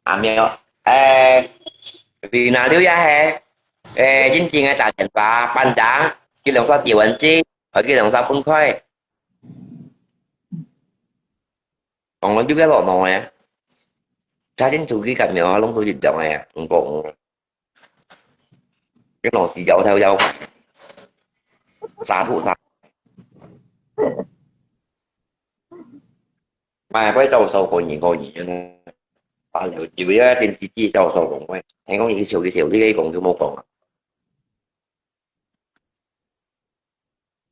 阿妙，誒，你哪裡也係，誒，認真个打電話，班長，佢兩儕調穩機，佢兩儕分開。講了就該落毛誒。查清楚佢甲苗栗都一樣个啊，毋過，嗯，佢老是搖頭搖頭，沙土沙。哎，怪教授个人个人，啊，有一位啊電視機教授講，喂，聽講佢笑佢笑，你講佢無講啊？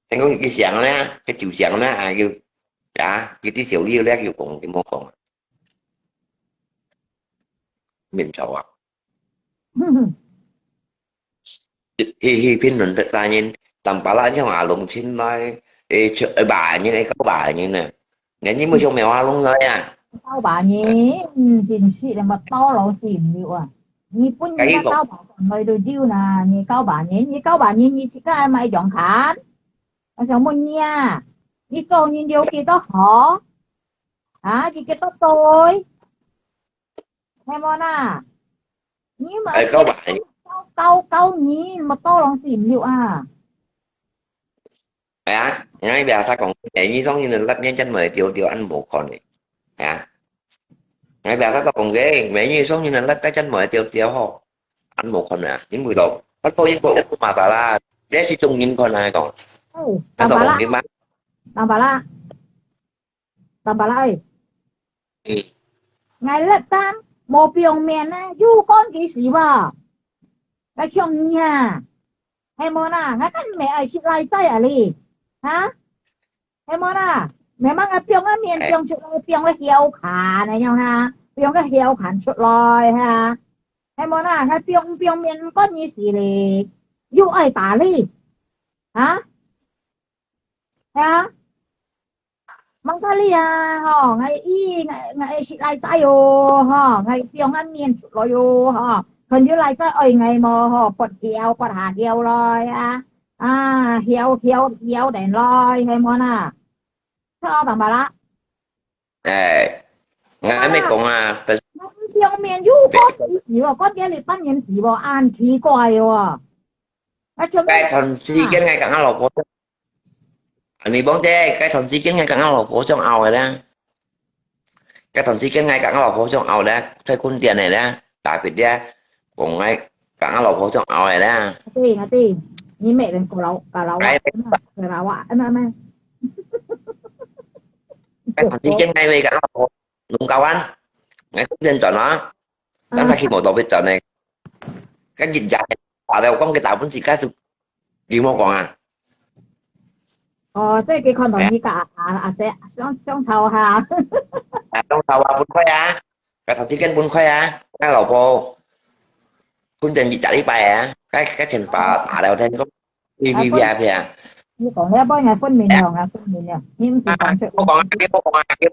聽講佢想咧，佢就想咧，啊，又，啊，佢啲笑你咧，又講佢無講啊？面臭啊！ 去，去評論別儕人，Tampalak像阿龍親來，誒，出，誒，萬人，誒，九萬人啊。人你無像苗阿龍來啊？九萬人，真是的，麼多老師毋溜啊。日本人啊，九萬人來都溜啦，你九萬人，你九萬人，你自家買兩間，我想問你啊，你做人有幾多好？啊，你幾多對？係無啦？你嘛，哎，九萬。九，九，九年，麼多老師毋溜啊？哎呀，人家biasa講，美女上人个laptop真無丟丟，恁無看呢。哎呀，人家biasa都講个，美女上人个laptop真無丟丟吼，恁無看啊。因為咯，不過英國有masalah，這係中人看啊講。哎，那都講你嘛。Tampalak，Tampalak，Tampalak，哎。嗯。𠊎laptop無放面呢，又講佢死無？𠊎想你啊！ 係無啦？𠊎看你愛食來齋啊哩，哈？係無啦？Memang𠊎放个面放出來，放个曉看个樣哈，放个曉看出來哈。係無啦？𠊎放，放面毋管你死哩，又愛打你，哈？係啊？ Mangkali啊，吼，𠊎，咦，𠊎，𠊎係食來齋哦，吼，𠊎放个面出來哦，吼，看有來齋愛𠊎無，吼，拔曉，拔下曉來啊，啊，曉，曉，曉等來，係無啦？Tampalak。哎，𠊎還沒講啊，但是，放面又講佢死哦，講佢禮拜日死哦，恁奇怪哦。啊，全部該段時間𠊎同𠊎老婆 啊，你講這，該段時間𠊎同𠊎老婆相拗个咧。該段時間𠊎同𠊎老婆相拗咧，在睏店个咧，打別咧，講𠊎同𠊎老婆相拗个咧。對，對，你每人搞老，搞老啊，哎，搞老啊，哎，慢慢。該段時間𠊎會同𠊎老婆弄交啊，𠊎睏店轉啊，但係佢無特別轉呢。該日日打電話講佢打分自家就 你莫講啊。哦，這个看到你个阿，阿，阿姐相，相吵哈。啊，相吵啊，分開啊。該頭先跟分開啊，該老婆，分成一隻禮拜啊，該，該天把打了天公，啊，你講了，幫人分明了，啊，分明了，你毋使講出。莫講啊，你莫講啊，你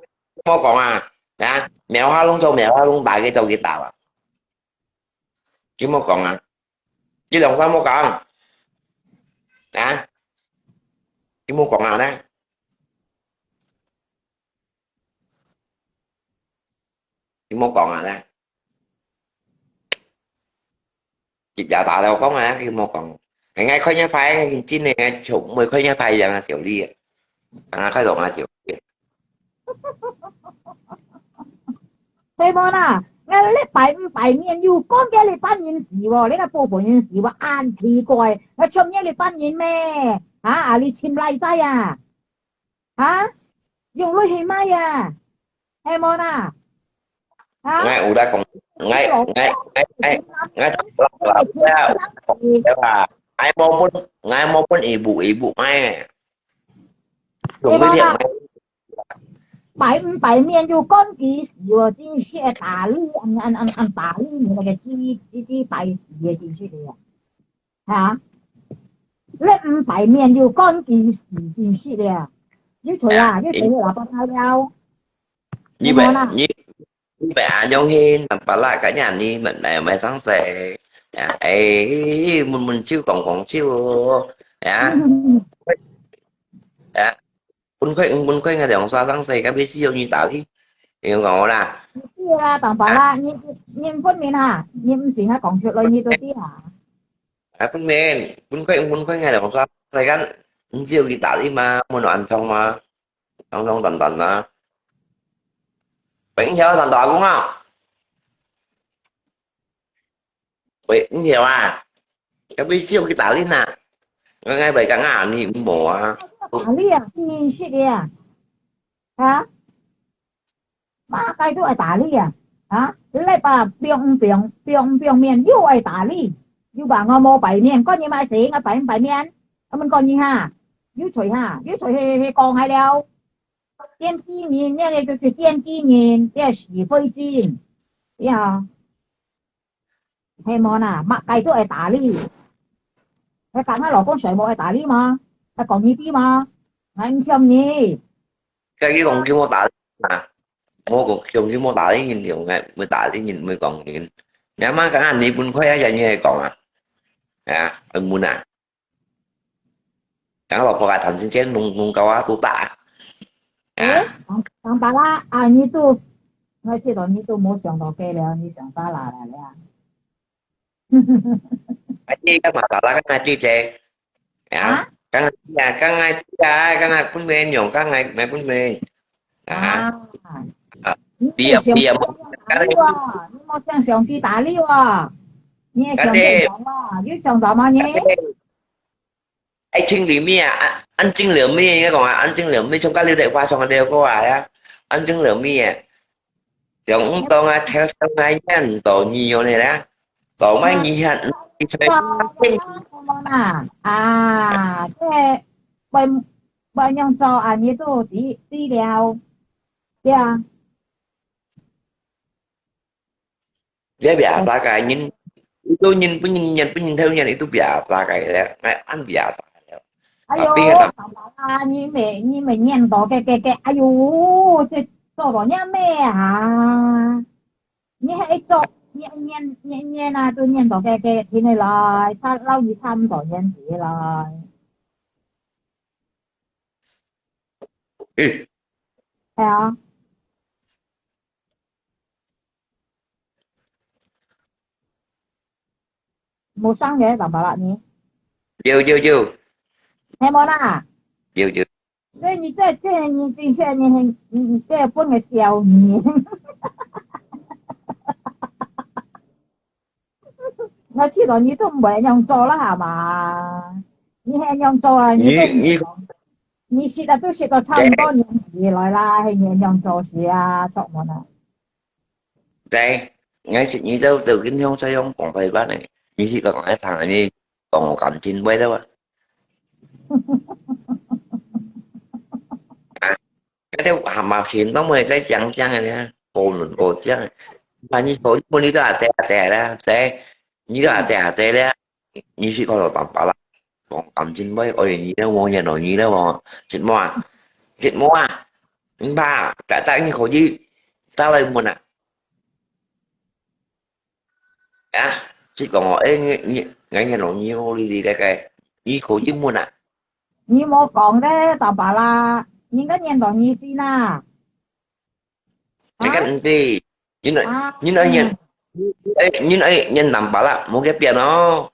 莫講啊，啊，苗下弄就苗下弄，打个就佢打啊。你莫講啊。 你兩儕莫講，啊？你莫講啊咧？你莫講啊咧？佢也打了講啊，你莫講。人家看一派，真个，從未看一派樣啊，小李啊，啊，開朗啊，小李。 係無啦？𠊎禮拜五拜面又講个禮拜日死哦，你个報本日死哦，恁奇怪，𠊎尋日禮拜日咩？啊，啊，你尋來在啊？啊？用鐳去買啊？係無啦？啊？𠊎有在講，𠊎，𠊎，𠊎，𠊎，𠊎，𠊎，𠊎，𠊎，𠊎，𠊎，𠊎，𠊎，𠊎，𠊎，𠊎，𠊎， 對無啦？拜五拜面又講佢死哦，真係打你，恁，恁，恁，恁打你，那個雞，雞，雞拜死个，真係个呀。哈？禮拜五拜面又講佢死，真係个呀。你吹啊，你吹啊，不得了。你，你，你 你別恁樣去，Tampalak，該日你乜，乜，乜上勢。呀，哎，悶悶手，講講手哦。呀，呀，分開，分開，𠊎兩儕上勢，該邊需要你打去。你講我啦。你知啊，Tampalak，你，你分明啊，你毋信啊，講出來，你都知啊。啊，分明，分開，分開，𠊎兩儕上勢，該毋需要你打去嘛，問安康嘛。 當當單單啊。朋友，單單阿公啊。喂，你曉啊？該位笑去打你啊？𠊎，𠊎會講啊，你無啊？打你啊？你識个啊？啊？麼个都愛打你啊？啊？你來吧，放放放放面又愛打你，又話我無擺面，講你買死，我擺毋擺面？我問講你哈，有罪哈，有罪係係講下了。電機人，那個就是電機人，這是非精，呀。 係無啦，麼个都愛打你。你講𠊎老公誰無愛打你嗎？你講你知嗎？𠊎毋像你。該佢講佢無打你啊？我講講佢無打你，人用个，會打你，人會講你。你阿媽講啊，你分開啊，人家講啊，啊，問啊。 講老婆啊，談心間弄弄搞啊，都打啊。誒，當當巴拉啊，你都，𠊎知道你都無想到該了，你想巴拉了了。啊，你幹嘛巴拉？剛才姐姐啊，啊？剛才啊，剛才啊，剛才分明用，剛才沒分明啊。啊，啊，你也你也，你莫想想去打你哦，你也想想哦，有想到嗎你？ 愛清理面啊，安，安靜了面，應該講啊，安靜了面，從該裡頭發生个了過來啊，安靜了面。像運動啊，跳绳啊，也毋到你用个啦，到尾你還，你才，哇，哇，啊，這，外，外娘做啊，你都治，治療，對啊。 這biasa个人，佢都人分人，人分人偷人，佢都biasa个了，哎，恁biasa个了。哎喲，爸爸啊，你每，你每年到个，个，个，哎喲，這做到你咩啊？你還做，你年，年，年啊，都年到个，个，聽起來，差，老你差毋多年紀來。嗯。哎呀。 無聲个，當巴拉你。有，有，有。係無啦？有，有。所以你這，這，你這些，你很，你，你這分个笑你。 𠊎知道你都毋會恁樣做啦，係嘛？你係恁樣做啊，你都毋會講。你，你，你食啊都食到差毋多年紀來啦，係你恁樣做事啊，做麼啊？對，𠊎食你都，都跟你講，再用講白話呢，你是講愛聽你講我感情壞了啊？啊？ 該條蛤蟆線都無在講講个呢，過輪過講个。那你頭問你都阿姐阿姐啦，姐，你都阿姐阿姐啦，你是講到當巴拉，講感情歹，哎，你都無，你都無，你都無，什麼啊？什麼啊？你怕，大大你可以，打來問啊。 啊，即講哦，誒，你，你，𠊎个老二哦，你，你大概，你考英文啊？你莫講咧，大伯啦，人家念到你先啦。你看，啊？你，你來，啊，你來念，嗯。你，你來，你來念南伯啦，莫个變哦。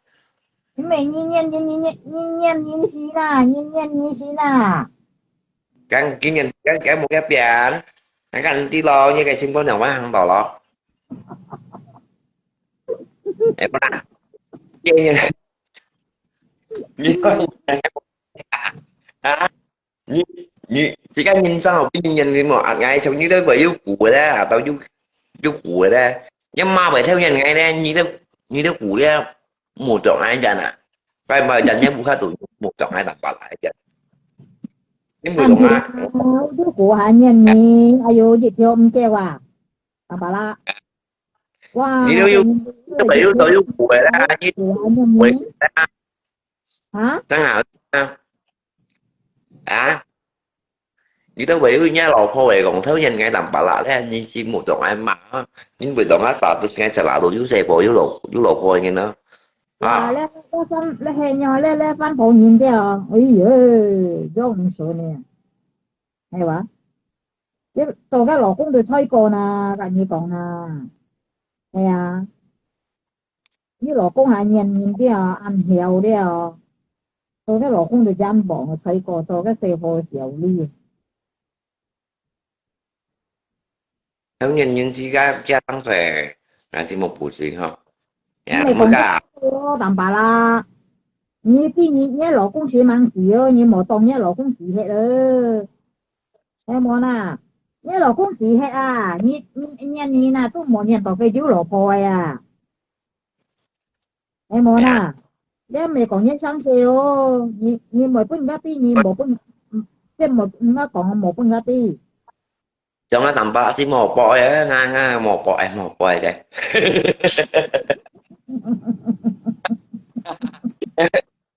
你咪，你念，你，你念，你念你先啦，你念你先啦。 講，今年講，講無个變，𠊎講你知咯，你个新姑娘會行到咯。哎，不然，你，你，你，啊，你，你，自家人生後邊人你無，啊，𠊎像你都會有苦个咧，啊，都有，有苦个咧，你媽會抽人𠊎咧，你都，你都苦个。 無中愛人啊，該麼人也無法度無中愛人，白來个。你無中啊？你苦還念你，哎喲，一條毋夠啊，大伯啦。哇，你都有，你都有，都有苦个啦，你苦還念你。啊？真好啊。 啊？你都為你老婆為講，頭先𠊎南伯啦咧，你是無當愛罵啊？你為當啊啥都𠊎食啦，都有細婆有老有老婆个呢。啊，啊，咧咧番咧係呀，咧咧番婆人个哦，哎喲，用毋順呢，係哇？你做个老公都衰過啦，跟你講啦，係啊。 你老公還年年了，恁曉了，做个老公都真忙，才過做个細伙小哩。有年年時間，家長歲，還是無補習吼。呀，你莫講毋好啊。哦，當巴拉。你知你，你老公死吂死哦，你無當你老公死忒了。係無啦？你老公死忒啊，你，你，你，你哪都無念到佢有老婆个啊？係無啦？哎呀。你毋係講你傷心哦，你，你無分人家知，你無分，嗯，即無，人家講無分人家知。 像啊，當巴拉斯無愛啊，𠊎，𠊎無愛，無愛个。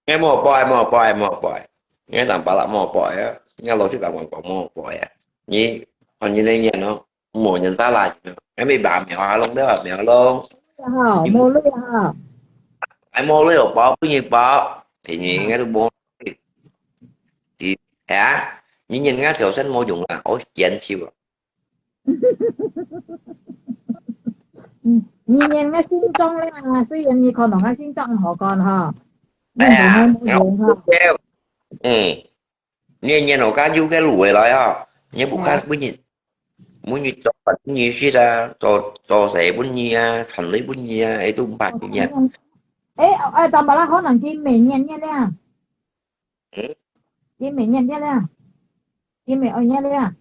𠊎無愛，無愛，無愛。𠊎當巴拉無愛啊，𠊎老實同你講無愛啊。你，看你个人咯，無人再來，𠊎咪把苗啊弄掉，苗弄。好，你無鐳哈。哎，無鐳，有包分你包，便宜，𠊎都無。你，哎呀，你人家條件無用啊，我堅持啊。 嗯，你念个心臟咧，雖然你可能个心臟好看哈，哎呀，你無用哈。嗯，你念我家有个路回來啊，你不看分你，分你做，分你食啊，做，做事分你啊，賺鐳分你啊，哎，都毋怕你念。哎，哎，當巴拉可能佢毋係念念了，嗯？佢毋係念念了，佢毋係愛念了。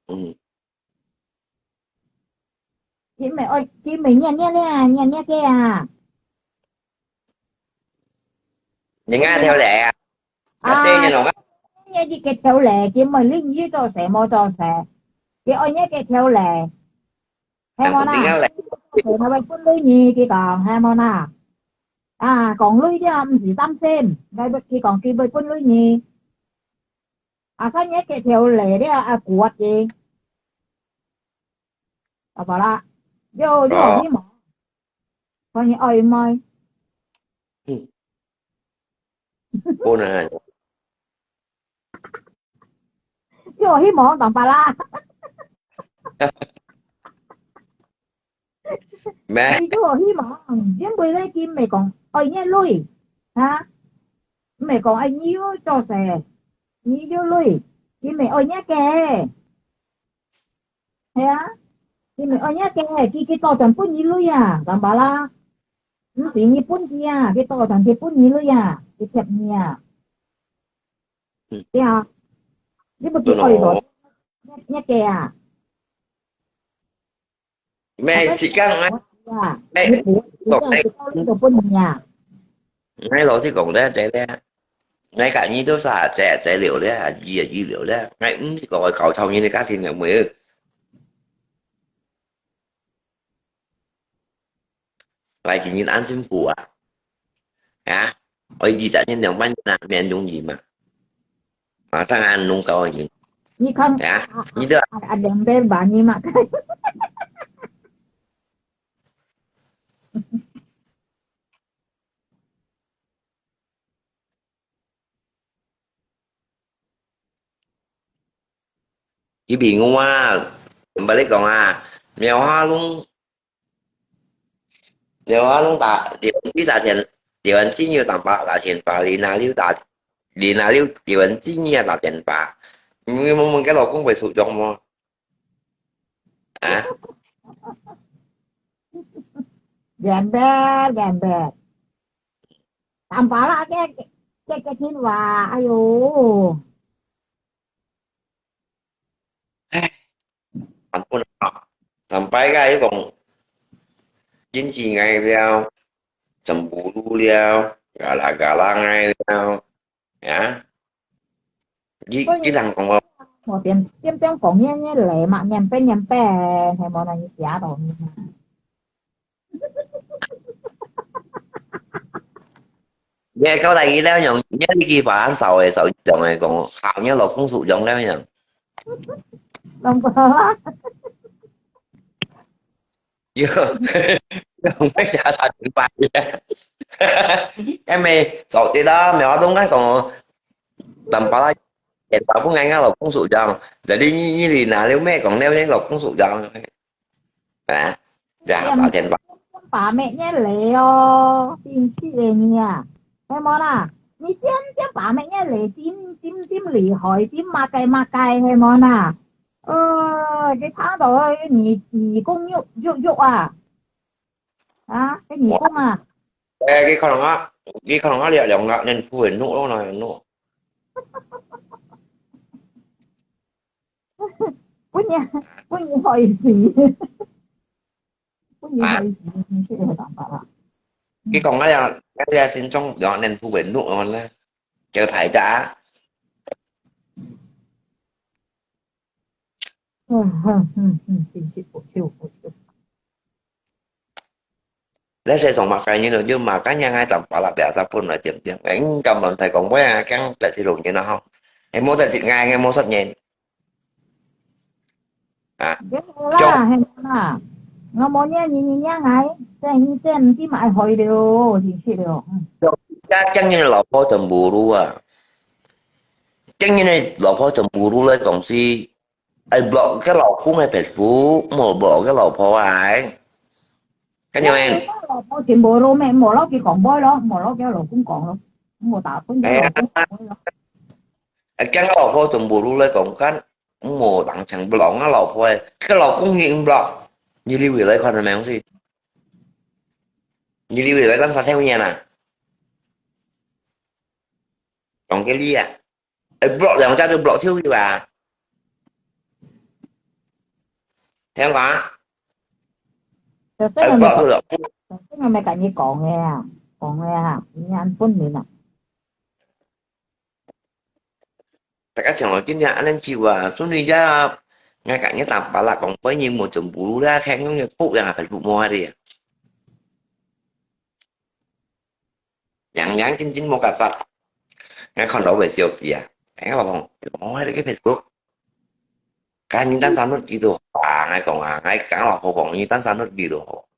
嗯。 佢毋係愛，佢毋係念念咧，念念个啊。人家條例啊，啊，該對人講啊。念佢个條例，佢毋係理你做事無做事，佢愛你个條例，係無啦？人家條例。佢會分鐳你，佢講，係無啦？啊，講鐳啲啊，毋使擔心，佢會，佢講佢會分鐳你。啊，看你个條例了，啊，割佢。 好不好啦？有，有希望，看你愛毋愛。嗯。不能。有希望，當巴拉。咩？你有希望，因為咧，佢毋係講愛你鐳，哈？毋係講愛你有做事，你有鐳，佢毋係愛你个。 係啊，佢毋係愛你个，佢，佢多賺分你鐳啊，當巴拉。毋使你分佢啊，佢多賺佢分你鐳啊，佢貼你啊。嗯。對啊，你毋係愛到，哦。你，你个啊。咩時間啊？啊，咩，你不，你這樣子到底都不能啊。𠊎老實講咧，對咧，𠊎个人都係在，在了咧，醫啊醫了咧，𠊎毋係講搞臭人个家庭个妹。來，今日恁辛苦啊！啊，我二十年兩萬年啊，免容易嘛。 馬上啊，弄高音。你看，啊，你的啊，啊，兩百万你嘛。一比我啊，毋係你講啊，苗下弄 了啊，弄打，離婚去打電，離婚金又打八，打電話，你哪裡打，你哪裡離婚金也打電話？你問問該老公會受傷無？啊？免得，免得。打電話啦，該，該，該電話，哎喲。 唉，ampun啊，sampai个佢講，經濟危了，全部都了，gala-gala危了，呀，佢，佢人講哦，我點，點點講念念來嘛，念白念白，係無人寫到你。 你係交代佢了樣，你係佢把人少誒，少樣誒，講，好，你老公數樣了樣。老公啊。有，有咩打電話呀？因為早啲啦，苗東該講，打電話啦，電話分𠊎，𠊎老公數樣。Jadi你，你，你拿了咩講了，你老公數樣。 啊，呀，打電話。把妹你來哦，真是的你啊，係無啦？你點點把妹你來，點點點厲害，點麼个麼个，係無啦？呃，佢聽到你耳公肉肉肉啊！啊，个耳公啊。誒，佢可能啊，佢可能啊，兩兩个，恁粗个，錄咯，錄。本人，本人害死。本人害死，你識个辦法啦。佢講啊，這這心中有恁粗个，錄咯，叫大家。 嗯，嗯，嗯，嗯，真是不錯，不錯。你係從麼个人咯？就麼个人，𠊎當巴拉表達本來點點。誒，你敢亂大講話啊，驚得罪人啊吼。誒，無得罪𠊎，𠊎無責任。啊，對啦，係啦。𠊎無惹你，你惹𠊎，這你這毋知麼个害了，真是了。嗯。這驚人老婆真無路啊！驚人个老婆真無路來講是，愛block个老公个Facebook，無block个老婆啊！看見沒？老婆全部都咩，無摎佢講話咯，無摎佢老公講咯，無打分佢老公講話咯。哎呀，驚个老婆全部都來講，看，無當成block个老婆，个老公你block，你留下來看到沒東西？你留下來當啥條件啊？講个理啊！ 誒，block兩隻都block超遠啊！聽講啊？就真係，block到了。就真係毋係同你講个啊，講个啊，你恁分明啊。大家想到今天恁樣久啊，所以呀，𠊎講你打巴拉講，本人無全部啦，聽用个Facebook啊，Facebook無啊的。 認認真真無合作。𠊎看到个消息啊，𠊎老公，哦，該個Facebook，該你單身都幾多啊？𠊎講啊，𠊎講老婆講，你單身都幾多？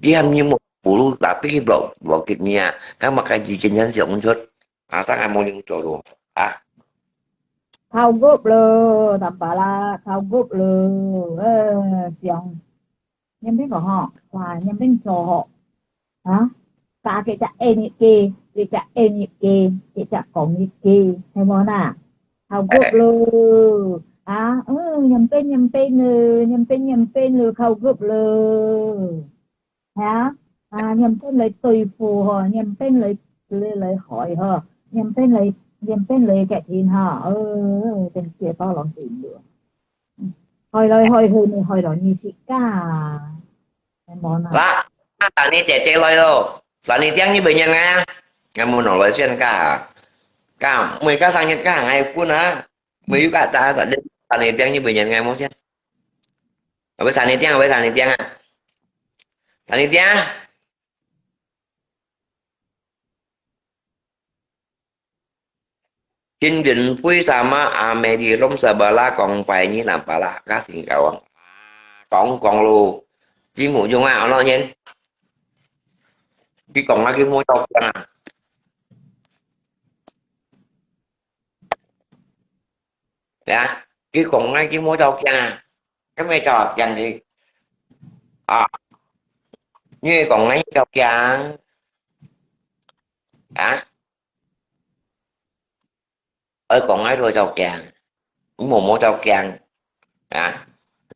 你還你無不如打俾佢block block佢你啊，該麼个意見先想出，啊，生還無人做咯，啊。Thâu gấp了，打巴拉，thâu gấp了，呃，想。 Nhân viên講吼，哇，nhân viên做吼，啊，加幾隻A一个，幾隻A一个，幾隻講一个，係無呐？Thâu gấp了，啊，嗯，nhân viên nhân viên了，nhân viên nhân viên了，thâu gấp了，係啊，啊，nhân viên來對付吼，nhân viên來來來害吼，nhân viên來nhân viên來決定吼，呃，真係包攏對了。 害來害去，你害到你自家，係無呐？啦，Sunny姐姐來咯，Sunny tiếng như vậy nha nghe. Nghe một nổi lại xuyên cả. Cả, mười cả sang nhật cả ngày phun á. Mười cả ta Sunny, Sunny tiếng như vậy nha nghe một xuyên. Ở với Sunny tiếng, ở với Sunny tiếng à. Sunny tiếng. Chính vì vì sao mà America lom sa bala kong pai ni lam bala ka sing kawang. Kong kong lu. Chính phủ Dung à, nó nhìn. Cái kong là cái mua chọc chăng à. Dạ, cái kong là cái mua chọc chăng à. Cái mày chọc chăng thì. À. Như kong là chọc chăng. Hả? Ơi, kong ngai tua chau kiang. Mô mô chau kiang. À.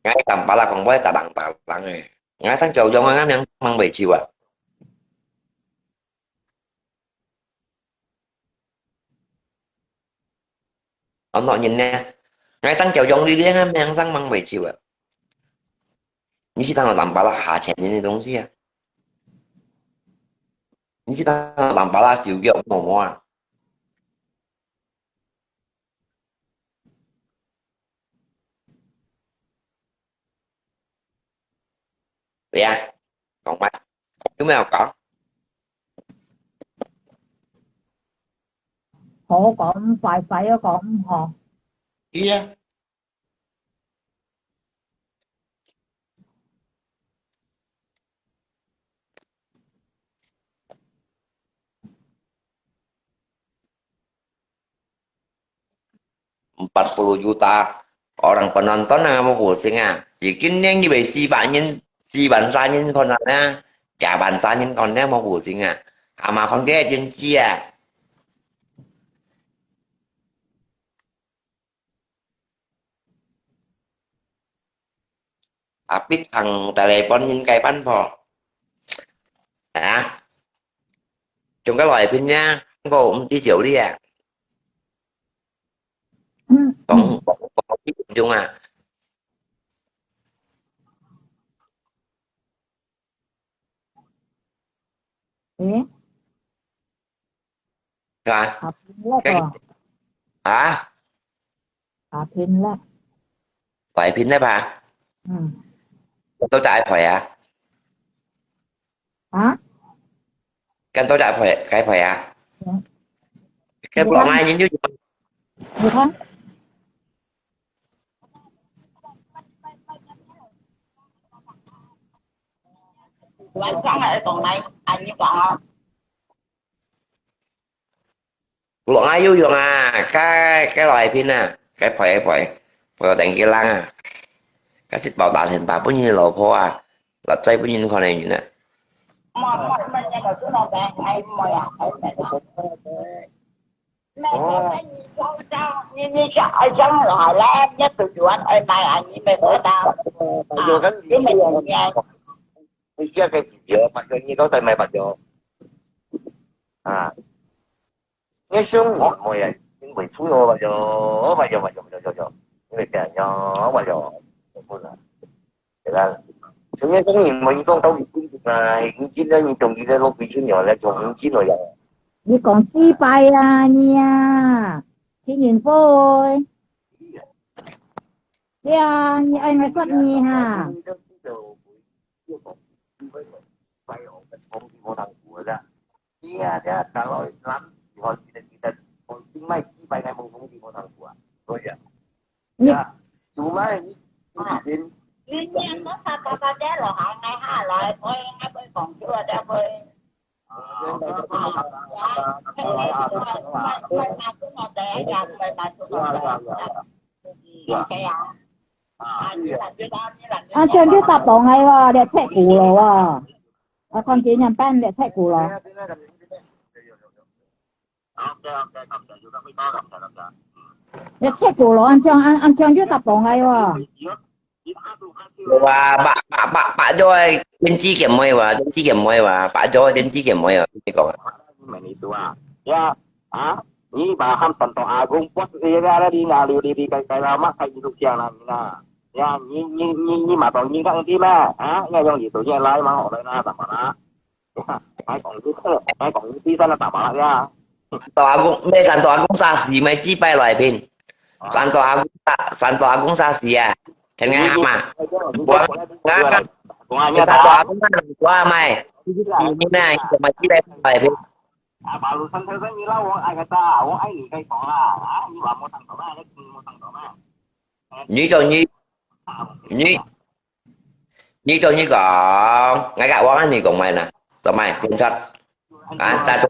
Ngai tăm pala kong boi ta bang ta bang eh. Ngai sang chau jong ngai nang mang bai chiu à. Ông nội nhìn nè. Ngai sang chau jong đi đi ngai mang sang mang bai chiu à. Ni si tang tăm pala ha chen ni dong si à. Ni si tang tăm pala siu kiok mô mô à. Vậy à? Còn mai. Chú mèo có. Hổ còn phải, phải còn hổ. Iya. Empat puluh juta orang penonton nang mau pusing ah. Bikin yang di si banyak si bansa nyin kon na, ya bansa nyin kon na mau pusing ah. Ama kon dia jin sia. Apit ang telepon nyin kai pan po. 啊，中个來賓呀，我毋知道你啊。嗯，講，講，講，講，啊。誒，係吧？好，該，啊？ 打拼了。打拼了吧？嗯。都在陪啊？啊？跟都在陪，該陪啊？嗯。該不懂啊，研究。你看。晚上還講來，啊，你講啊。 落啊有用啊，該，該來片啊，該陪一陪，陪我等佢冷啊。該食飽打天吧，本人老婆啊，落在本人看个人啊。你食个video，白肉，你到底買白肉？啊，你想你妹啊，因為出了白肉，白肉，白肉，白肉，白肉，因為這樣，白肉，不啦，對啦。所以講你妹講到底公平啊，你今天你中意的都歸出了，來中意了呀。你講幾擺啊，你啊，天然灰。對啊，你愛愛說你哈。 啊，這樣就答到𠊎哦，這切古咯哦。我看今年辦這切古咯。這切古咯，恁樣，恁，恁樣就答到𠊎哦。有啊，八，八，八，八九个電子game妹哇，電子game妹哇，八九个電子game妹啊，你講啊。Main itu ah. Ya, ah, ni baham tentang agung bos dia ada di ngalu di di kai kai lama kai hidup siang nang na. Ya, ni ni ni ni matong ni kang di ma. Ah, ya yang itu ni lai mang oleh na sama na. Ai kong tu, ai kong tu sana tak malah ya. 山肚阿公，咩山肚阿公沙士，咩幾擺來片。山肚阿公沙，山肚阿公沙士啊，聽你喊嘛。我，我，我，山肚阿公啊，我買。你呢，你怎麼幾擺來片？ 啊，馬路上頭先你老王愛个啥？我愛你該講啦，啊，你話無聽到咩？你聽無聽到咩？你就你，你，你就你講，𠊎个王愛你講咩呢？做咩？警察？啊，打中，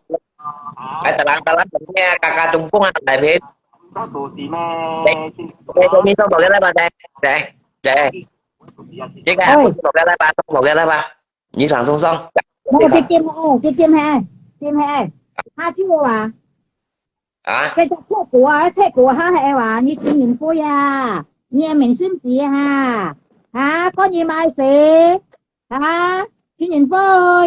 哎，打人打人，咩？嘎嘎中共啊，來片。到底咩？對，對，你上頭个來吧，對，對，對。這個，哎。我上頭个來吧，上頭个來吧。 你上上上。哦，佢金哦，佢金係，金係，下晝啊。啊？佢隻切古啊，切古下係哇，你真幸福呀，你个明星是哈，啊，過年買食，啊，真幸福，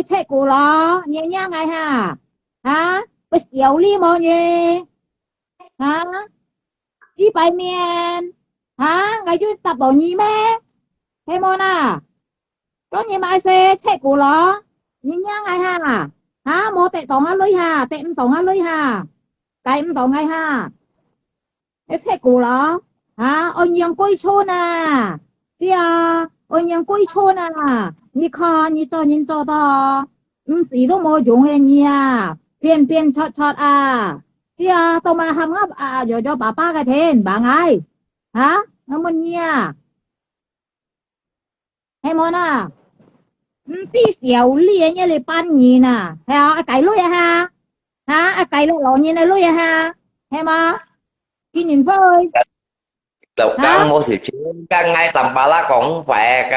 切古咯，你个娘哎哈，啊，不小禮貌呢。 哈？幾擺面？哈？𠊎有答到你咩？係無啦？當然買些切古咯，你娘哎哈？哈？無得當啊鐳哈，得毋當啊鐳哈，計毋當哎哈？你切古咯？哈？愛用歸村啊？對啊，愛用歸村啊？你看你做人做到，毋死都無用个你啊，變變出出啊！ 對啊，都嘛喊我啊，有有爸爸个天，忙哎，哈？我問你啊，係無啦？毋知小李个，你來扮人啊，係啊，愛計鐳啊哈？哈？愛計了老人个鐳啊哈？係無？今年會？ 就講無事情，講𠊎三巴拉講白个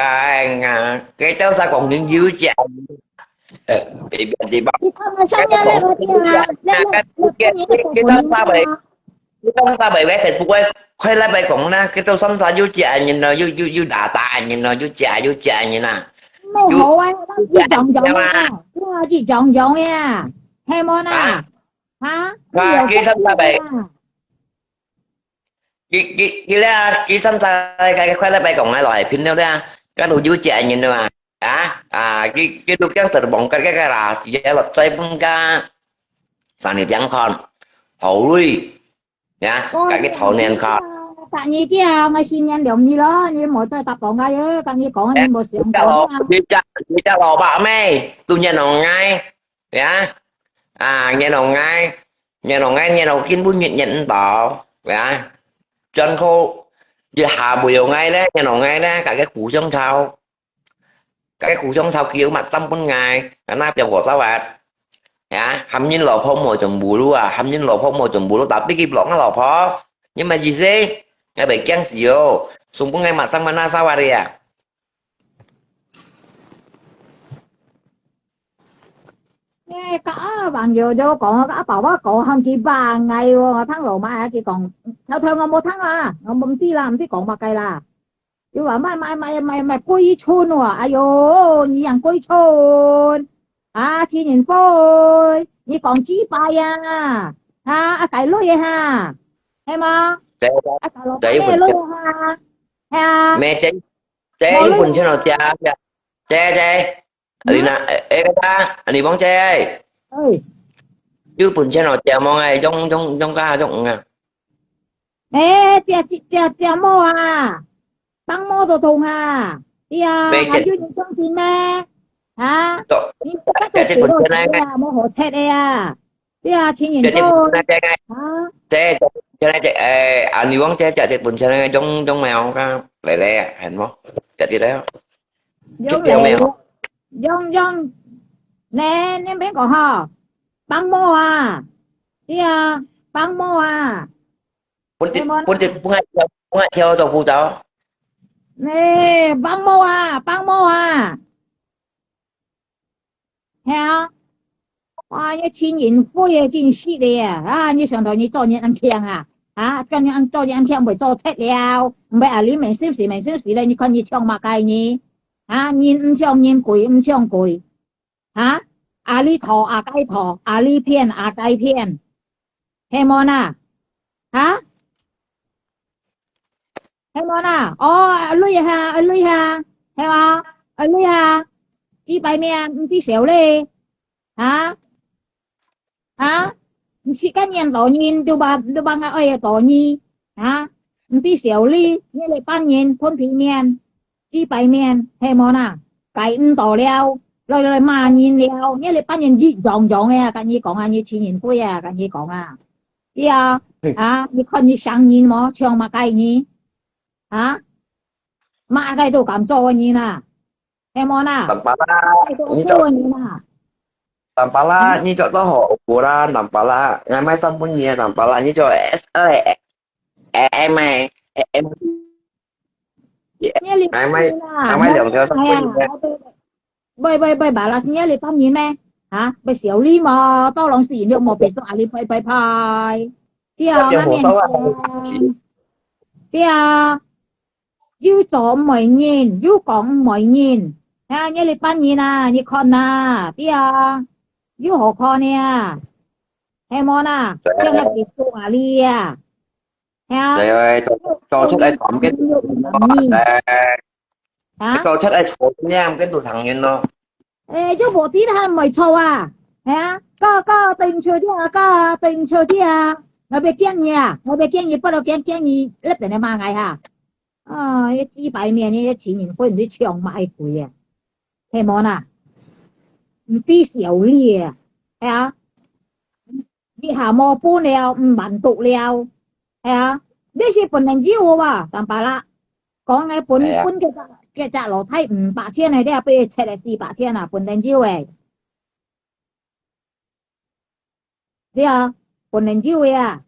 啊，佢兜儕講你有隻，呃，地方地方。你看嘛，像那那个地方啊，那那那个地方啊。佢兜儕白白Facebook快來白講啦，佢兜三儕有隻人咯，有有有打打人咯，有隻有隻人啊。無好啊，一樣樣啊，哇，一樣樣啊，係無啦？啊？哈？佢，佢上禮拜，啊？佢，佢，佢咧，佢上禮拜，快禮拜講啊，來，平了咧，該都有隻人了嘛，啊，啊，佢，佢都驚得望个个个啦，是啊，落再分个，三日兩看，好累。 呀，哦，家己討論下。隔日个啊，𠊎新年兩日咯，你莫再搭講啊，隔日講啊，你莫想講啊。你隻，你隻老伯咩？都認同𠊎，呀，啊，認同𠊎，認同𠊎，認同根本認，認毋到，呀，專科，一下會有𠊎咧，認同𠊎咧，家己互相抄。 該互相抄佢有乜針分𠊎，啊，那邊我走啊。Ya，喊人老婆無全部路啊，喊人老婆無全部路，tapi佢落𠊎老婆，你乜意思？𠊎會驚死哦，送分𠊎乜生乜那燒啊你啊。誒，甲啊，朋友就講，甲爸爸講，喊佢幫𠊎哦，我聽老媽佢講，偷偷我無聽啦，我毋知啦，毋知講麼个啦。 又話買，買，買，買，買歸春哦，哎喲，你養歸春，啊，陳雲輝，你講幾擺啊？啊，啊，該類个哈，係無？對，啊，該老闆个類个哈，係啊。無，這，這有本錢哦，姐，姐，姐，你那，誒，誒，你講姐，誒，有本錢哦，姐，望誒，用，用，用个，用啊。 誒，姐，姐，姐，姐無啊，幫無都痛啊，對啊，還有你相信咩？啊？你這個姐姐本身呢？啊，無好切个啊，對啊，情人節啊，姐，姐，姐，誒，啊，你講姐，姐姐本身呢，用，用咩哦？看，來來啊，還無？姐姐來哦，用用咩哦？用用，你，你免講吼，幫無啊，對啊，幫無啊。 本地，本地，本愛跳，本愛跳做舞蹈。誒，幫無啊，幫無啊。係啊。哇，你情人會真實个啊！啊，你想到你做人恁強啊？啊，做人恁，做人恁強，毋會做賊了，毋會啊，你每小時，每小時咧，你看你唱麼个呢？啊，人毋像人，鬼毋像鬼。 哈？阿里討阿該討，阿里騙阿該騙，係無啦？哈？係無啦？哦，阿累哈，阿累哈，係無？阿累哈，幾百名毋知少咧，哈？哈？毋識个年多人，都把，都把𠊎愛个多人，哈？毋知少咧，你來半年，分皮面。 幾百面，係無啦？該毋到了，來來罵人了，你來扮人一樣樣个啊，跟你講啊，你情人會啊，跟你講啊。對啊，啊，你看你像人無？像麼个人？啊？麼个都敢做个人啊？係無啦？Nampak啦，該都做个人啊？Nampak啦，你做到好過啦，nampak啦，𠊎買衫分你啊，nampak啦，你做S二，M，M。 你兩條，哎呀，喂喂喂，巴拉斯，你兩條咩？啊，不小禮貌，到龍時又莫別說阿里拍拍拍。對啊，那面對啊，又做毋會人，又講毋會人，啊，你兩條人啊，你看啊，對啊，又好看呢，係無啦？這樣別說阿里啊。 係啊。對，對，做，做出來談个，啊？做出來談个，跟都談人咯。誒，就無知佢毋會錯啊。係啊，哥，哥，對毋住你啊，哥，對毋住你啊。𠊎會驚你啊，𠊎會驚你，不如驚，驚你，立定來罵𠊎哈。啊，這幾百年，這情人會毋知唱麼个鬼啊？係無啦？毋知小禮啊，係啊。 一下無分了，毋滿足了。係啊，你是本人有啊，當巴拉。講个本，本个隻，个隻老太五百千个，你也被切了四百千啊，本人有誒。對啊，本人有个啊。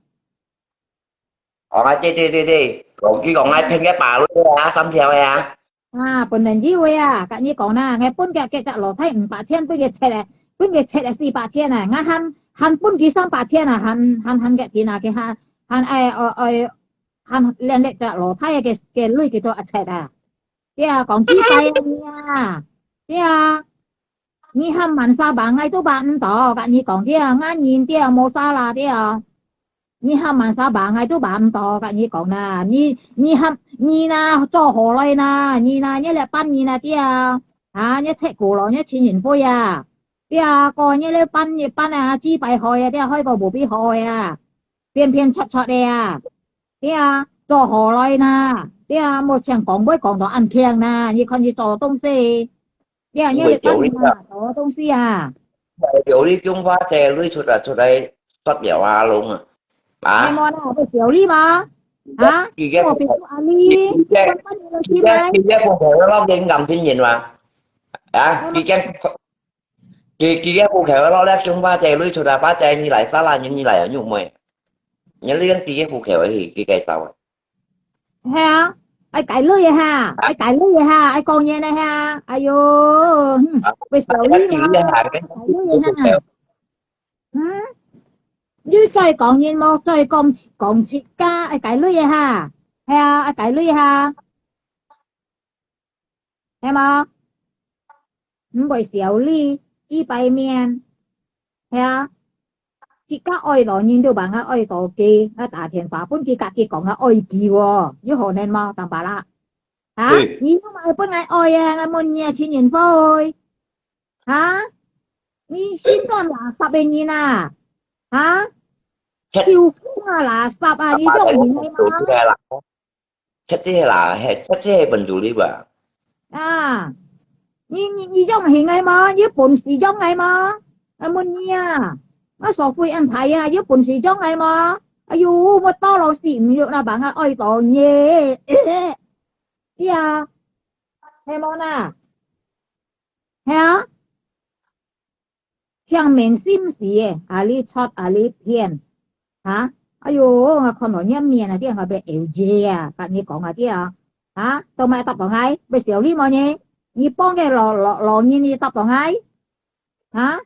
哦，對對對對，講佢講愛騙个八路个啊，三條个啊。 啊，本人以為啊，甲你講啦，𠊎分佢，佢隻老太五百千，分佢切咧，分佢切咧四百千啊，𠊎還，還分佢三百千啊，還，還，還佢錢啊，佢還，還愛，愛，愛，還連咧隻老太个，个鐳佢都愛切啊。佢啊，講幾擺啊你啊，對啊，你喊滿沙巴，𠊎都辦毋到，跟你講，對啊，𠊎人，對啊，無沙拉，對啊。你喊滿沙巴，𠊎都辦毋到，跟你講啦。你，你喊，你那做好來啦，你那，你來辦你那，對啊，啊，你出國了，你請人飛啊，對啊，過你來辦，你辦啊，幾百號啊，對啊，開到無必好啊，騙騙撮撮的啊。 對啊，做好來啦，對啊，目前講會講到恁強啦，你看你做東西，對啊，你會小力啊。做東西啊。有你中華姐累出來，出來發表啊，弄啊。啊？你莫啦，會小力嗎？啊？佢个，我比如阿里，佢个，你管管你的心啊。佢个，佢个，佢个，佢个，佢个， 佢，佢个户口落了，中華姐累出來，華姐你來沙拉，你，你來啊，你有妹。你，你跟佢个户口去，佢介紹啊。係啊，愛改累个哈，愛改累个哈，愛講嘢个哈，哎喲，哼，會小力啊，改累个哈。嗯，你再講人無，再講，講自家，愛改累个哈，係啊，愛改累哈。 係無？毋會小力，幾百面，係啊。自家愛到人都話𠊎愛到佢，𠊎打電話分佢，甲佢講𠊎愛佢哦，有可能無？當巴拉。啊？對。你都毋愛分𠊎愛啊，𠊎問你啊，請人飛。啊？你心肝垃圾个人啊！啊？切。臭風啊，垃圾啊，你種人係無？ 出這啦，係，出這本主力吧。啊，你，你，你用行个無？你本事用个無？啊，問你啊，啊，社會恁大啊，有本事用个無？哎喲，我到老死毋用啦，把𠊎愛到你。對啊，係無啦？係啊。 想明心事个，啊你撮啊你騙，哈？哎喲，𠊎看到你面啊，點解會有嘢啊？甲你講啊，對啊，哈？都莫答到𠊎，會笑你無呢？你幫个老，老，老人，你答到𠊎，哈？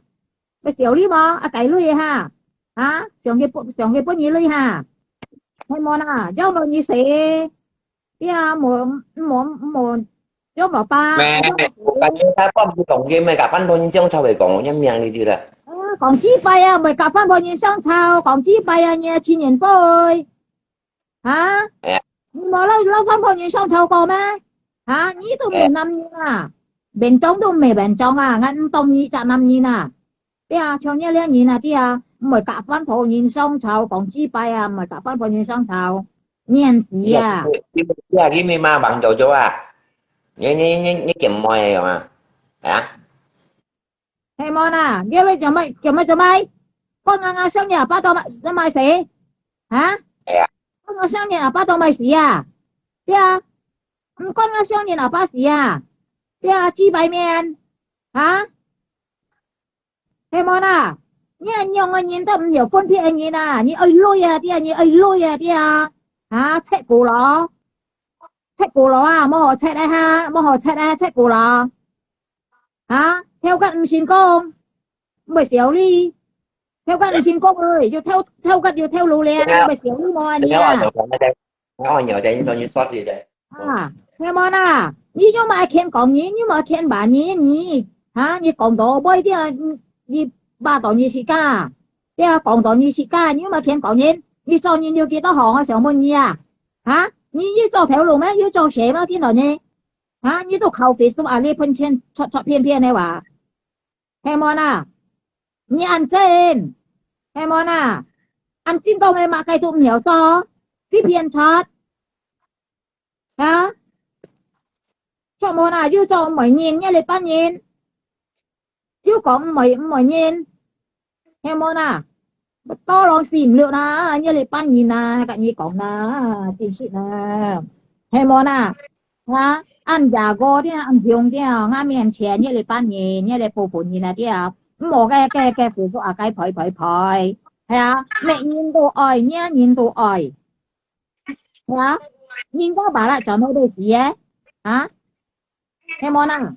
會笑你無？啊，該類个哈，哈？上去分，上去分你類哈，係無啦？要了你死。 對啊，無，無，無，用老爸。咩？感覺他放不懂，因為甲半多人相吵會講，人命你知啦。啊，講幾擺啊，毋係甲半多人相吵，講幾擺啊，你个親人會。哈？哎呀。你無摎，摎半多人相吵過咩？哈？你都毋係男人啊，面孔都毋係面孔啊，𠊎毋當你隻男人啊。 對啊，像你這人啊，對啊，毋會甲番婆人相吵，講幾擺啊，毋會甲番婆人相吵，年時啊。你啊，你，你，你，你罵網友就啊，你，你，你，你見妹个樣啊？啊？係無啦，你會做麼，做麼，做麼？講啊，啊，想你阿爸做麼，做麼事？啊？哎呀。講啊，想你阿爸做麼事啊？對啊，毋講啊，想你阿爸事啊？對啊，幾擺面，啊？ 係無啦？你恁樣个人都毋曉分別个人啊！你愛鐳啊，對啊，你愛鐳啊，對啊！啊，切古羅，切古羅啊，無好切个哈，無好切个，切古羅。啊，跳甲毋成功，毋會笑你。跳甲毋成功了，又跳，跳甲又跳路了，毋會笑你無啊你啊！ 我有在印度尼西亚的。啊，聽無啦？你又莫牽講人，你莫牽罵人，你，哈，你講到尾點，你，你罵到你自家，對啊，講到你自家，你又莫牽講人，你做人有幾多行啊？想問你啊，哈，你，你做頭路咩？你做事咩？聽到你，哈，你都靠Facebook啊，你噴錢，出出片片个話。 係無啦？你恁真，係無啦？恁真當个麼个都毋曉做，你騙出，啊？做無啦？又做毋會認，你來扮人，又講毋會，毋會認，係無啦？ 到老死毋了啦，你來扮人啊，甲你講啦，真實啦，係無啦？啊，恁野个點，恁凶點，𠊎面前你來扮人，你來報復人啊點，毋好个，个，个，Facebook啊，該拍拍拍，係啊，罵人都愛，罵人都愛，係啊，人家把他轉到都死耶，啊？ 係無啦？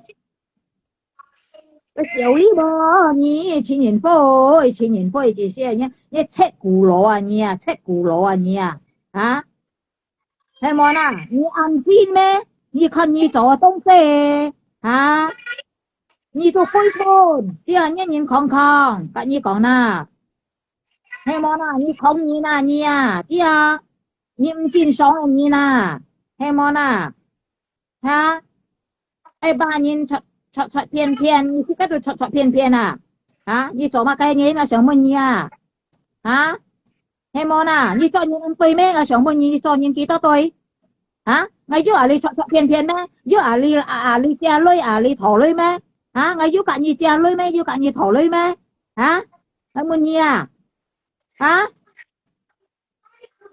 會笑你無？你情人會，情人會這些，你，你切古羅啊你啊，切古羅啊你啊，啊？係無啦？你恁真咩？你看你做个東西，啊？你做廢柴，對啊，你人康康，甲你講啦，係無啦？你康人啊，你啊，對啊，你毋正常个人啊，係無啦？哈？愛罵人出出出片片，你自家都出出片片啊？哈？你做麼个人啊？想問你啊？哈？係無啦？你做人毋對咩？𠊎想問你，你做人幾多對？哈？𠊎有啊你出出片片咩？有啊你啊啊你借鐳啊你討鐳咩？哈？𠊎有甲你借鐳咩？有甲你討鐳咩？哈？𠊎問你啊？哈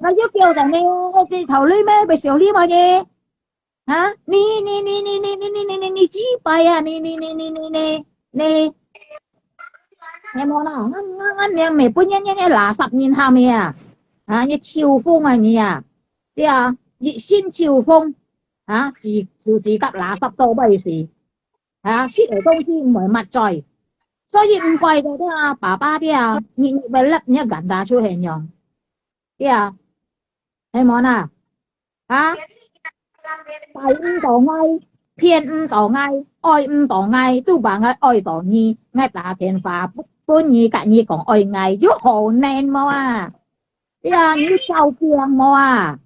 ？𠊎有叫人呢，你討鐳咩？會少你無呢？ 哈？你你你你你你你你你你幾擺啊？你你你你你你你，係無啦？𠊎𠊎𠊎命命分你你你垃圾人下面啊！啊，你臭風啊你啊！對啊，一身臭風啊，自就自甲垃圾到尾時啊，食个東西毋會抹嘴，所以毋怪得个啊，爸爸个啊，你你會甩你个眼大出現樣，對啊，係無啦？ 啊？帶毋到𠊎，騙毋到𠊎，愛毋到𠊎，都話𠊎愛到你，𠊎打電話分你，甲你講愛𠊎，有可能無啊？對啊，你有照鏡無啊？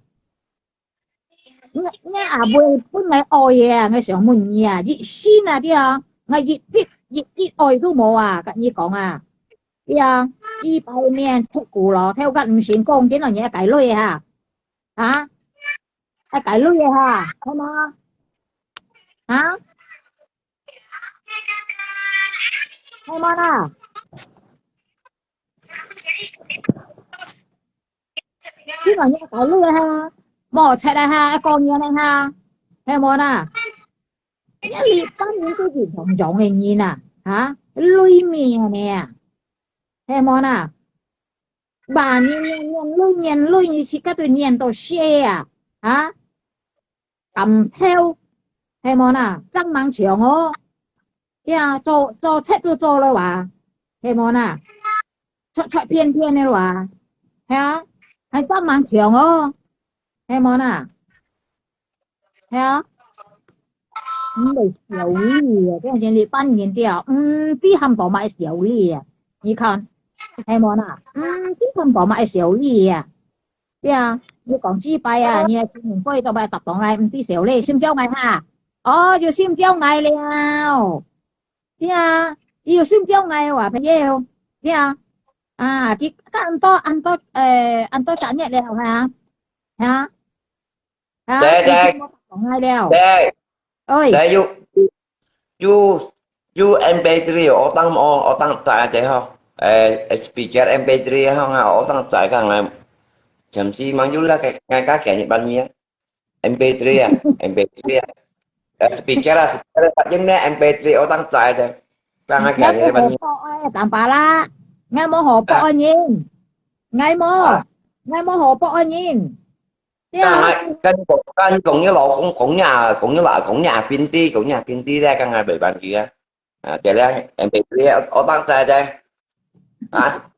你你也會分𠊎愛个啊，𠊎想問你啊，一心啊，對啊，𠊎一滴一滴愛都無啊，甲你講啊，對啊，幾百年出古咯，頭殼毋成功，今日你愛改鐳哈？ 啊？愛改鐳个哈，係無？啊？係無啦？今日你愛改鐳个哈，無切个哈，愛過年个哈，係無啦？你這班人都是同樣个人啊，哈？鐳命个呢，係無啦？ 罵你念念鐳念鐳，你自家都念到死啊！啊？甘頭，係無啦？正蠻長哦！呀，做做賊都做了哇，係無啦？出出片片个哇，係啊，還正蠻長哦，係無啦？ 係啊，毋會少你啊！這樣你半年掉，毋知喊爸媽會少你啊！你看，係無啦？毋知喊爸媽會少你啊！對啊，你講幾擺啊？你个新年會都愛搭檔來，毋知少你，心焦𠊎哈？哦，有心焦𠊎了！對啊，有心焦𠊎話朋友，對啊，啊，佢恁多恁多誒，恁多隻月了哈？哈？ 啊，對對，講下了。對，哎，對，有有有 M P three，我當我我當在个吼，誒，speaker M P three吼，啊，我當在个，暫時忙有那个，个个个半夜，M P three啊，M P three啊，誒，speaker 啊，speaker 啊，因為 M P three 我當在个，當个个半夜。我無好博誒，當巴拉，我無好博誒人，我無，我無好博誒人。 對啊。該該講該講你老公講呀，講你老公呀，平地講呀，平地咧，剛才袂辦佢啊。啊，對咧，M P three，我當在在。啊？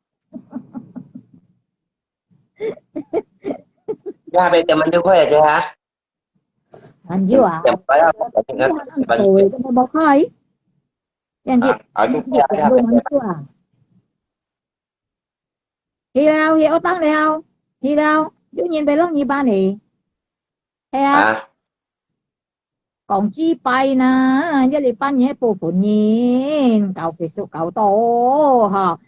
你還沒點滿就快了，這哈？還有啊，點開啊，你還按到位，怎麼無開？這樣子，啊，啊，就這樣子，點到滿就啊。 去了，去學堂了，去了，有人會讓你辦理。係啊。啊？講幾擺啦，這裡辦理部分人，搞技術搞到，吼，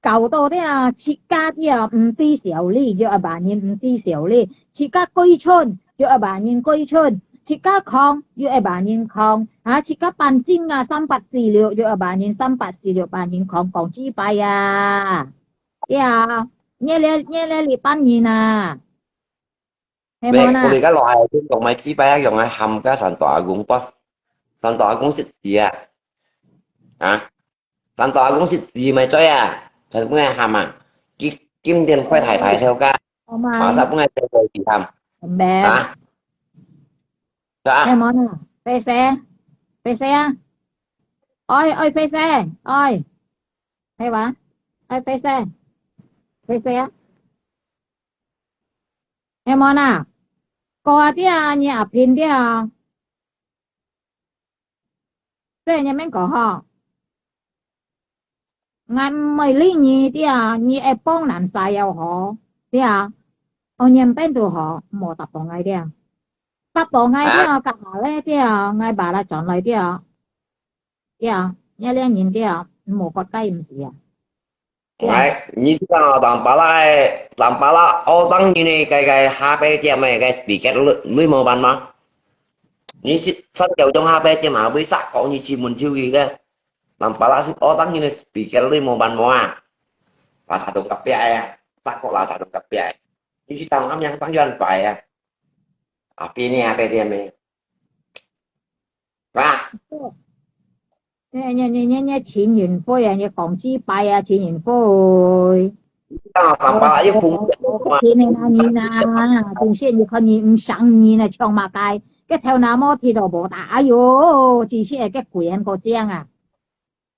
搞到這自家這毋知少理，又愛罵人毋知少理，自家歸村，又愛罵人歸村，自家狂，又愛罵人狂，啊，自家辦證啊，三八四六，又愛罵人三八四六，罵人狂，講幾擺啊。 對啊，你這你這一班人啊，係無啦？我這个老孩子講買幾擺啊，用來喊个山大阿公，不，山大阿公食屎啊！啊，山大阿公食屎咪追啊，全部人喊啊！今今天快太太頭家，好嘛？馬上不愛再過去喊。明白。啊？係啊。係無啦？白色，白色啊！愛愛白色，愛。 係哇？愛白色，白色啊！係無啦？過啊，對啊，你也拼對啊！對，你免講吼。，𠊎毋會理你，對啊，你愛幫南沙又好，對啊，愛認兵都好，莫搭幫𠊎，對啊。搭幫𠊎，對啊，啊？隔下咧，對啊，𠊎把佢轉來，對啊。對啊，你這人，對啊，無覺該毋是啊。對啊。哎，你知道Tampalak个，Tampalak Otang人个，个，个下背點个，个speaker鐳，鐳無辦嗎？你去三角中下背點啊，為啥講你去問手機个？Tampalak是Otang人个speaker鐳無辦無啊？Laca dong隔壁个啊，三角laca dong隔壁个。你去當暗樣當遠擺啊？啊，邊个下背點个？啊？ 你，你，你，你，你陳雲輝啊，你講幾擺啊，陳雲輝。啊，爸爸，又紅了嘛。我，我，我，我，你啊，真係你看你毋想你呢，像麼个？个頭那毛剃到無大，哎喲，真係个鬼很過靚啊。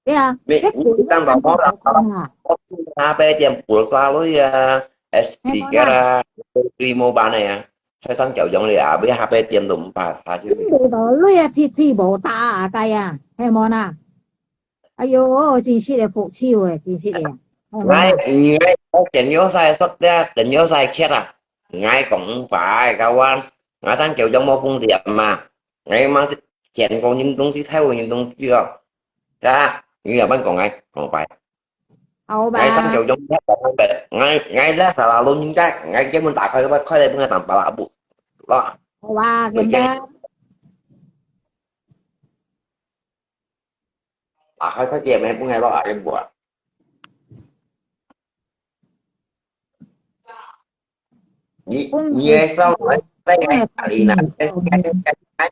對啊，你，个鬼你當老毛了，很過靚啊。我下背點補沙鐳啊，S P个啦，對，無辦个啊。 在三角中里啊，尾下背點都毋怕，他就，你無道理啊，脾氣無大啊，該啊，係無啦？哎喲，真係个福氣誒，真係个，係無啦？𠊎，𠊎，𠊎跟有晒熟个，跟有晒缺啊。𠊎講話个，𠊎，𠊎三角中無風險嘛。𠊎嘛是見過人東西，睇過人東西哦。啊，你有辦法講𠊎，講白。 好吧。𠊎三角中，𠊎，𠊎，𠊎咧，selalu人家，𠊎根本打開，開來分佢當白啦，不，咯。好吧，會驚。打開開點，分佢落啊，根本啊。 你，你个聲，𠊎，𠊎，𠊎，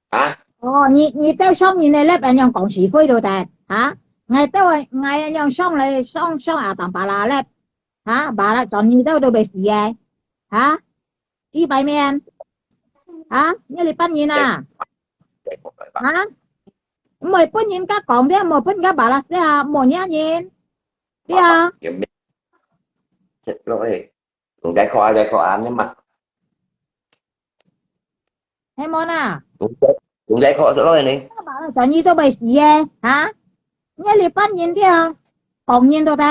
啊？哦，你，你兜上人个live恁樣講是非都得，哈？𠊎兜，𠊎恁樣上來，上，上啊，當巴拉live，哈？巴拉轉你兜都會死个，哈？幾百面，哈？你哩半人啊？哈？毋會分人家講个，毋會分人家巴拉个啊，無惹人。對啊。有咩？這落去。 用該課啊，該課啊，你嘛。係無啦？用該，用該課識落呢？該把人轉你都會死个，哈？你哩半人个啊，講人都得，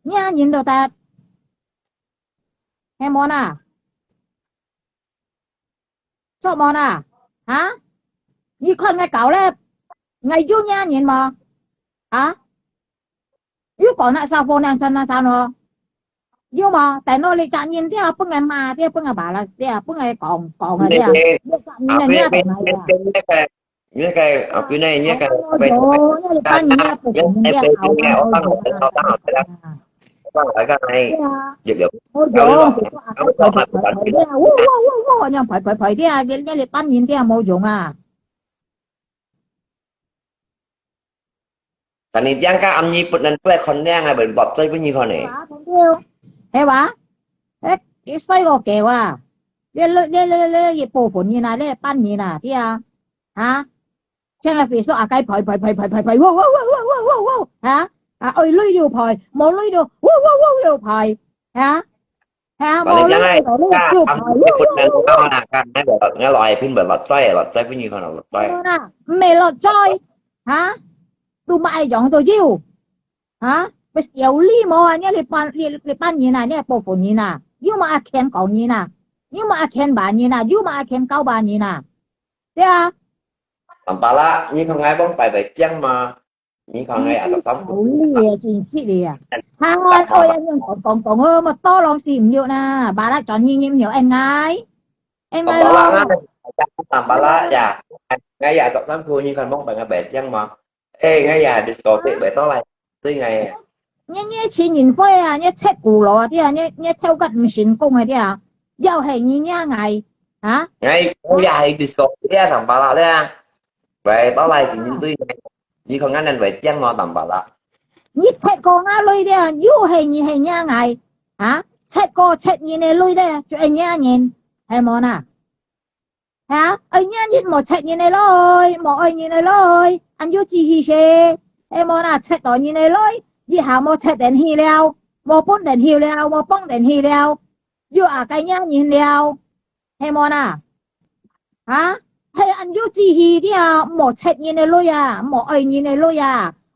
惹人都得。係無啦？ 著無啦？哈？你看𠊎搞咧，𠊎有惹人無？哈？有講那啥風涼山那啥咯？有無？等到你責任掉，分𠊎罵掉，分𠊎巴拉掉，分𠊎講，講啊掉，你責任了，你要講啊掉。 你个，啊，本來你个，無用，你个半年也不行，你个好，你个好，你个好。對啊。對啊，無用，就講啊，排排排排，對啊，喔喔喔喔，恁樣排排排，對啊，你，你个半年對啊，無用啊。 但你這樣个暗晡不能出來看靚啊，會落水分你看呢。係哇，同志，係哇？欸，你衰个狗啊！你，你，你，你，你一部分人啊，你半人啊，對啊，哈？像个Facebook啊，該排排排排排排，喔喔喔喔喔喔喔，哈？啊，愛鐳又排，無鐳就喔喔喔又排，哈？ 係啊，講你講个，無鐳就排，啊，毋係不能講啦，講𠊎落，𠊎落海邊會落水，落水分你看落水。無啦，毋係落水，哈？都買樣都有，哈？會有理無啊？你，你半，你，你半人啊，你部分人啊，有無阿肯講人啊？有無阿肯萬人啊？有無阿肯九萬人啊？對啊。Tampalak，你看𠊎往擺會靚嘛？ 你看𠊎啊，十三歲。好哩啊，真實哩啊。哈，哎呀，你講講講哦，莫多攏死毋肉啦，巴拉轉你你毋肉，應該，應該咯。Tampalak啊，Tampalak呀，𠊎呀，十三歲，你看望朋友白相嘛？哎，𠊎呀，discotheque白到來，對𠊎。你你去年歲啊，你七股咯，對啊，你你跳个毋成功个，對啊，又係你惹𠊎，啊？𠊎，𠊎呀，係discotheque啊，Tampalak啊。 喂，到來是面對你，你看𠊎等會靚無Tampalak？你七个𠊎鐳了，又係你係惹𠊎，啊？七个七人个鐳了，就愛惹人，係無啦？係啊，愛惹人無七人个鐳，無愛人个鐳，恁有志氣些，係無啦？七个人个鐳，一下無七等去了，無分等去了，無幫等去了，又啊該惹人了。 係無啦？啊？係恁有志氣个啊，莫七人个鐳啊，莫愛人个鐳啊，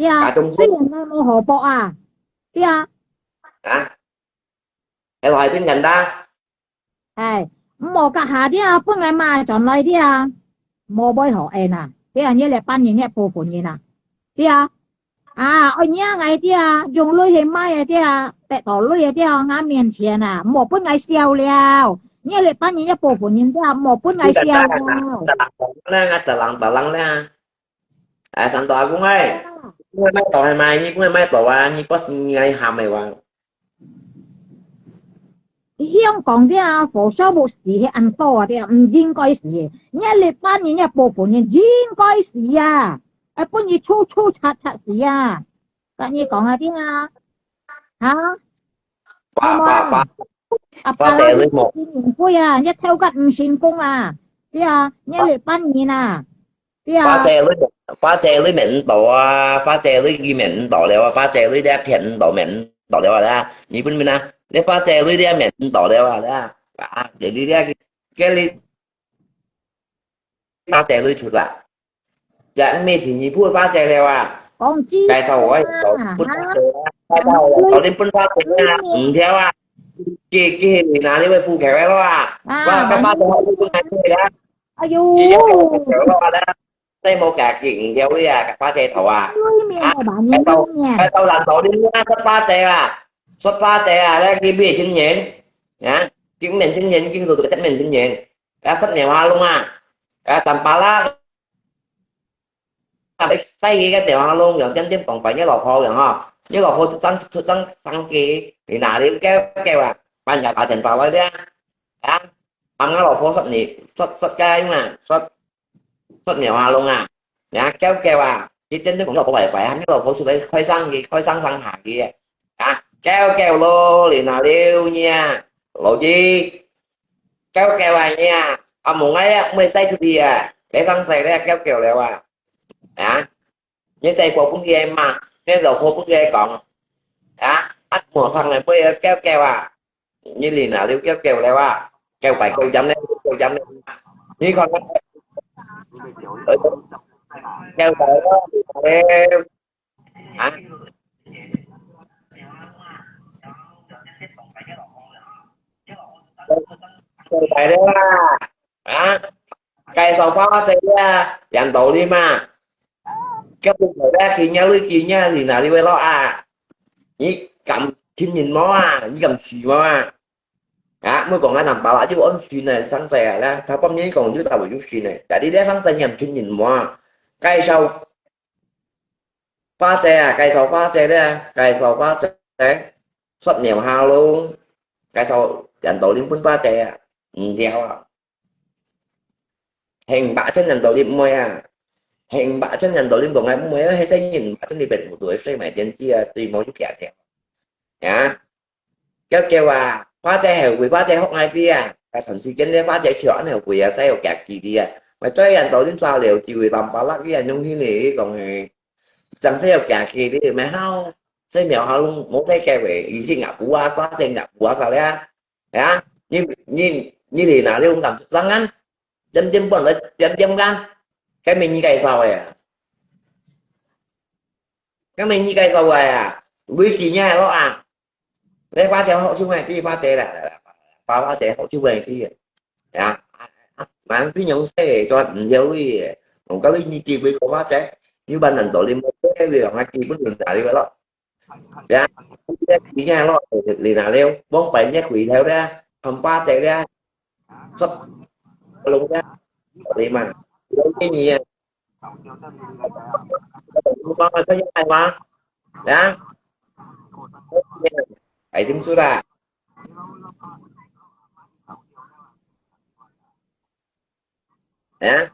對啊，家中雖然𠊎無好薄啊，對啊。啊，還來邊簡單。哎，毋好隔下對啊，分𠊎買轉來對啊，無買好恩啊，對啊，你這半年你報復人啊，對啊。啊，愛惹𠊎對啊，用鐳去買个對啊，得到鐳个對啊，𠊎面前啊，莫分𠊎笑了。你這半年你報復人對啊，莫分𠊎笑了。Tadang, tadang, tadang, tadang. 哎，三多阿公哎，你買到係咪？你買到啊？你不是你愛喊个哇？香港个啊，火燒木死係恁多啊，對啊，毋應該死个。你這半年你報復人應該死啊，哎，分你抽抽插插死啊！跟你講啊，對啊，啊？爸爸爸，啊，爸爸，你免費啊，你偷个毋成功啊，對啊，你這半年啊。 對啊。花姐你，花姐你面毋到啊，花姐你面毋到了啊，花姐你這騙毋到面毋到了啊，你分明啊，你花姐你這面毋到了啊，啊，你你這，這你，花姐你出啦，這毋係情義分花姐了啊，講真話啊，介紹我，分花姐啊，介紹我，你分花姐啊，毋條啊，佢佢哪裡會不條个咯啊，啊，我幹嘛都好不來啊。 哎喲，你有有有有啦，你無家己，你有位啊，花姐頭啊，對面个吧，你對面。到到爛到你啊，說花姐啊，說花姐啊，來去面前人，啊，去面前人，去做個面前人，啊，說你話弄啊，啊，坦白啦，啊，你細个个地方弄，用點點講白，你老婆用吼，你老婆出生出生生个，你哪裡叫叫啊，半夜打電話來的啊，啊。 幫𠊎老婆說你，說說該嘛，說說你話弄啊，人家叫叫啊，你真正講老婆壞壞啊，你老婆出來開生个，開生生下个啊，叫叫咯，你哪了你啊，老弟，叫叫啊你啊，啊無愛啊，毋會使出去啊，你生細咧叫叫了啊，啊。 你細个分佢罵，你老婆分佢講，啊，啊，無通了，不要叫叫啊！你連啊，你叫叫了啊，叫快叫尖咧，叫尖咧，你看看，呃，叫快咯，啊，叫快了啊！ 啊，介紹花姐啊，人道理嘛。叫你來咧，佢惹你，佢惹你哪裡會落啊？你敢承認無啊？你敢試無啊？啊，莫講啊，難保啦，就安全呢，生細啊，咧，差半年講就打回就算呢。但你咧生細，你敢承認無啊？介紹花姐啊，介紹花姐咧，介紹花姐，說你話弄，介紹人道理分花姐啊，毋條啊。 係五百千人道理毋會啊，係五百千人道理講个毋會啊，係細人五百千你別無對，所以買電視啊，對無就假條。啊，叫叫啊，花姐後悔，花姐學𠊎知啊，該長時間咧花姐就恁後悔啊，使有假記憶啊，買做人道理沙了，只會淋巴落去啊，用起你講个，正使有假記憶，買好，所以苗下攏無使叫个，以前啊，補啊，花姐啊，補啊，啥咧啊。 啊，你你你你哪裡有敢出聲啊？點點半來點點間，該毋係你介紹个啊？該毋係你介紹个啊？你幾年了啊？你花姐好手咩？你花姐啦，花花姐好手咩？你啊，啊，啊，蠻費用細个，做毋了个，我告訴你，機會个花姐，你班人道理無，你兩个基本就哪裡个咯？ 呀，你這幾年咯，你哪了，往擺你回頭咧，看巴仔咧，出路咧，你嘛，有建議啊。你講啊，這樣嘛，呀，哎，點算啦？呀，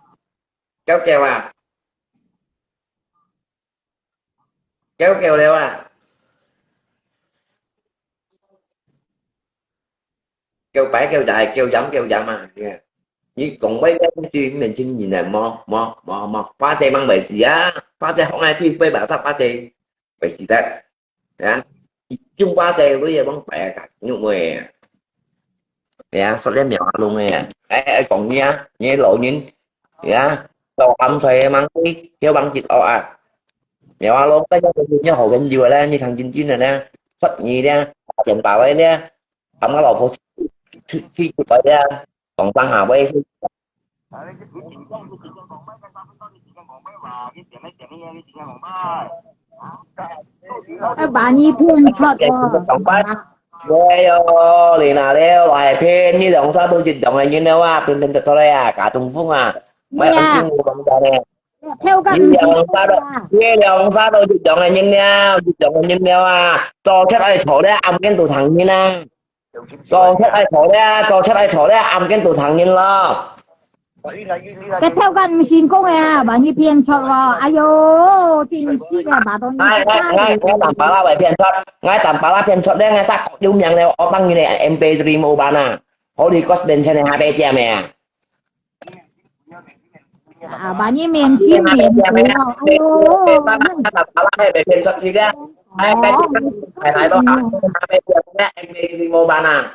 夠夠啊！ 夠夠了啊！夠擺夠大，夠飲夠飲啊！你講話要對面前人啊，莫莫莫莫，巴仔吂會死啊！巴仔學𠊎對飛白沙巴仔會死得啊！用巴仔你也吂擺啊，用咩啊？哎呀，說了苗啊弄个啊！哎哎，講你啊，你老人，哎呀，到暗睡吂睡，要吂食哦啊！有啊，老闆，你好朋友咧，你聽真真个咧，十二咧，八點八位咧，喊我老婆去去去去去咧，講聲下位。哎，把你騙出哦。哎哟，你哪了？我還騙你兩儕都一樣个人了啊，騙騙得出來啊，假東風啊，買東風我講呢。跳个毋是你兩儕都，你兩儕都一樣个人了，一樣个人了啊，做出來錯了，暗間都承認啊。做出來錯了，做出來錯了，暗間都承認咯。該跳个毋成功个啊，把你騙出哦。哎哟，真是个，把到你哎哎哎，我淡薄仔會騙出，我淡薄仔騙出咧，我殺國有名咧，我當然个M P three模板啊，好你國變成个下背點个啊。啊，把你免心免不要，哎哟，我淡薄仔會騙出去个，哎，該係來到下下背點个，M P three模板啊，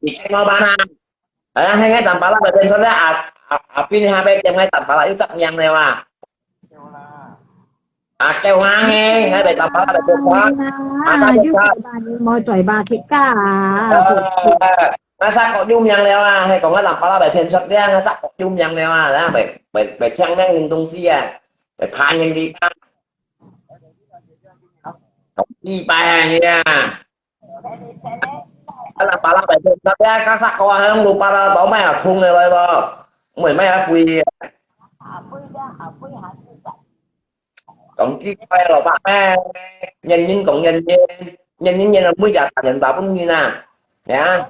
已經模板啊。 啊，現在淡薄仔就變成了啊啊啊！變下背點个淡薄仔又怎樣了啊？啊，夠硬个，現在淡薄仔就變成啊，啊，又把你莫嘴巴去干。呃，那啥个有名了啊？還講个淡薄仔被騙出了，那啥个有名了啊？然後被被被搶那種東西啊，被拍人的，講一百啊！ 啊，那巴拉白天，那邊剛才我還用魯巴拉島買啊，空个來咯，毋係買啊貴个。講奇怪咯吧，哎，人人講人人，人人人每隻打電話分人啊，呀，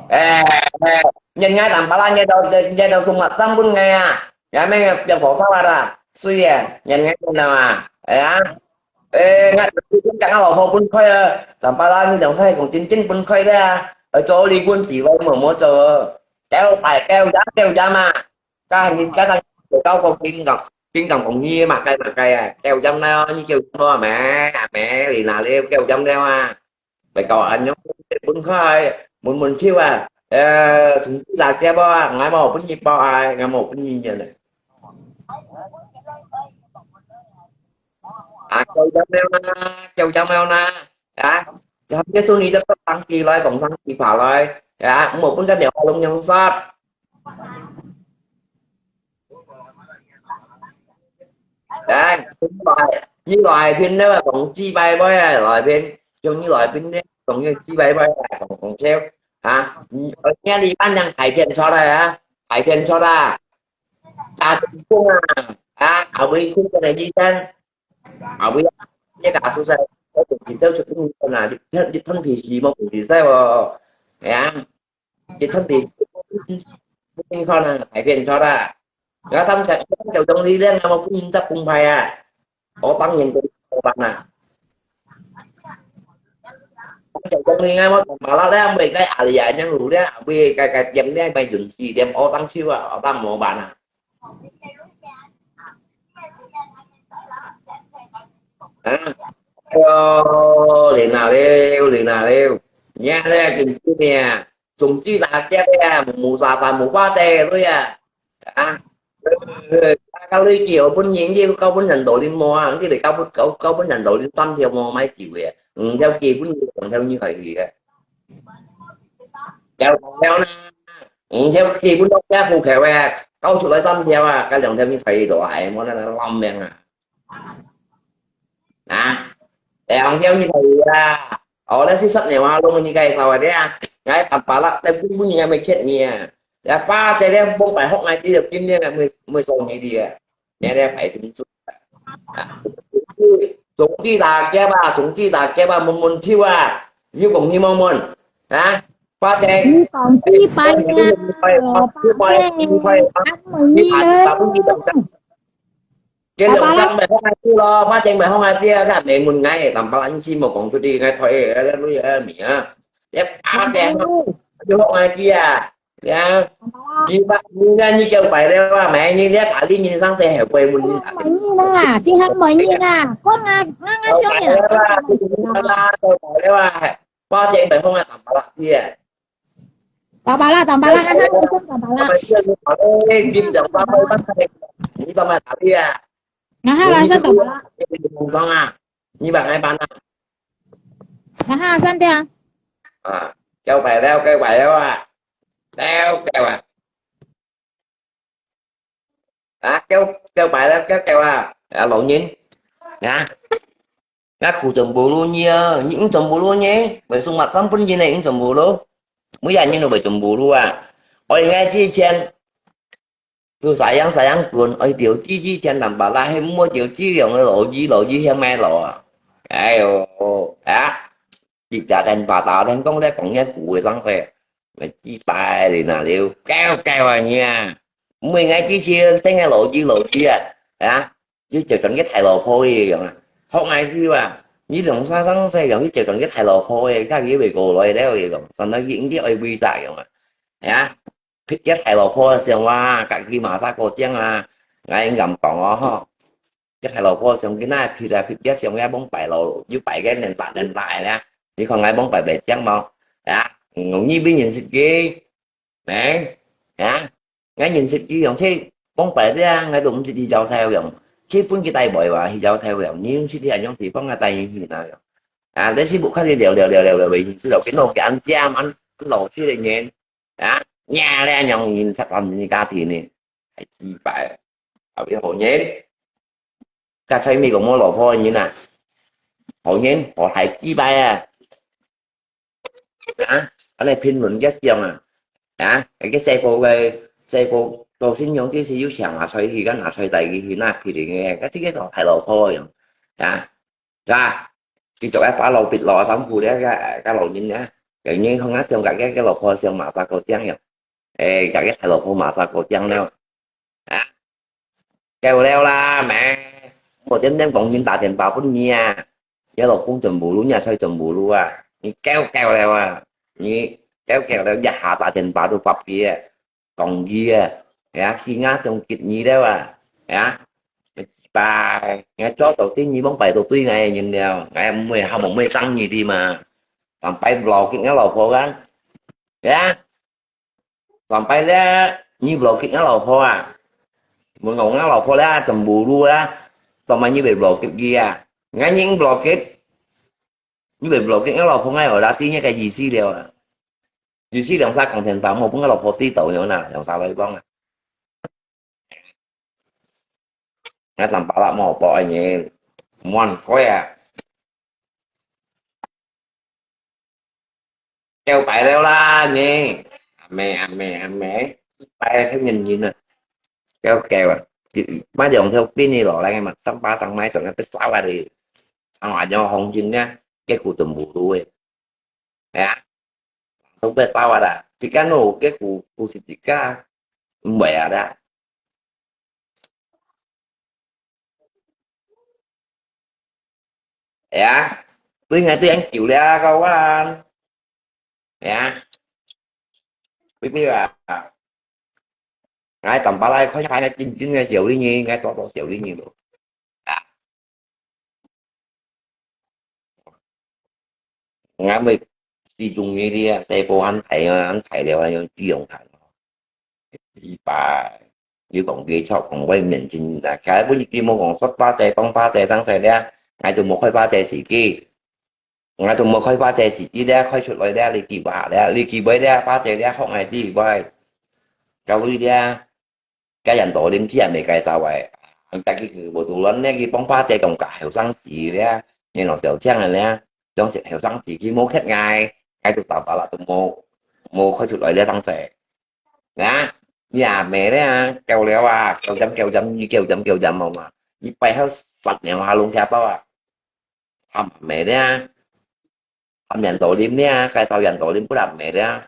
哎哎，人家淡巴拉，人到人到送物產分个啊，也咩變菩薩啦，水啊，人家看到啊，哎呀。 誒，𠊎講啊，老婆分開啊，淡巴拉你兩儕講真正分開了啊，愛做離婚時來無無做，九百九十九點啊，加你加上九個金港金港講你嘛該嘛該啊，九點了，你九點了咩？阿咩，你哪裡九點了啊？ Bai kau anyong pun khai, mun mun chiu ah. Eh, sung chi la kia bo ah, ngai mo pun nyi po ai, ngai mo pun nyi nyen. Ah, kêu jam leo na, kêu jam leo na. Ya, jam dia sung ni jam tang ki lai, kong sang ki pa lai. Ya, mo pun kan dia long yang sat. 哎，你來，你來片那個講幾百倍啊，來片，像你來片那講个幾百倍啊，講講笑啊，你你你班人大片出來啊，大片出來啊，打工啊，啊，後尾工作个醫生，後尾你打出來，我就見到出工啊，你你你平時無平時在哦，哎呀。 一出地，你看啊，大片出啊。我三十，我就中意咧，我本人執公牌啊，我幫人做老闆啊。我就中意啊，我同麻辣咧，每個阿里啊，樣路咧，每個個店咧，買潤絲店，我當手啊，我當模板啊。啊，哎呦，你哪了，你哪了，你啊咧，真正啊。 總之大家啊，無啥啥無花的對啊，啊，呃，到你叫本人，你交本人道理無啊？你來交本交交本人道理三條無買酒个，五條基本兩條你可以个，有條啦，五條基本落家鋪頭个，交出來三條啊，該兩條你可以落來，無那爛命啊！ 啊，兩條你可以啊。哦，那是十年啊，弄你該啥个啊？哎，打巴拉，那不不你还没看你啊。Ya，巴这个不白好，哎，这个今天还没没送你的啊。你那白心做。啊，总之大家吧，总之大家吧，问问题啊，你讲你问问啊，巴这。你讲几百呀，我八百，三百二了。 Cái lòng trắng mày không ai tiêu lo, má chanh mày không ai tiêu, cái mày mừng ngay, tầm ba anh xin một con tôi đi ngay thôi, cái lui ở mẹ. Dép áo đen, tôi không ai tiêu à. Ya, đi bắt, đi ra như kêu phải đeo à, mẹ như đeo cả đi nhìn sang xe hẻo quay mừng nhìn. 你啦，你还问你啦，我啊，我啊，小人。Ba chanh mày không ai tầm ba tiêu à. 打巴拉，打巴拉，俺他们说打巴拉。你怎么打的啊？然后呢，上头了。你讲啊，你把爱搬啊。然后上掉。啊，叫白了，叫白了啊，了，叫啊。啊，叫，叫白了，叫，叫啊。啊，老人，啊，那苦怎么路呢？你怎么路呢？为什么这么本人呢？你怎么路？每个人都会怎么路啊？我应该之前 就sayang-sayang pun，愛調支支錢，但把拉係毋好調支樣个老二，老二向買老啊。哎喲，啊，一家人把打天光咧講一句話上去，咪幾百年啊了，搞搞啊你啊！毋會，𠊎之前生个老二，老二啊，啊，佢就像个大老婆一樣啊，學𠊎知啊，你兩三生細樣，佢就像个大老婆个，家己會過來了一樣，上到佢應該愛為啥樣啊？啊， 別个大老婆想話，家己馬殺過江啊，𠊎應該講哦吼。个大老婆想佢那別啊，別个想要幫擺咯，又擺个人打人打个啦。你看𠊎幫擺擺江無？啊，容易被人識个，哎，啊，𠊎人識佢用這幫擺个啊，𠊎都毋識去找太陽，這本佢帶背話去找太陽，你用這地方地方啊帶人去哪樣？啊，你是不看你聊聊聊聊聊，知道跟我講講，老去的人。 啊，你這樣人出來你家庭呢，還幾百，後面好人，該在美國無老婆个人啊，好人，好還幾百啊，啊，恁樣評論个想啊，啊，該个細胞个，細胞到信仰就是有錢啊，所以佢个拿出來帶佢去那批人个，該這个都大老婆个樣，啊， 啊，佢做一把老筆老衫褲咧，个，个老人啊，有人講啊，像个，个，个老婆像馬殺過江樣，誒，个，个大老婆馬殺過江了，啊，夠了啦，咩？我點點講人打電話分你啊，你老公怎麼路，你也在怎麼路啊，你夠夠了啊，你夠夠了，一下打電話都發脾啊！ 講佢啊，哎呀，佢𠊎想激你了啊，哎呀，幾擺，𠊎做到對你望擺到對𠊎个人了，𠊎毋會，還毋會生你的嘛。上擺block𠊎老婆啊，哎呀，上擺咧，你block𠊎老婆啊，問我𠊎老婆咧，怎麼路啊，做麼你會block佢啊？𠊎人block，你會block𠊎老婆，𠊎有啦，知你个意思了啊。 有時兩儕講電話，無分𠊎老婆知道了啦，兩儕來講啊。𠊎三百六無報應，無人怪啊。夠擺了啦，你。阿妹，阿妹，阿妹，擺了太認真了。夠夠啊！買兩條冰的落來嘛，三百張買轉來，不少啊你。啊，還有紅軍呢，結果都無路誒。 哎呀，都不知道啊啦，自家弄，結果不是自家，毋會啊啦。哎呀，對𠊎對恁久了，高啊。哎呀，微微啊，𠊎淡薄來看下，𠊎真正个小李呢，𠊎多多小李呢咯。啊。 𠊎乜最中意个啊，細部分大啊，恁大了啊，用豬用炭。一擺，你講佢錯，講外面真啊，該本你冇講說巴仔，講巴仔當時咧，𠊎都無開巴仔時機，𠊎都無開巴仔時機咧，開出來咧，你幾話咧，你幾位咧，巴仔咧，學𠊎幾位，教會咧。 該人多啉酒也無介紹誒，但佢無肚卵呢，佢幫巴姐講个後生子咧，你老小將个咧，當時後生子佢無缺𠊎，𠊎都打打啦，都無，無開出來咧，當時。啊，你阿妹咧，夠了啊，夠針夠針，你夠針夠針好嘛？你擺好十年下攏聽到啊，阿妹咧，阿面多啉咧，介紹人多啉不阿妹咧。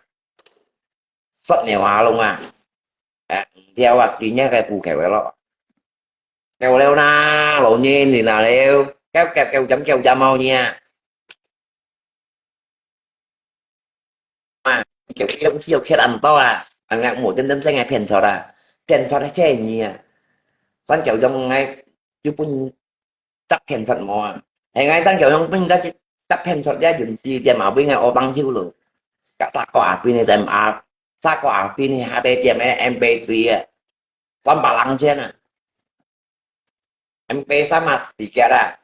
十年下攏啊，誒，毋條啊，今日个補救个咯。夠了啦，老年人啊了，夠夠夠針夠針好呢啊。啊，夠夠只有缺恁多啊，啊，𠊎無真真正个騙出啊，騙出个錢呢啊，反正用來就分 執騙出無啊？係𠊎生條用分个執騙出了，用時點啊，分𠊎學當手咯。甲三個阿邊个點啊，三個阿邊个下底點个M P three啊，三百零千啊。Em pesa mas sedikit lah.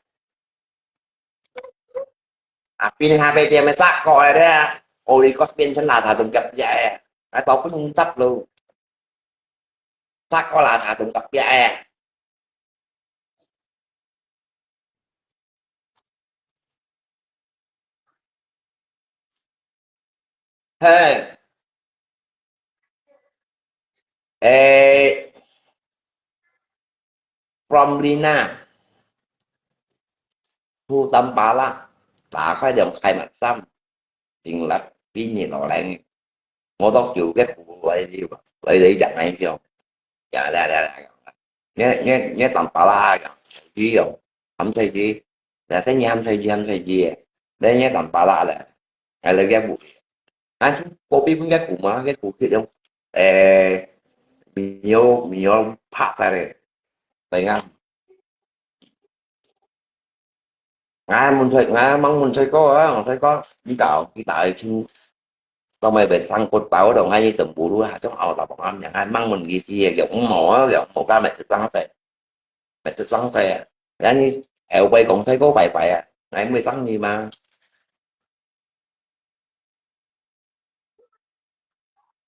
Apin habis dia masak kok ada. Oli kos bin sen lah satu gap ya. Atau pun untap lo. Sak kok lah satu gap ya. Hey. Eh, from Lina to Tampalak, 打開兩塊嘛衫，整粒比你老靚。我都叫佢過來了，來來講來講，呀呀呀呀，你你你Tampalak啊，佢用，含水機，那些你含水機含水機，那你Tampalak了，還來个不？啊，kopi pun該股嘛，該股去用，誒，沒有沒有怕晒嘞，對啊。 Ngai mun thoi, ngai mang mun thoi ko, ah, mun thoi ko, đi đảo, đi đảo chung. Tao mày bên thang cột tàu đó, ngai đi tầm bù luôn, ha, trong ao tàu bằng ăn, ngai mang mun gì gì, kiểu mỏ, kiểu mỏ ba mẹ thực tăng thế. Mẹ thực tăng thế. Ngai đi, eo bay kong thoi ko pai pai à. Ngai mới tăng gì mà.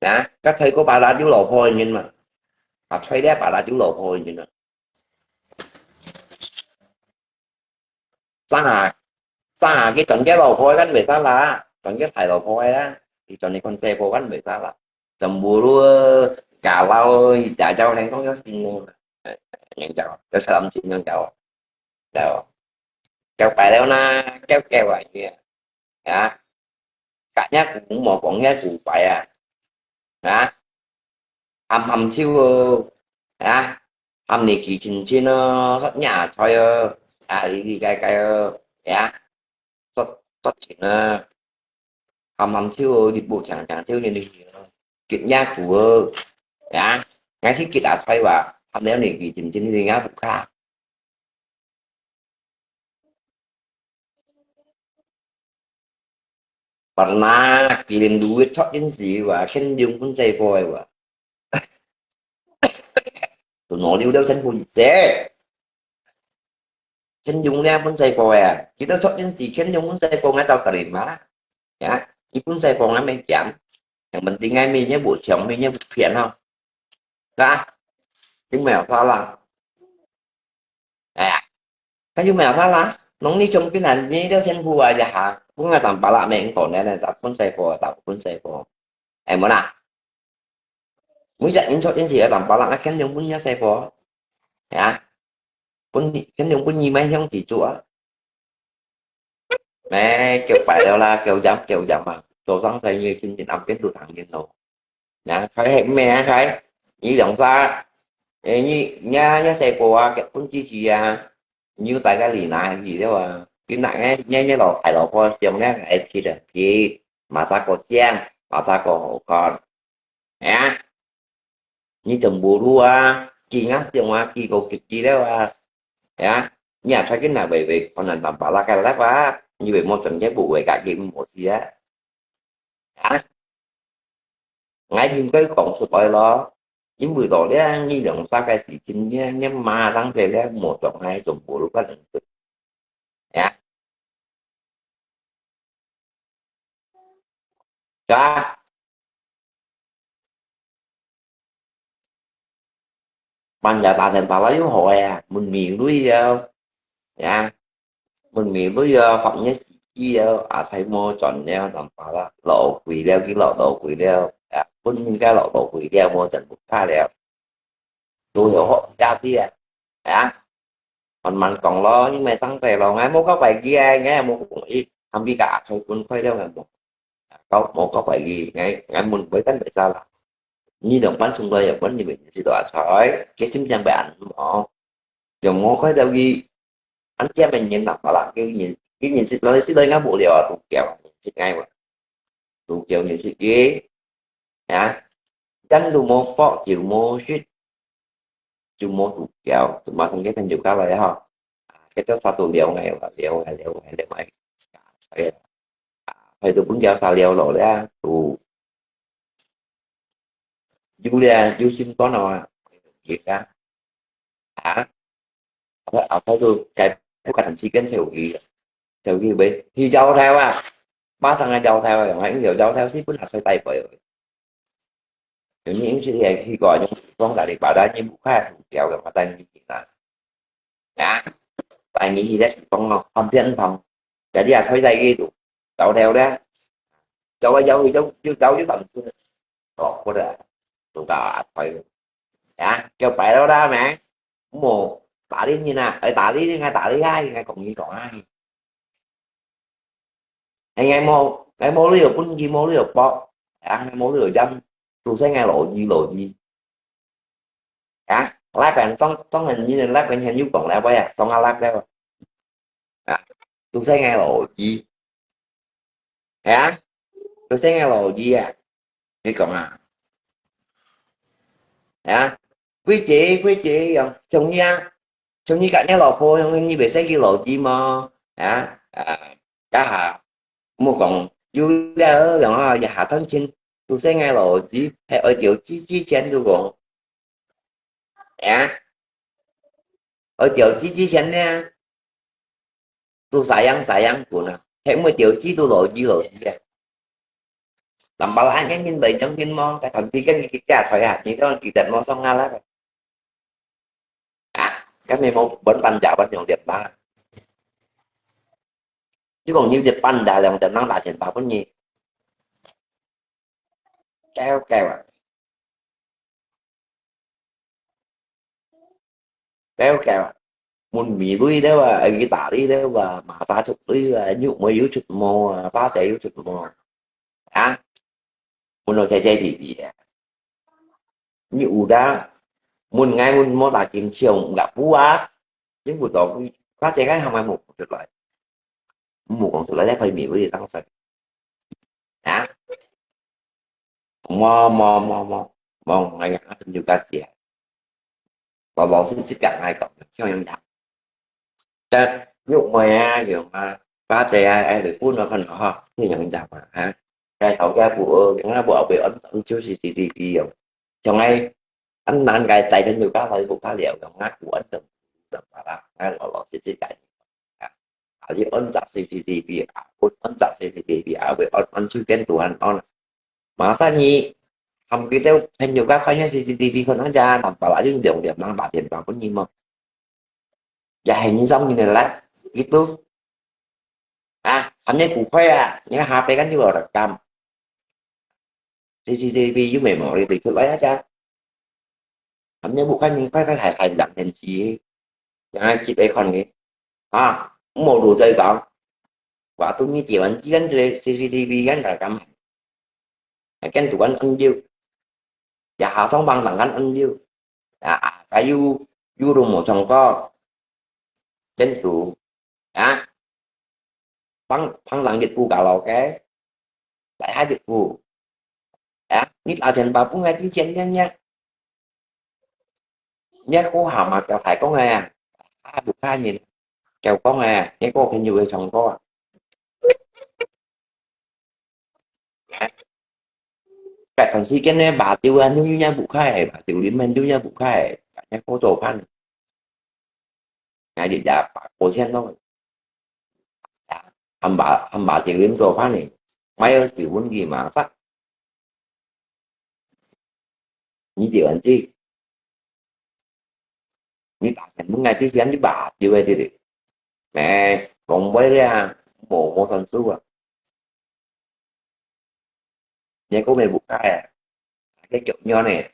Nè, các thầy có bà là chú lầu phôi nhìn mà. Bà thầy đấy bà là chú lầu phôi nhìn mà. Sang hà, sang hà cái chọn cái lầu phôi gắn về sao là, chọn cái thầy lầu phôi á, thì chọn cái con xe phôi gắn về sao là. Tầm bùa lúa, cả lao, chả cháu nên không có xin luôn. Nên cháu, cháu sao làm xin luôn cháu. Cháu, cháu phải leo na, kéo kéo vậy kìa. Hả? Cả nhát cũng mò còn nhát cũng phải à. Hả? Hăm hăm xíu ơ. Hả? Hăm nì kì chìn chìn ơ, sót nhà thôi ơ. À, đi đi gai gai ơ. Hả? Sót, sót chìn ơ. Hăm hăm xíu ơ, đi bộ chàng chàng xíu nì nì. Chuyện nhát của ơ. Hả? Ngay xíu kì đã thôi và hăm néo nì kì chìn chìn đi ngá bụt kha. Pernah kirim duit chót yên sĩ và khen dùng phun xe phôi và. Tụi nó liu đâu chân phôi xe. Khen dùng nè phun xe phôi à. Kita chót yên sĩ khen dùng phun xe phôi ngã tao kirim mà. Ya, đi phun xe phôi ngã mày kirim. Yang penting ngai mi nhé bộ trưởng mi nhé bộ phiền không? Hả? Chứ mèo sao là? À, cái chú mèo sao là? Nóng ni chồng pin hẳn ni đâu sen bu à ya hả? Cũng ngay tầm bà lạ mẹ cũng còn nè, nè, tập phun xe phôi, tập phun xe phôi. Em muốn à? Mới dạy những số tiến sĩ ở tầm bà lạ, cái khen dùng phun nhá xe phôi. Hả? Phun, khen dùng phun nhi mấy không chỉ chúa. Mẹ, kiểu phải đâu là kiểu dám, kiểu dám mà. Tổ tăng sai như chương trình ăn kiến tụ thẳng nhiên nổ. Nè, thấy hệ mẹ thấy. Như dòng xa. Ê, như, nhá, nhá xe cô à, kiểu phun chi chi à. Như tại cái lì nà gì đó à. Cái nặng ấy, nhá, nhá lò phải lò cô, chiều nè, ai chi được chi. Mà ta cô chiang, mà ta cô hổ con. Hả? Nyi cheng bu lu a, ki ngah siong a, ki ko kit ki leo a. Ya, nyi a choi kin na wei wei, kon nan tam pa la kai la pa, nyi wei mo cheng ke bu wei ka ki mo si a. Ya. Ngai dim kai kong su oi lo. Dim bu do le, nyi dong sa kai si kin nyi, nyi ma dang se le, mo cheng ngai cheng bu lu ka leng. Ya. Ka. Pan ya ta sen pa la yu ho ya, mun mi lui ya. Ya. Mun mi lui ya, pap nya si ki ya, a thai mo chon ya, tam pa la. Lo kui leo, ki lo lo kui leo. Ya, pun min ka lo lo kui leo, mo chon bu ka leo. Lu yo ho ya ti ya. Ya. Hàn màn kóng lo, nhưng mà tăng tè lo, ngai mô kóc phải ghi ai, ngai mô cũng ít, hàm ghi cả thôi, cũng khơi đâu ngai mô. Kóc mô kóc phải ghi, ngai, ngai mô với căn phải sao là. Như đồng bắn xung đôi, đồng bắn như vậy, thì đó sao ấy, cái sim chang bạn mô. Đồng mô khơi đâu ghi, anh kia mình nhìn đọc là cái nhìn, cái nhìn xịt đôi, xịt đôi ngã bộ điều à, cũng kéo, xịt ngay mà. Tụ kéo nhìn xịt ghi, hả? Chắn lu mô phó, chiều mô xịt. Chú mô tụ kéo, tụ mà không cái thành tụ cá lại hả? Cái tớ pha tụ liều ngày, liều ngày, liều ngày, liều ngày. Phải tụ bún kéo sao liều lỗ đấy, tụ. Chú đi, chú xin có nào à? Gì cả? Hả? 佢後背都該不敢時間跳去，跳去喂，去搖頭啊，馬上啊搖頭啊，用啊用搖頭是本來在台北个。有人是也去過，用講家己把咱人不開掉个，把咱人啊，啊，把你去咧講哦，很偏痛，家己也開在一路，搖頭咧，搖啊摇去，摇就摇就等出，哦，或者都搞开了，啊，叫白了啦咩？莫打理人啊，哎，打理人啊，打理啊，應該講你講啊。哎，𠊎無，𠊎無你有本錢，無你有薄，啊，𠊎無你有針，都係𠊎老二老二。啊，那邊上，上人，人那邊還有講了喂啊，上啊那个，啊，都係𠊎老二。啊，都係𠊎老二啊，你講啊？啊，貴姐，貴姐，用，像你啊，像你佮你老婆，用你袂使去老二嘛？啊，啊，家下，莫講，有了，然後一下探親，都係𠊎老二，還愛掉幾幾錢都講。啊，愛掉幾幾錢呢？都sayang sayang分啊，還莫掉幾都老二老二啊。Nampak lah angin baik jangkin mo, kata tiga ni kita saya, ni tu kita mo song ngala. Ah, kami mau berpanjang yang dia bang. Chứ còn như Nhật Bản đã lòng đàn năng đã trên ba bốn nhi. Kéo kéo à. Kéo kéo à. Muốn Mỹ lui đó à, Italy đó à, mà ta chụp lui à, nhục mới YouTube mô à, ba trẻ YouTube mô. Hả? Muốn nó chạy chạy đi đi à. Như u đã, muốn ngay muốn mô ta kim chiều, ngã puas. Chính phủ đó, ba trẻ cái hàng mai một chụp lại. Một con chụp lại, phải Mỹ lui tăng sai. Hả? Mò, mò, mò, mò. Mò, ngay ngã, như cá chĩa. Bảo bảo xin xích cạn ngay cổng, cho em đọc. Tớ, nhục mày à, kiểu mà, ba tê ai, ai để phun nó phần nó ha, thì nhận đọc mà, hả? Cái thấu cái của, cái ngã bảo vệ ấn tống chiếu xê xê tê vê không? Trong ngay, ăn nán cái tay cho nhiều các loại bộ cá liệu, trong ngã của ấn tống, tống mà là, ngã lọ lọ xích xích cạn. À, đi ấn tạc xê xê tê vê, à, ấn, ấn tạc xê xê tê vê, à, về ấn, ấn chữ kiến tù hẳn ấn. Mà sao nhỉ? Hàm cái têu hình như các khói nhá xê xê tê vê còn nó ra, làm bảo là những điều điểm mang bảo hiểm vào có nhỉ mà. Giờ hình như giống như này là, gitu. À, hàm nhé củ khoai à, nhé hà bê gắn như là cam. Xê xê tê vê yú mê mò đi tùy thuốc lấy á chá. Hẳn nhớ bố cái mình phải cái hài hài lặng thành gì. Chẳng ai chịu ấy còn gì. À, mổ đủ dây bảo. Và tôi như chỉ vẫn chỉ gắn xê xê tê vê gắn là cắm. Hãy gắn tụi anh ăn điêu. Và hạ sống bằng tặng gắn ăn điêu. À, à, cái yú, yú đồ mổ chồng co. Chân tụ. À, phang, phang lăng dịch vụ cả lò cái. Tại hai dịch vụ. Á, nít ao thièn pà pung ngai chi sian nha nha. Nha khô hảo mà kéo phải có ngai à. Á, bụt kha nhìn. Kéo có ngai à. Nha khô khen nhiều người chồng có à. Á. Cái phần si cái này bà tiêu ăn như nha bụt kha à. Bà tiêu đi men như nha bụt kha à. Nha khô tổ khăn. Ngai đi đã bà cô sian thôi. Hăm bà, hăm bà tiêu đi tổ khăn này. Mai ơi, tiêu vốn gì mà sắc. Nhi tiểu anh chi. Nhi ta kan mung ngai chi sian chi ba, chi wei chi di. Mẹ, kong bơi ria, mô mô san su à. Nhi cô mẹ bụt kai à. Cái kiểu nho này.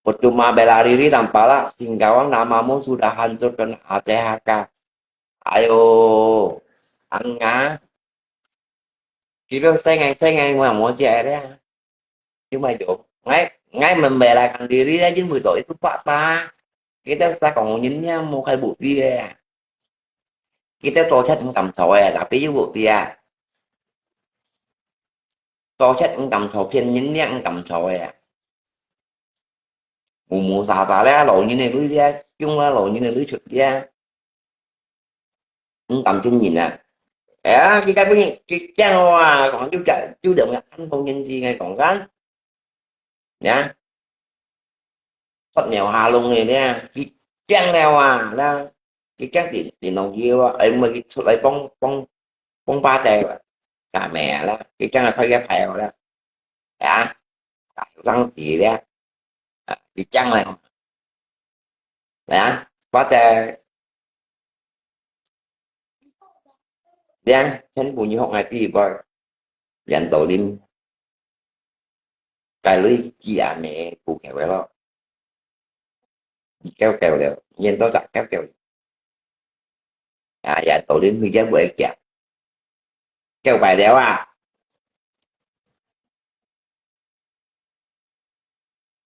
Percuma bela diri dan pala, Singkawang namamu sudah hancur kena A C H K. Ayo, ang nga. Kita sengai-sengai mua mua cia dia. Cuma jo. Ngai, ngai membelakan diri aja betul itu fakta. Kita sa kong nyin nya mau kai bukti ya. Kita tochat ngam tau ya, tapi yu bukti ya. Tochat ngam tau, phiên nyin nya ngam tau ya. Mu mu sa sa le, lo nyin ne lui dia, chung la lo nyin ne lui chut dia. Ngam chung nyin a. 哎呀，佢該本人，佢驚哦啊，講就講，就兩個安豐人士个講法，呀，出貓下籠个咧，佢驚了啊，啦，佢驚電，電動機啊，哎，毋係佢出來幫，幫，幫巴仔啊，打咩啊，啦，佢驚啊，開个牌啊，啦，啊，打後生子咧，啊，佢驚了，啊，巴仔，咧，全部你學个第一個，袁斗林，該類佢阿姆不曉个咯。 狗狗了，年到大狗狗了。啊，也到你每日會叫，叫白了啊。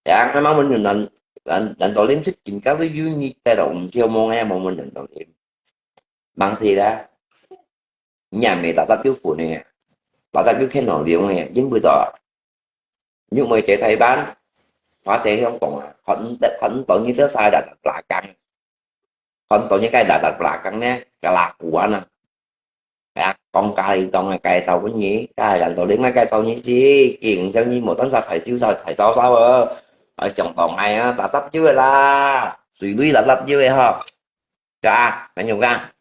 呀，那麼問人，人，人到你食緊，搞到有你帶到毋少忙个，無問人到你。忙死啦。你也沒打打就分个，打打就看到了个，因為到 玉妹在台灣，花姐香港啊，看得，看到你在晒啦啦啦講，看到你該啦啦啦講呢，个啦古啊呢。哎呀，講家己講个介紹分你，該人到你愛介紹你知，見到你無單啥大笑啥大笑笑哦，愛上當个啊，搭搭酒个啦，水裡搭搭酒个吼。 Ka, kanyo ka.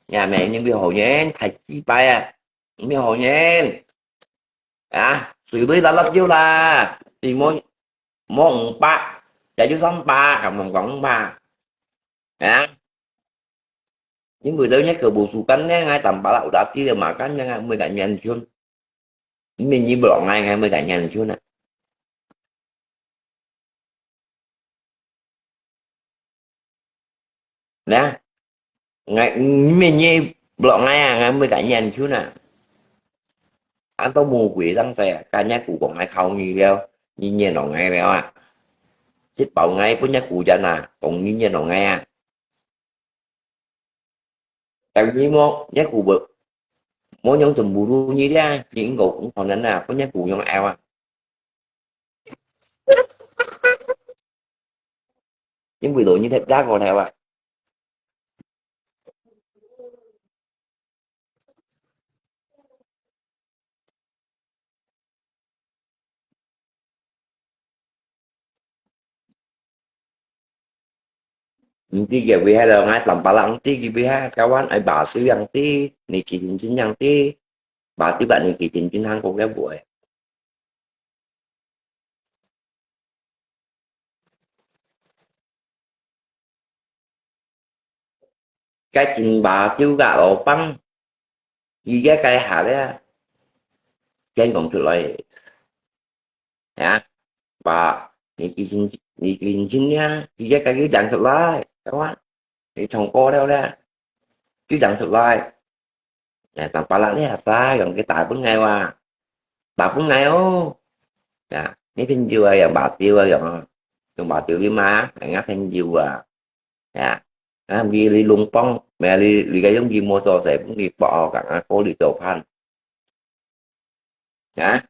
Nhà mẹ nhưng bị hổ nhện, thầy chi bài à. Bị hổ nhện. À, suy lui là lấp dữ là. Thì mua, mua ông ba. Chả dữ sống ba, à, mong còn ba. À. Nhưng buổi tối nhất cờ bù sù cắn nhé, ngay tầm ba là đã tí mà cắn nhé, mười cả nhện chun. Mình như bọn ngay, ngay mười cả nhện chun à. Nè, ngai, mì nyi blok ngai à, ngai mui ka nyan chun à. Ăn tau mù quỷ răng xe à, ka nhát củ của ngai khâu nyi liao, nyi nyen ở ngai liao à. Chết bảo ngai, bún nhát củ chân à, cũng nyi nyen ở ngai à. Tại vì mô, nhát củ bự, mô nhông chùm bù đu nyi liao, chỉ có cũng còn nắn à, bún nhát củ nhông ao à. Nhưng vì lỗi như thế chắc còn theo ạ. Nti kia bihai lo ngai Tampalak nti ki bihai kawan ai ba su yang ti, ni ki hin chin yang ti, ba ti ba ni ki chin chin hang kong ya buai. Cái trình bà kêu gã lỗ băng, gì cái cái hả đấy, trên còn sự lời. Hả? Bà, ni ki chin, ni ki chin chin ya, gì cái cái kêu dặn sự lời, các bạn. Thì thông qua đâu đấy. Kêu dặn sự lời. Nè, tàng pà lak nè, sa, yòng kì tà pŭn ngài wà. Tà pŭn ngài ô. Nè, nè phên yua, yòng bà tiuv, yòng, yòng bà tiuv lì ma, ngà phên yua. Nè, ngà bì lì lùng pòng, mè lì, lì gà yòng bì mô tô sè, pŭn kì pọ, kàng ngà kô lì tô phàn. Nè,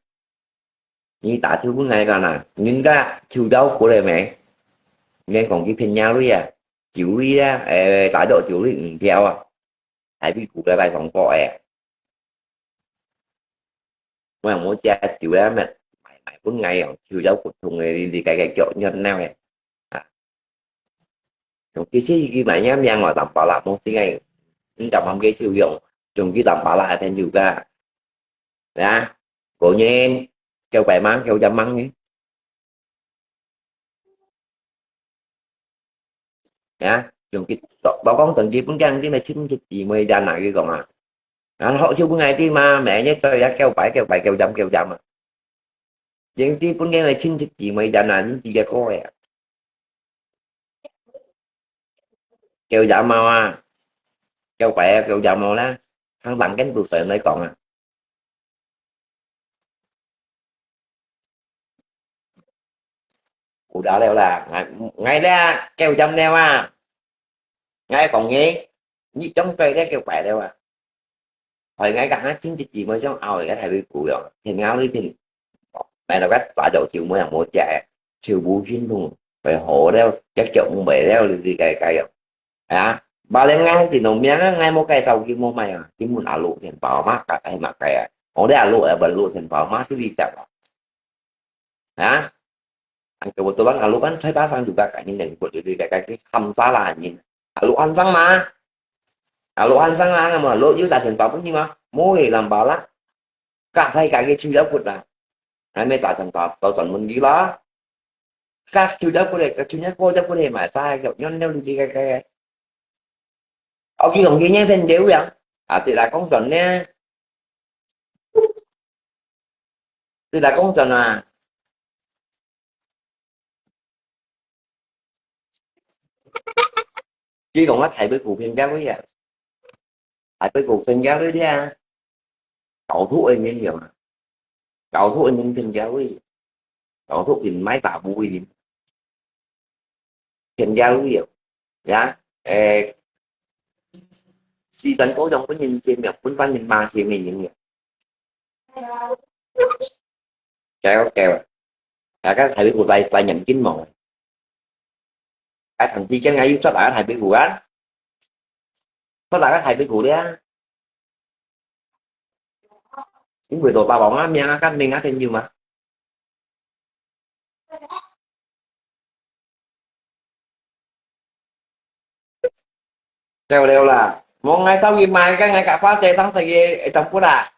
nì tà thiu pŭn ngài kà nà, nìn gà thiu dâu kô lè mè. Nè kòng kì phên yua lùi à, chiu lùi à, ê, tà dọ chiu lùi, ǹ, thiau à. Thái Bình cũ cái bài sóng cọ ấy. Mà mua chia chiu á mà, mày, mày cũng ngay à, chiu dấu cuộc thùng này đi, đi cái, cái kiểu như thế nào ấy. À. Chúng cái gì cái mà nhắm nhang ở tầm bảo là mua xin ngay. Chúng ta mong cái siêu dụng, chúng cái tầm bảo là thành nhiều cả. Đó. Cố nhiên, kêu bài mắng, kêu chăm mắng nhé. Nè, chúng kì, tỏ, tỏ con tần kì pŭn keng tí mẹ chim chim chì mùi đàn nà kì kòng à. Ngắn họ chiu pŭn ngài tí mà, mẹ nhé cho ya kêu bài, kêu bài, kêu dăm, kêu dăm à. Chính tí pŭn keng mẹ chim chim chì mùi đàn nà, chính chì kì cô à. Kêu dăm màu à. Kêu bài à, kêu dăm màu lá. Hăng lăng kén tụ tờ nơi kòng à. Ủa đã leo là, ngài, ngài leo, kêu chăm leo à. Ngài còn nghe, nhị chống cây đấy kêu quẹ leo à. Hồi ngài cả hát chín chỉ mới trong ao cái thầy với cũ rồi, thì ngáo với thì, mẹ nó gắt tỏa dầu chiều mới là mua chạy, chiều bù chín thùng, phải hổ leo, chắc chọn mua bể leo, đi, đi, cày, cày rồi. Hả? Ba lem ngai ti no miang ngai mo kai sau ki mo mai a. Ki mun a lo thian pao ma ka ai ma kai a. Ong de a lo a ban lo thian pao ma si li chak a. Ha? Ang kebetulan a lo kan thai ba sang juga ka nyin neng kut di ka ki ham sa la nyin. A lo han sang ma. A lo han sang a mo lo yu ta thian pao pun ni ma. Mo e lam ba la. Ka sai ka ki chiu yau kut la. Ngai me ta thian pao tau tuan mun di la. Kak chiu dau kut leh, kak chiu nyan ko dau kut leh, mai sa kak nyon neo lu di kak kak. Au ki long ki nyan phen deu yang. A, ti la kong chon ne. Ti la kong chon a. Ki long a thai bui ku phen dau ya. Thai bui ku phen dau ya. Kau thu ơi nyen yong a. Kau thu ơi nyen phen dau ya. Kau thu phen mai ta bu ya. Phen dau ya. Ya. Eh, si san ko yong pun nyen chen ya, pun pan nyen ma chen nyen ya. Kéo, kéo. Các thầy biết của tay, tay nhắm kín màu. Cái thằng chi cái ngay YouTube là các thầy biết của anh. Có là các thầy biết của đấy á. Những người tổ tao bảo ngã miệng á, các mình ngã trên nhiều mà. Kéo leo là. Mong ngay sau gì mai, cái ngay cả khóa xe thắng xe gì, trong phút à.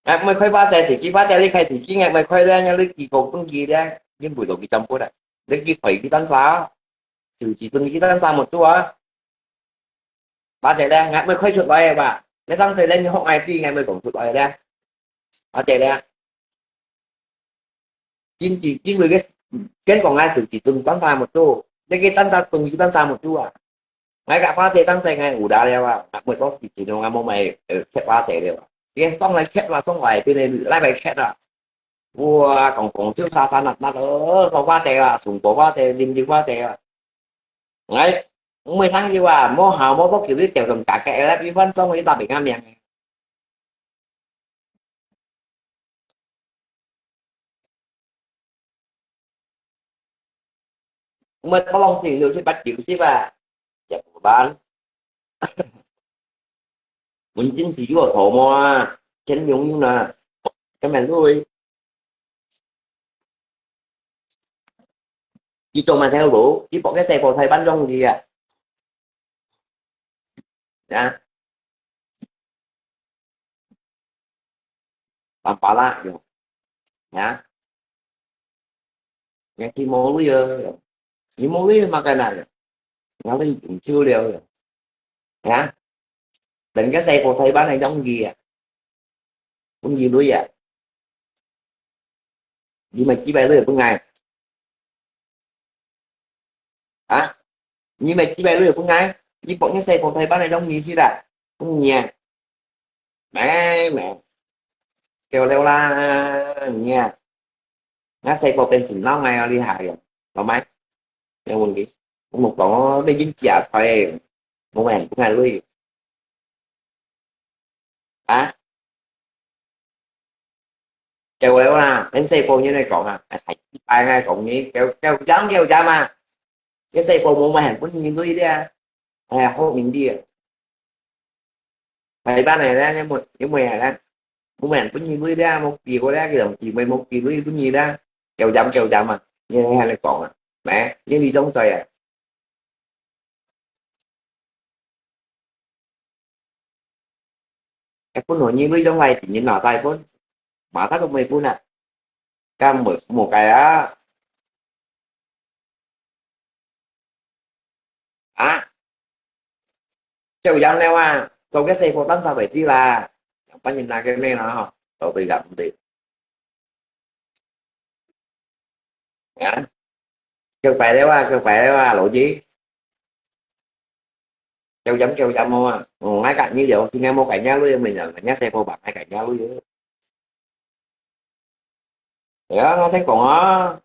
Ngai mui khoi ba te si ki ba te li khai si ki ngai mui khoi le nya li ki ko pun ki le. Yin bu lo ki chăm put a. Li ki khoi ki tan sa. Su ki tun ki tan sa mo tu a. Ba te le ngai mui khoi chut loi ba. Le sang se le ni hok ngai ti ngai mui kong chut loi le. Ba te le. Kin ki kin mui ke ken kong ngai su ki tun tan sa mo tu. Le ki tan sa tun ki tan sa mo tu a. Ngai ka ba te tan se ngai u da le ba. Ngai mui kong ki ki no ngai mo mai khet ba te le ba. Ye song lai khet wa song lai pin lai bai khet a. Wa kong kong chiu sa sa nat nat ơ, ko wa te a, sung ko wa te, lim lim wa te a. Ngai, mui thang chiu a, mo hao mo bok chiu li teo tong ka ke la pi fan song li ta bi nga miang. Mui ko long sing lu si bat chiu si ba. Chả có bán. Muốn chính sự vua thổ mua, chén nhúng nè. Cái mày lui. Chỉ cho mày theo đủ, chỉ bỏ cái xe vào thay bán rong gì à. Nè. Bán phá lá rồi. Nè. Nè, chỉ mua lui rồi. Chỉ mua lui mà cái này. Nó lên cũng chưa liều rồi. Nè. Đừng cái xe vào thay bán này đóng gì à. Cũng gì lui à. Gì mà chỉ bài lui của ngày. Hả? Nyi mẹ chi bai lui pun ngai, nyi pok nyi sai pok thai ban nai dong nyi chi da. Pun nyi a. Mẹ mẹ. Kêu leo la nyi a. Ngã sai pok tên sủn nong ngai li hại rồi. Lo mai. Nè quên đi. Một con bên chính chia thôi. Một mẹ pun ngai lui. Hả? Kêu leo la, đến sai pok như này con à. Thầy chi bai ngai con nyi, kêu kêu dám kêu dám à. Cái sai pok một mẹ pun nyi lui đi à. Hay là hốt mình đi à. Thầy ban này đó, nhưng mà, nhưng mà đó. Một mẹ pun nyi lui đi à, một kỳ của đó, cái đồng chí mày một kỳ lui pun nyi đó. Kêu dám kêu dám à. Như này hay là con à. Mẹ, như đi giống trời à. Cái phun nổi nhi với giống này thì nhìn nọ tay phun. Mà thắt không mày phun à. Cam mười một cái á. Á. Châu Giang leo à. Châu cái xe của tấn sao vậy đi là. Chẳng bắt nhìn là cái này nó. Châu tôi gặp không được. Hả? Kêu phải đấy à, kêu phải đấy à, lỗi gì? Kêu chấm kêu chấm không à? Ừ, ngay cả như vậy, xin ngay một cái nhá, lui mình nhận là nhá, xe cô bạn ngay cả nhá, lui. Đó, nó thấy còn á.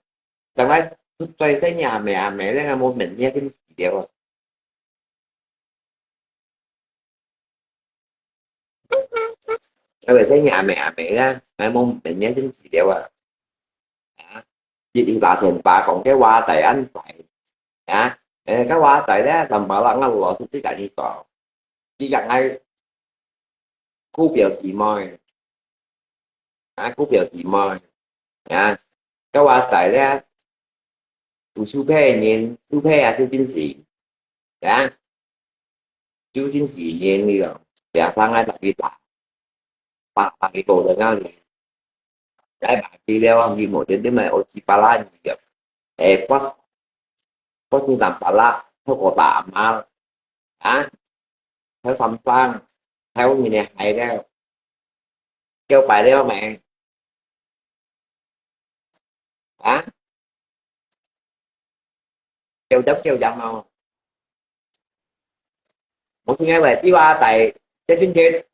Chẳng lẽ tôi thấy nhà mẹ, mẹ lấy một mình nhé, cái gì đều. Cái về thấy nhà mẹ, mẹ đó, ngay một mình nhé, cái gì đều à. Hả? Chỉ đi bà thèm bà còn cái qua tài anh phải. Hả? 誒，該話仔咧，坦白啦，𠊎老實在同你講，佢講𠊎姑表弟妹，啊，姑表弟妹，啊，該話仔咧，有手皮个人，手皮啊，就真是，啊，就真是人了，不要傷害自己打，打，打个个人啊，你，來嘛，佢了，你無天天來，我去巴拉你个，誒，不，不是打巴拉，透過打嘛，啊，還有三張，還有你的海了，叫白了沒？啊？叫針叫針哦。我今天來第八代，這今天，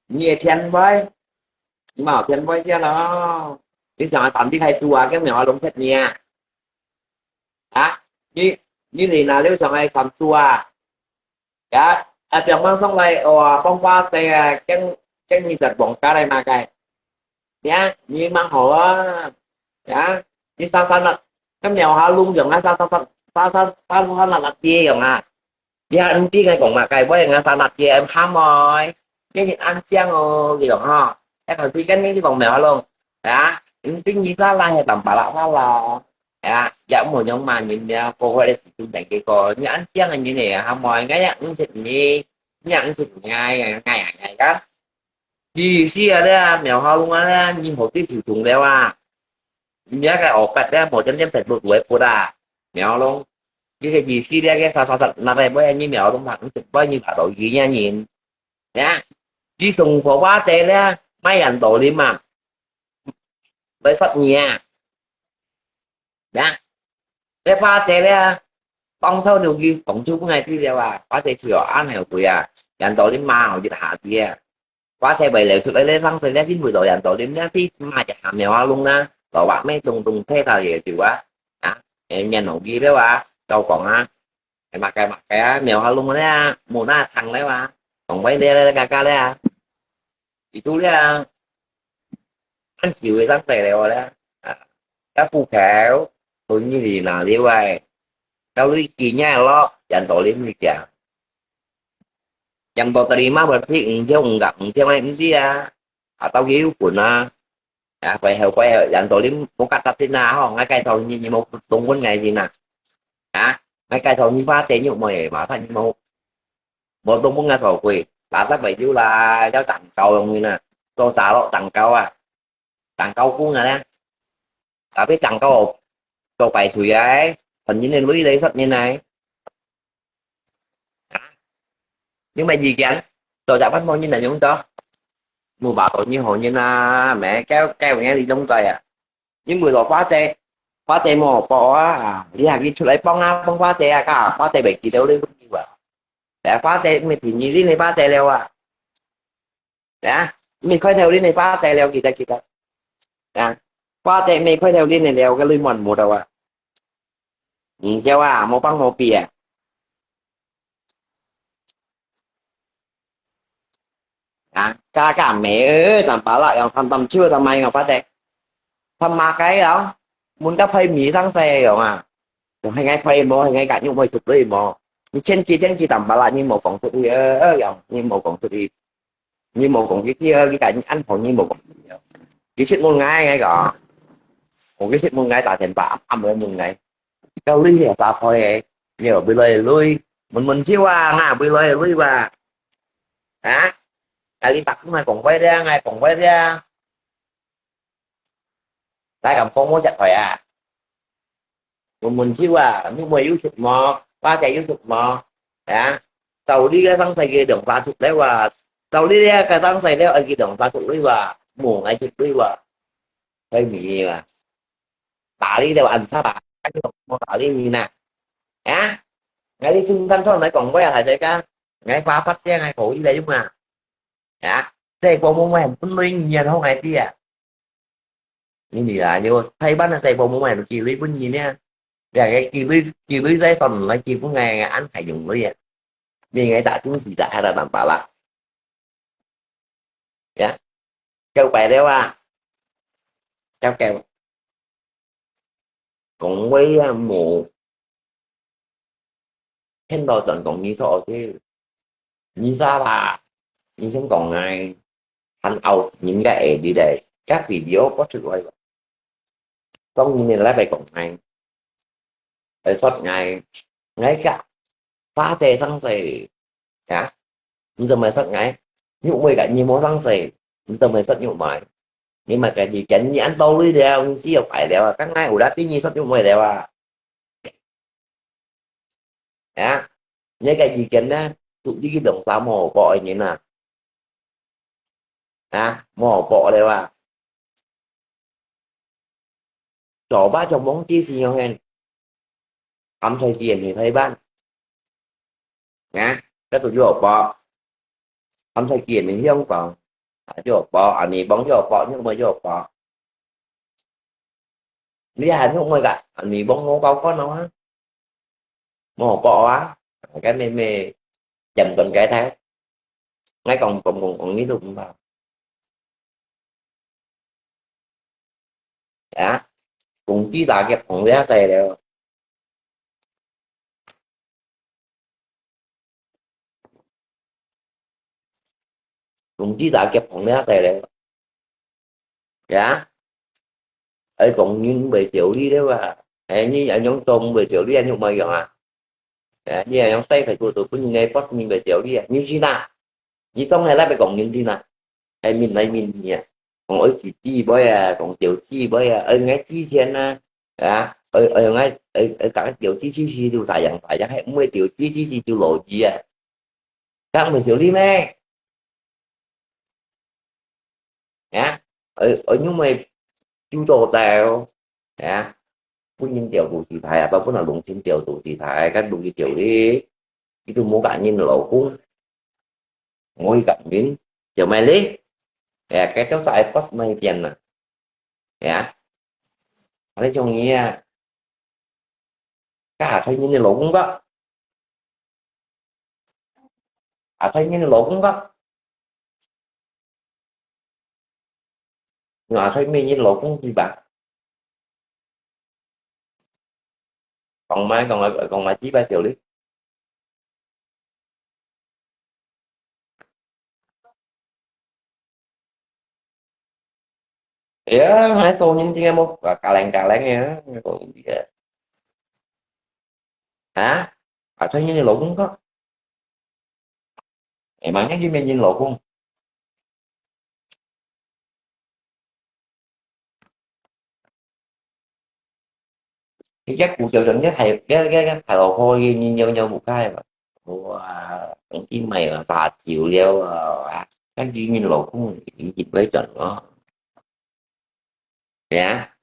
你也天歪，你嘛天歪些咯。你想要當地開豬啊，跟苗龍吃你啊？啊？你，你你哪裡想要看豬啊？ 呀，啊，平常上來，哇，講話个，跟，跟你个講家來嘛个。呀，你蠻好啊。呀，你沙沙那，跟苗下弄用啊，沙沙沙，沙沙，沙沙那那爹用啊。你還毋知个講嘛个，我用啊沙那爹，喊哦，你是安靜哦，你用吼。哎，可是跟你講苗下弄，啊，毋知你沙拉係淡白啦，沙拉。 啊，也無用罵人了，過後个時陣等佢講，你恁樣个人呢，還無，𠊎也毋識你，你也毋識𠊎，𠊎，𠊎，𠊎，𠊎。意思啊，這苗好弄啊，你好啲就中了啊。你那個學法咧，無點點白不不會不啦，苗弄。你个意思咧，个啥啥啥，那個不然你苗弄嘛，毋識，不然你爬到醫院人。呀，你送火花仔咧，買人道理嘛，來殺你啊！ 呀，這花姐咧，當初就佢講出本來資料啊，花姐就有安排佢啊，人到你媽學一下子啊，花姐為了出來咧，上次咧，先為到人到你那啲媽一下苗啊弄啦，老話咩東東車頭也就啊，啊，誒，面紅佢了啊，就講啊，誒，麼个麼个啊，苗啊弄咧啊，無那糖咧啊，講喂咧咧嘎嘎咧啊。 Itu dia. Ăn chiều sang tè leo dia. Các phu khéo, tôi như thì nào đi vậy. Tao đi kỳ nhá lo, dành tổ liếm đi kìa. Dành tổ tao đi má bật thị, ừ, thiếu, ừ, gặp, ừ, thiếu này, ừ, đi à. À, tao ghi ước quần à. À, quay heo, quay heo, dành tổ liếm, bố cắt tắt thế nào, hả? Ngay cái tao như, như một tông quân ngày gì nè. Hả? Ngay cái tao như phá tè như mọi mà, phải như một. Một tông quân ngày tao quỳ. Là tao phải dữ là, cháu tặng cầu lòng như nè. Tao trả lọ tặng cầu à. Tặng cầu cũng là nè. Tapi tặng cầu, cầu phải thủy ấy. Phần như nên lui lấy sắt như này. Hả? Nhưng mà gì kìa? Tao chả bắt mong như này giống đó. Mua bảo tao như hồ như nè. Mẹ kéo, kéo nghe đi giống tao à. 因為落花姐，花姐無報啊，你還去出來幫啊，幫花姐啊，cả花姐袂記得你問題啊。哎，花姐，你便宜你个花姐了啊。哎，你開頭你个花姐了，記得記得。啊，花姐你開頭你个了，个你問無到啊。毋曉啊，無幫無比啊。 啊，家家美，呃，咱巴拉，用三三九，咱買个发的。咱马该哦，门个配米上西用啊。用迄个配无，迄个甲肉配出去无。你千几千几，咱巴拉，你无讲出去，呃，用，你无讲出去。你无讲出去，你甲你安好，你无讲出去。其实问我个，我其实问我打电话，暗暗问我。 Kau lui ya ta phoi e. Yo, bui loi lui. Mun mun jiwa nga, bui loi lui wa. Ha? Kali tak ngai kong bai dia, ngai kong bai dia. Tai kam kong mo jat phoi a. Mun mun jiwa, mi mo yu suk mo, pa te yu suk mo. Ha? Tau li ka tang sai ke dong pa suk le wa. Tau li ka tang sai le ai ke dong pa suk lui wa. Mo ngai suk lui wa. Phoi mi wa. 打你了，俺操啊，你莫打你呢。啊？俺你青山川来讲话还在讲，俺发发这俺口音来用啊。啊？这个我们很不能念好来的啊。你你啊，你台湾的这个我们很几类不你呢？两个几类几类在上来几不爱安排用的呀。你爱打东西的还在打巴拉。 Ya. Kau pai dia wa. 交给我。講話啊，無，聽到轉講你錯个，你啥啦？你先講啊，還拗人家个你咧，該video播出來，當然你來白講啊。 會說𠊎，𠊎个花姐生死，呀，你做麼說𠊎？玉妹个你無生死，你做麼說玉妹？你麼个意見？你恁多鐳了，你只有擺了啊！剛才有啦，對你說玉妹了啊！呀，你个意見呢？獨立个東西無好報个人啊！啊，無好報了啊！ 早把就忘記是樣个，含在佢个年代班，啊，該都有報，含在佢个年代講，啊，有報，啊，你幫有報，你有無有報？你還有無个？啊，你幫我搞看啊？無報啊，該妹妹，ចាំ等該台，𠊎講講講講，你都毋怕。 啊，公雞打个膨了仔了，公雞打个膨了仔了，呀，愛講人毋會條理了啊，哎，你愛用做毋會條理，你有麼用啊？哎，你愛用細細个做分人个博人个條理啊，你去哪？ 你當然來講人定啊，係面來面去啊，講愛自己杯啊，講酒自杯啊，愛愛之前啊，啊，愛愛愛愛講酒自自自就啥樣啥樣，係毋會酒自自自就老二啊，這毋係條理咩？啊，愛愛因為就做到，啊，本人調度自大啊，包括那龍天調度自大，該路去調理，佢都無揀人老公。 我去感恩，就買咧。哎呀，該兜在不那一边呢。哎呀，我咧中意啊，該阿太人的老公个，阿太人的老公个，阿太咩人老公去吧？講買講買講買幾百條咧。 哎呀，還做人這个麼个，啊，galang-galang个，講人个。啊？啊，做人个老公个。哎，嘛，你面前老公。 你一股就用一係一一一係落去，你有有無解嘛？哇，等於買啊，花椒了啊，啊，跟住你老公已經會轉咯。係啊，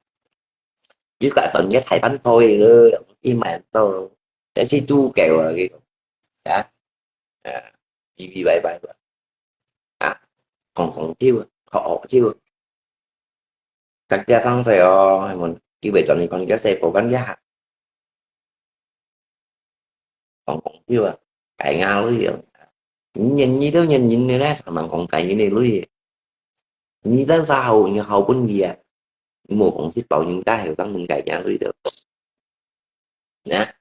你个等於大半套个咯，你買到，但是都夠啊，佢講，啊，啊，嗶嗶歪歪啊，講講笑啊，學學笑啊。 大家生死哦，係無？佢會同你講，這世報跟這下。講講笑啊，該樣咯樣。你認你都認人个咧，常常講該人个鐳。你都啥好，你好分佢啊？你無講去包人家後生問該樣鐳的。啊？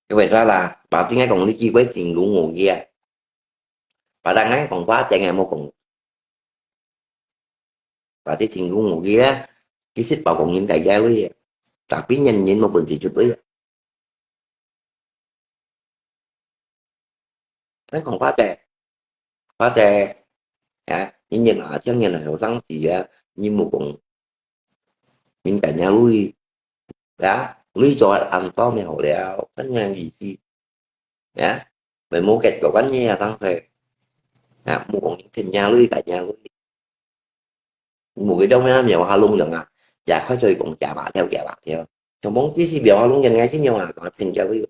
因為啥啦？把定个講你機會成功無去啊？把人个講話聽个無講。 Berarti singgung lagi ya. Kisit bao kong ngin kaya ya. Tapi nyan ngin mo pun sijut ya. Kan kong pate. Pate. Ya, ngin ngin a, siang ngin a, sang si ya, ngin mo kong ngin kaya lui. Ya, lui cho an to mi hao liao, kan ngin ngin si. Ya, mày mua gạch của quán nhi sang xe. Ya, mua kong ngin kaya lui, kaya lui. Mua cái đông ya, nhiều ha lung dong à. Ya, khó chơi kong kaya bạc theo, kaya bạc theo. Trong bóng tí xí biểu ha lung dần ngay chứ nhiều à, có thành kaya lui.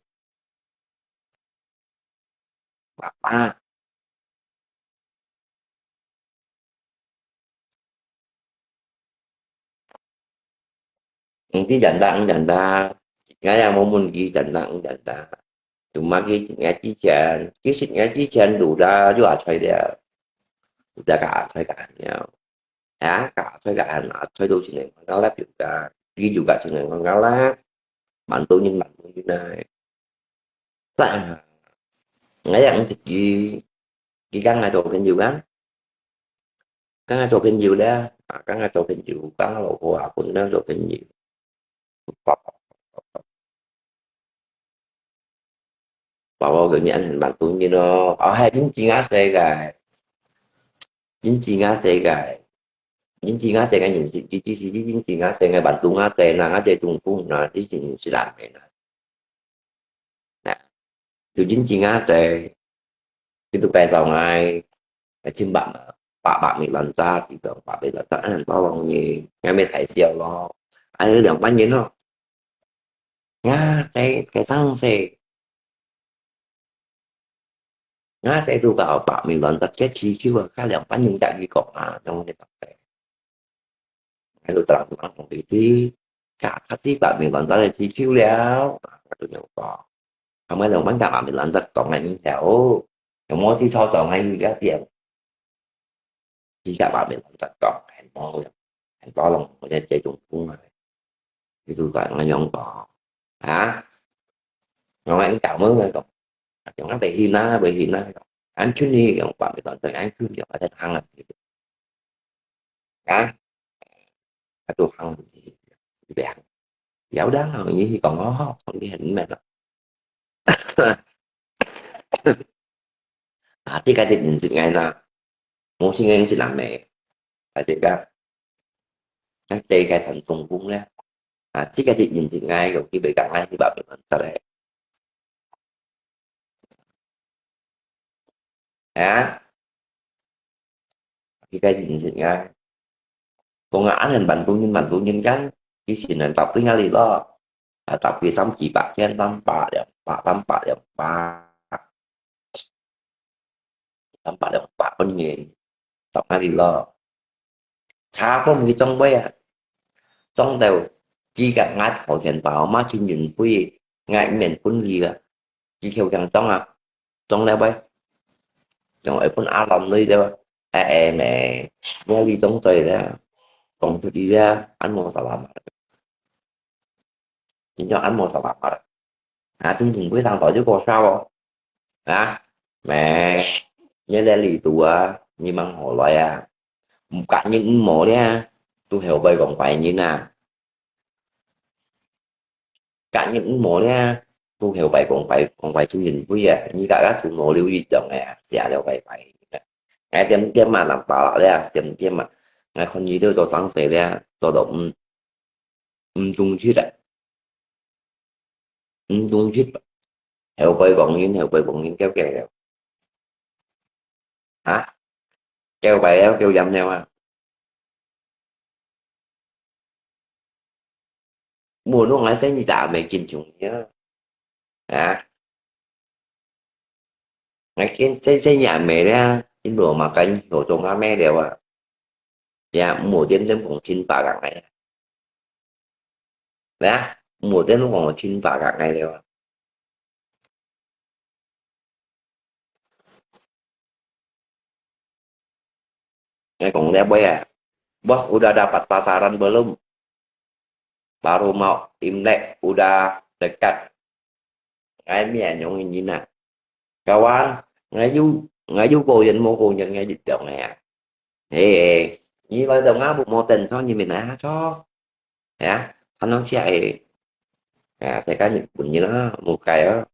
Bạc ta. Ang ti janda, ang janda. Ngaya mo mun ki janda, ang janda. Cuma ki sit ngai ki chan, ki sit ngai ki chan du da ju a choi dia. Du da ka a choi ka niao. 啊，加菜个人啊，菜都先來講啦，表个，比如个先來講啦，蠻多人，蠻多人啊。但，𠊎也毋識佢，佢跟𠊎做朋友啊，跟𠊎做朋友咧，啊，跟𠊎做朋友，跟𠊎老婆啊，本來做朋友。爸爸个人恁樣蠻多人咯，啊，還真正啊，這个，真正啊，這个，真正啊，這个認識，其實是真正啊，這个蠻多啊，這人啊，這中風啊，這是認識人个啦。啊，就真正啊，這，佢都介紹𠊎，啊，千百，百百米蘭達，佢講百米蘭達，啊，多浪呢，𠊎咪大笑咯，啊，兩萬元咯。 呀，這，這上勢，呀，這都到百米蘭達个需求啊，較兩萬人家己講啊，用个東西。還有當當紅的去，加，加至百米蘭達个需求了，啊，就有講。他們兩萬加百米蘭達講个你曉，有沒有去操作个你了解？ 佢甲話面毋得講，很多人，很多人，我在這種公啊，佢就講恁樣講，啊，我講你搞麼个講，講啊，袂信啊，袂信啊，講，恁樣你講話面當真，恁樣講，我在行啊，啊，啊，都行，你別行，要得啊，你去講哦，講你很明白了。啊，這个就認識𠊎啦，無識𠊎係男个，啊，這个，啊，這个傳宗公咧，啊，這个就認識𠊎，有機會講𠊎去別地方得咧。啊，這个認識𠊎，講啊，恁樣蠻多人，蠻多人講，以前人答對𠊎哩咯，啊，答對三幾百千，三百兩百，三百兩百。 三百兩百分个，到哪裡咯？差不多去中位啊，中到佢个額頭錢包嘛，去運費，𠊎毋免分佢啊，佢求強中啊，中了喂，仲愛分阿蘭類的，哎哎咩，我哩中罪了，講出去了，恁無salamat。 真正恁無salamat。啊，真正非常早就過燒哦。啊，咩，你這裡肚啊，你吂好來啊。毋隔日毋無咧，都後背講壞人啊。隔日毋無咧，都後背講壞，講壞出人非啊。你家家數無留一樣个啊，寫了壞壞。哎，點點啊，人打了咧，點點啊。哎，看你都做生死咧，做到毋 毋中意啊，毋中意，後背講人，後背講人，叫佢了。啊？叫壞了，叫厭了啊？無弄來生意咋，袂緊張啊？啊？ 𠊎見細細若妹咧，因為嘛跟學中阿妹了啊，也無點點講清白講个，來啊，無點點講清白講个了啊。𠊎講了尾啊，Bos udah dapat pasaran belum? Baru mau Imlek udah dekat. 𠊎面容人啊，Kawan，𠊎有，𠊎有個人無個人个一樣个啊。嘿，你來到吾屋無等錯，你咪來下坐。哎呀，看到這个，啊，在該日本人啊，無該啊，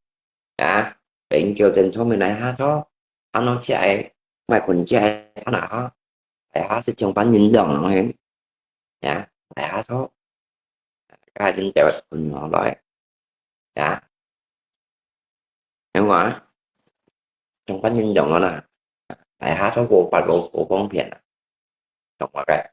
啊，被人叫等錯，咪來下坐。看到這个，莫困這个，看啊，哎呀，係像番人樣啊，嘿。 呀，來下坐。該恁就困下來。呀，你看啊，像番人樣啊啦。來下坐過法，過，過方便啊。懂無个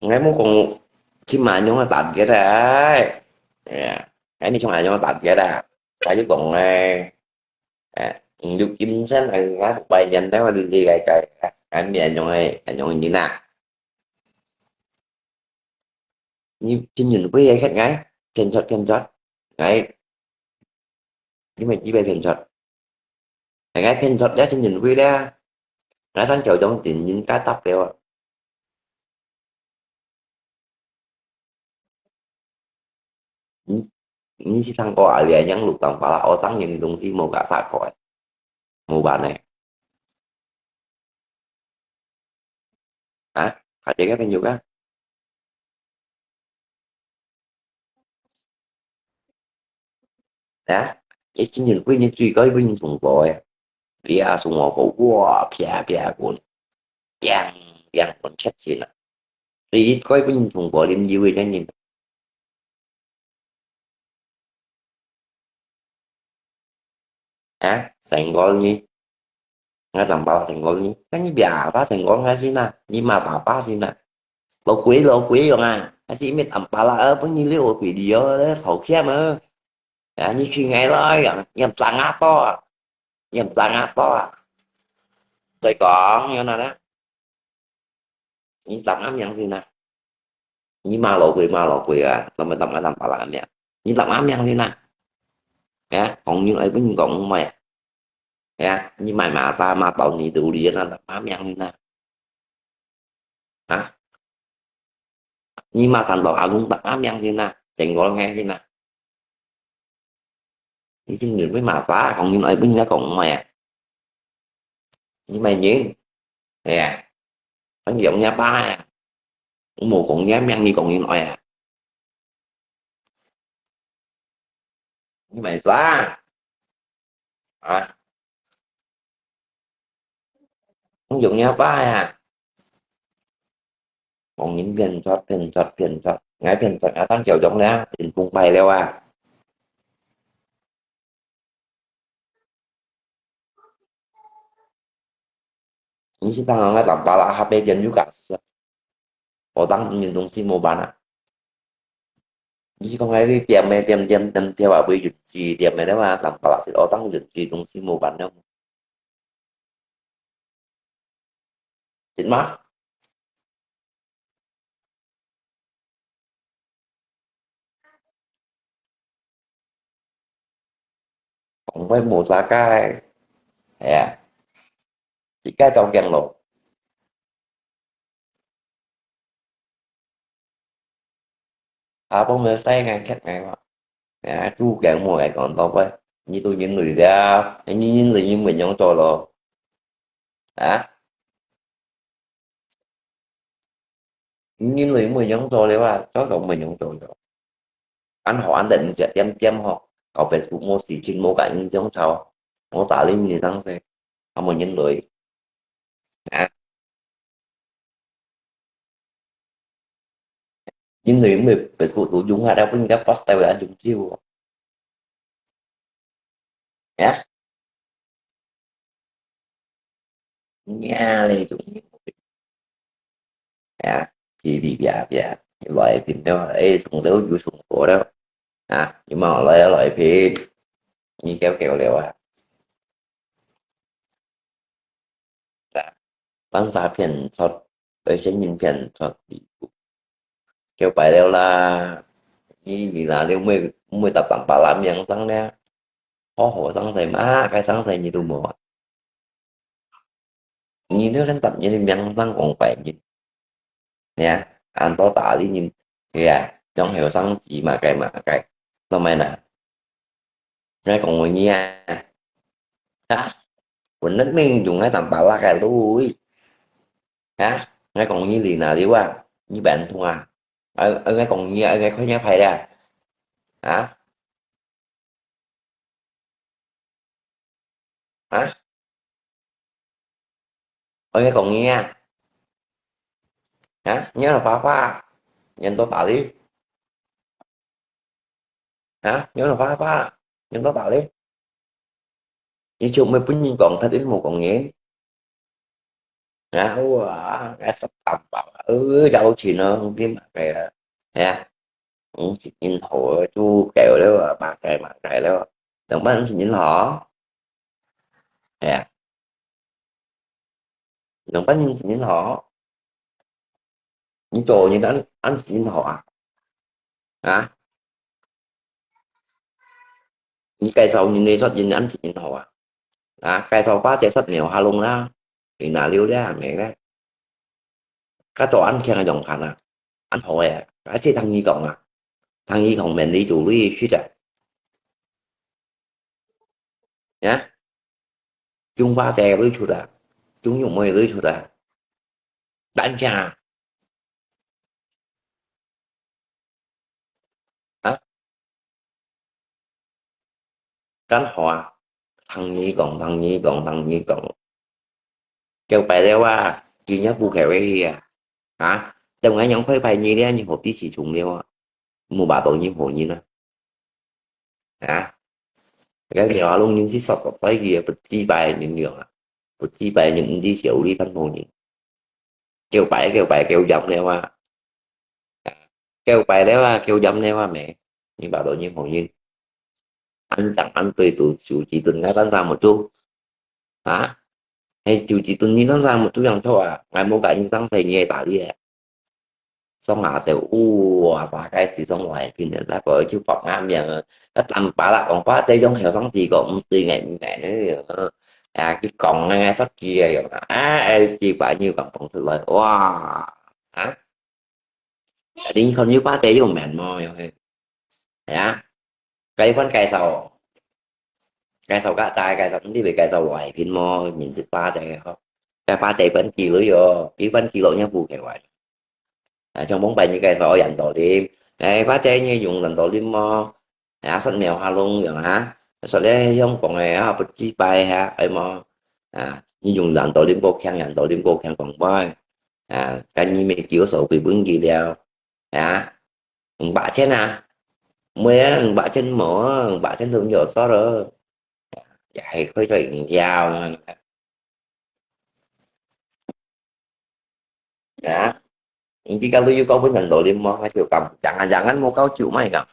？𠊎無講，起碼用个打擊个，哎呀，𠊎你從來用个打擊个，𠊎就講个， 哎，你就金山哎，𠊎拜年了，你，你个，个，个，个面容哎，面容你呐。你真正會个，个，騙出，騙出，哎，你咪只會騙出。哎，个騙出了，真正會了。𠊎想叫種真人家答了啊。你，你去唱歌啊，你yang lutang pala orang yang dong si moga sakoi. Mau ba ne? Ha? Ada ke penjuga? Ya, ya, chính quyền quyết định truy cái quyết định thùng bò ya. Bia sung ngõ bò, wow, pia, pia, cuốn. Piang, piang, cuốn chết chín à. Truy cái quyết định thùng bò, liêm dư cái nhìn. Ha, senggol ni. Ngai tang pala senggol ni. Kan ni bia apa senggol ngai sina. Ni ma papa sina. Lo kui, lo kui yong ah. Asi mit tang pala eh, pun ni liu kui dio eh, thau kiam eh. Ya, ni chui ngai lo yong, yong tang ah to. Yong tang ah to. Tôi kong, yong na na. Ni tang ah miang sina. Ni ma lo kui, ma lo kui ah. Lo ma tang ah tang pala miang. Ni tang ah miang sina. Ya, kong ni ai pun kong mai. Ya, ni mai ma sa ma tau ni tu li na tang ah miang sina. Ha? Ni ma san tau a lung tang ah miang sina. Senggol ngai sina. Ni chính quyền quyết định mà phá, kong ni ai pun ni kong mai à. Ni mai nhìn. Ya. Kan yong ni pa à. Mu kong ni miang ni kong ni ai à. Ni mai phá. À. Kan yong ni pa à. Kong ni phiên thoát, phiên thoát, phiên thoát. Ngai phiên thoát, à, tăng chiều chống lẽ, tình phung bay leo à. Ni si tang ngai tang pala ha pe tiêm yu ka. Ổ tăng mình tung si mô ban à. Ni si kong ngai tiêm mê tiêm tiêm tiêm theo à bơi yun si tiêm mê đó mà tang pala si ổ tăng yun si tung si mô ban đó. Chính mà. Kong mai mu sa kai. Ya. Si kai tau kiang lo. A bông mê sai ngai khét ngai wa. Ya, chu kiang mu ai kon tau bai. Ni tu yin lui dia. Ni yin lui yin mui nyong cho lo. Ha? Yin lui mui nyong cho le wa. Cho cho mui nyong cho cho. Ăn họ ăn đến mình sẽ tiêm tiêm họ. Có Facebook mua xì chín mua cả những trong sau. Mua tả linh như thắng xe. Không mua yin lui. Ha? Yin lui mui Facebook tu dùng ha. Đã quên cái post tao đã dùng chiêu. Ya. Nia li tu. Ya, pi pi pia pia. Lai pin đó, ê, sung liu yu sung po đó. Ha, yu mau lai lai pin. Ni kéo kéo liu à. Ban sa phiên thoát, ê, sen yin phiên thoát. Kéo pai liu la. Ni ni la liu mui mui tap tang pa la miang sang nè. Hó hó sang sai ma, cái sang sai ni tu mo. Ni tu sen tap ni miang sang kong pai ni. Nè, ăn to ta li ni. Ya, trong hiểu sang gì mà cái mà cái. Tao mày nè. Ngai kong ngi a. Ha? Quên nứt mình dùng ngai tang pala cái lui. Ha? Ngai kong ngi li na liu a. Ni bản thung a. Ơ, ơ, ngai kong ngi a, ơ, ngai khoi ngai phai a. Ha? Ha? Ơ, ngai kong ngi a. Ha? Nhớ là phá phá. Nhân tố tạo lý. Ha? Nhớ là phá phá. Nhân tố tạo lý. Như chung mày pun nhìn còn thất ít mù còn nghe. Ha? Ua, cái sắp tầm bảo. Ừ, đâu chỉ nó không biết mà cái. Ha? Ừ, chỉ nhìn hổ chú kẹo đó, mà cái, mà cái đó. Đồng bát chỉ nhìn hổ. Ha? Đồng bát chỉ nhìn hổ. Ni cho ni ăn, ăn xin hổ à? Hả? Ni cái sau ni ni sót ni ăn xin hổ à? Hả? Cái sau phá chạy sót mèo hà lông đó. 你拿了了，没了。該做恁強个用看啊，恁好个，而且聽你講啊，聽你講，免你做你去的。呀，中華仔你出的，中央妹你出的，單淨啊。啊？ 恁好啊，聽你講，聽你講，聽你講。九拜了啊，今日不開會去啊？啊？等下仰開拜你了，你好第四重了啊？無把到你好人啊？啊？該苗阿龍人是實實在在个不知拜人樣啊，不知拜人毋知小李辦好人。九拜，九拜，九點了啊？ 九拜了啊，九點了啊，咩？你把到你好人，恁樣恁對到周志頓，𠊎單儕目珠，啊？係周志頓，你單儕目珠樣錯啊？𠊎無甲你當細，你會打你啊？上下頭，哇，三个字上來，平常來過就講啊名啊，該單把啦，講話這種後生字講，毋對个，毋明个，啊，佢講个，說句个樣啊，啊，哎，幾百年講講出來，哇，啊？ 你看有把仔有面無？係啊，該款介紹，介紹个大介紹，你會介紹外邊無？認識把仔个吼，該把仔分幾類哦，幾分幾類人不開玩。啊，像往擺你介紹人多林，哎，把仔你用人多林無？啊，說苗下弄樣哈，說咧香港个啊，不知拜哈，哎無？啊，你用人多林過強，人多林過強講話，啊，跟你沒叫手會分佢了。 啊，五百千啊，每人五百千無啊，五百千都有數了，也係開出營銷啊。啊，你這個旅遊搞分人多林無？該就咁，jangan-jangan無搞酒賣个。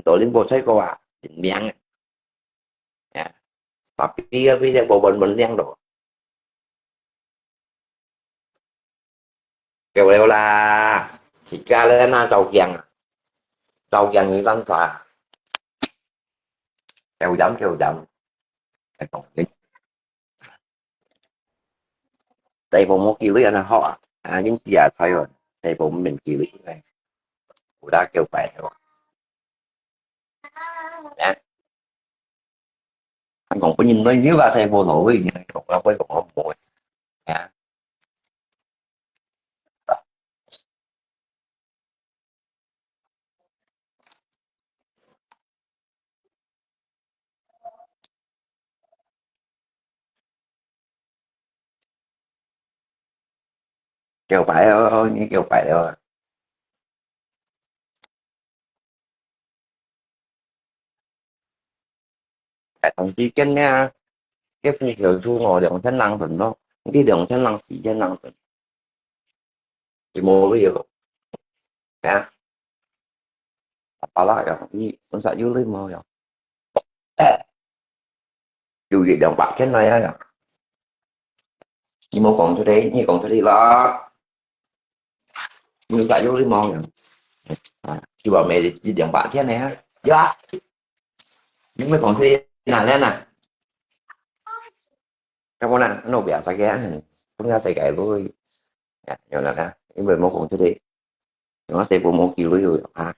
Tolin po sai ko a, jin miang. Ya. Tapi tapi dia po bon bon liang do. Kêu leo là chỉ ca lên na trâu kiang. Trâu kiang như tắm xóa. Kêu dám, kêu dám. Cái tổng tính. Tại bộ một kỷ lưỡi nó họ à, những kia thay rồi. Tại bộ mình kỷ lưỡi này. Cũng đã kêu phải rồi. Nè. Anh còn có nhìn thấy nếu là thầy vô lỗi thì anh còn có quay còn có mồi. Nè. Kêu phải ơi, như kêu phải ơi. Tại tổng chi cái nha, cái phù hiệu thu ngồi được chân năng tuần đó, cái đường chân năng sĩ chân năng tuần. Thì mua cái gì? Hả? Apa lah ya, ini masa you lima ya. Dù gì đồng bạc thế này á. Nhi mô cộng cho đi, Nhi cộng cho đi lo. Nhi phải vô lý mong. À, chứ bảo mẹ đi đồng bạc thế này á. Dạ. Nhi mới cộng cho đi nè, nè nè. Cái món này, nó bị sao kia. Không ra sai cái lui. Dạ, nhiều lần á. Nhi mới mô cộng cho đi. Nó sẽ bộ mô kỳ lui rồi hả?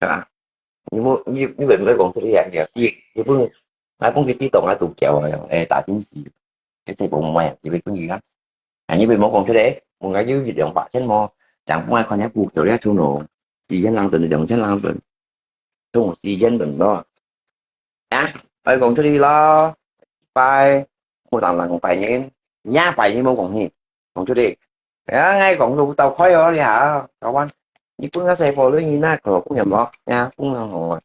Hả? Nhi mô, nhi, nhi mới mô cộng cho đi à, kìa. Nhi, nhi không 𠊎講佢知道𠊎都叫啊，誒，打電視，佢細部妹啊，佢會中意啊。啊，你會無講出來，問𠊎有一兩百千無？正本來看下股票咧，從咯，四千零噸，兩千零噸，從四千噸咯。啊，愛講出去咯，拜，無當人拜年，你也拜年無講去，講出去。啊，𠊎講到到開哦，你下，搞完，你本來細部你那個工人無？呀，工人好啊。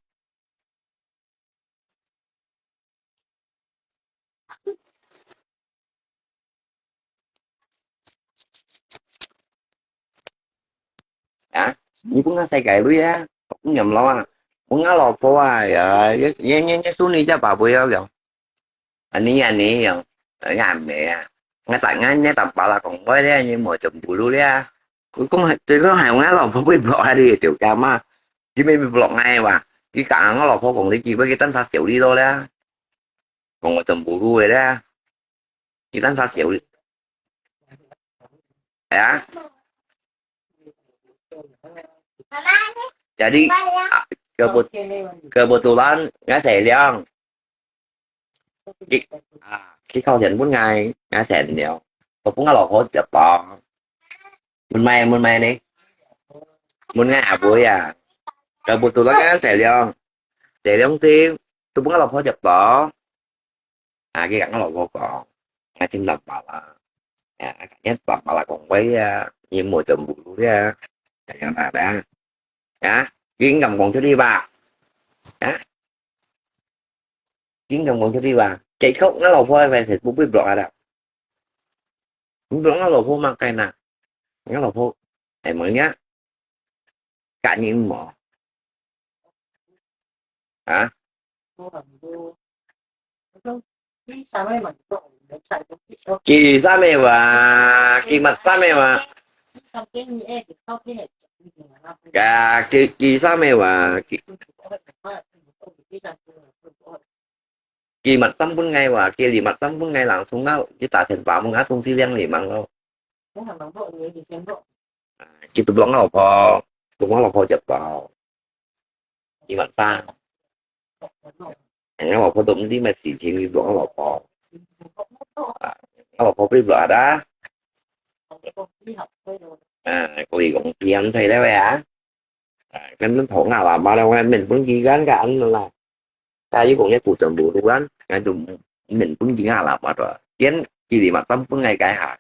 啊，你分𠊎世界鐳啊，我念老啊，分𠊎老婆啊，呀，也也也也送你只寶貝啊，樣。啊，你啊你樣，哎呀，没啊，我在俺那打巴拉讲话咧，你莫真不如咧。我讲还，对讲还我老婆会 block 还是有条件嘛，你没 block 我哇，佢講𠊎老婆講這句話，佢單儕笑你到咧，講𠊎真無路个咧，佢單儕笑你，啊，jadi，啊，kebetulan，kebetulan𠊎細娘，佢，啊，佢扣錢分𠊎，𠊎細娘，𠊎分𠊎老婆接到，問麼个，問麼个呢？問𠊎阿妹啊，kebetulan𠊎細娘，細娘知，都分𠊎老婆接到。啊，佢講𠊎老婆講，𠊎真坦白啦，啊，你坦白啦講話啊，你無真無路啊，怎樣啦，啊，佢敢講出去吧？啊，佢敢講出去吧？結果𠊎老婆在Facebook被block啊，你block𠊎老婆麼个呢？𠊎老婆，哎，問你啊，感應無？啊？ 佢三个話，佢乜三个話。啊，佢，佢三个話，佢，佢乜三分𠊎話，佢這乜三分𠊎，langsung啊，佢打電話問啊，東西靚你忙咯。啊，佢都block𠊎老婆，都分𠊎老婆接到。 佢乜三。𠊎老婆都毋知麼个事情，佢block𠊎老婆。啊，𠊎老婆被block啊。啊，佢講變態了啊。啊，跟人討𠊎老婆了，𠊎免分佢，該恁啦。但係講這古裝無路啊，𠊎都免分佢𠊎老婆了。變，佢這乜三分𠊎該下。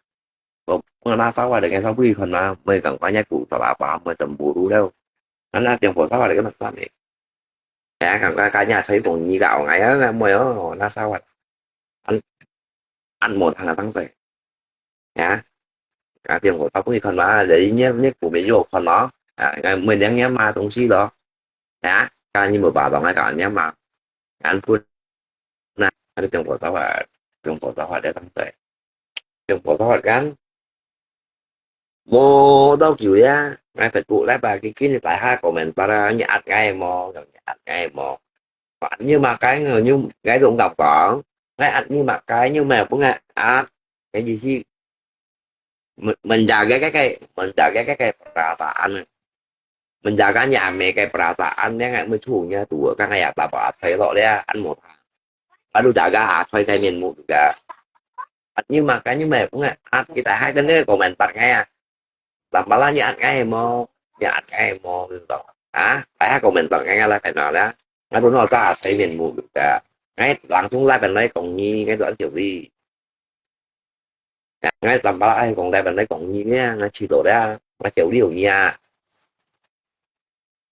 𠊎，𠊎拿手啊，來，𠊎手分佢看嘛，𠊎講，𠊎也顧到阿爸，𠊎真無路了。𠊎拿電話手啊，來，𠊎乜三个。哎呀，講，𠊎，𠊎也吹風，你搞𠊎啊，𠊎妹哦，拿手啊。恁，恁無通啊，當時。呀，啊，電話手分佢看嘛，來，你，你顧面又看咯。啊，𠊎妹兩樣嘛東西咯。 啊，該你無辦法，𠊎講你嘛，恁分，那，該中國做法，中國做法了當在，中國做法kan，無多久呀，𠊎Facebook live啊，佢今日大家comment啊，你壓𠊎無？你壓𠊎無？你嘛該，你，𠊎都毋敢講，𠊎壓你嘛該，你嘛分𠊎壓，該意思， Men-, menjaga cái, cái, menjaga cái, cái perasaan. Menjaga nhà mẹ cái perasaan, nên ngài mới chủ nhà tù, các ngài ya tapa thầy lo le, ăn một tháng. Baru jaga à thầy cái miền mục juga. Nhưng mà cái, nhưng mà cũng ngài, à, kita hai tên đấy komentar ngài à. Làm bala như ăn ngài mò, như ăn ngài mò, gitu. À, phải komentar ngài là phải nói là, ngài tù nó ta thầy miền mục juga. Ngài langsung lại phải nói công nhi, ngài tù ăn kiểu gì. Ngài tamba ai kong tai pang tai kong nyi nia, ngài chhik to nia, ngài cheu liu nia.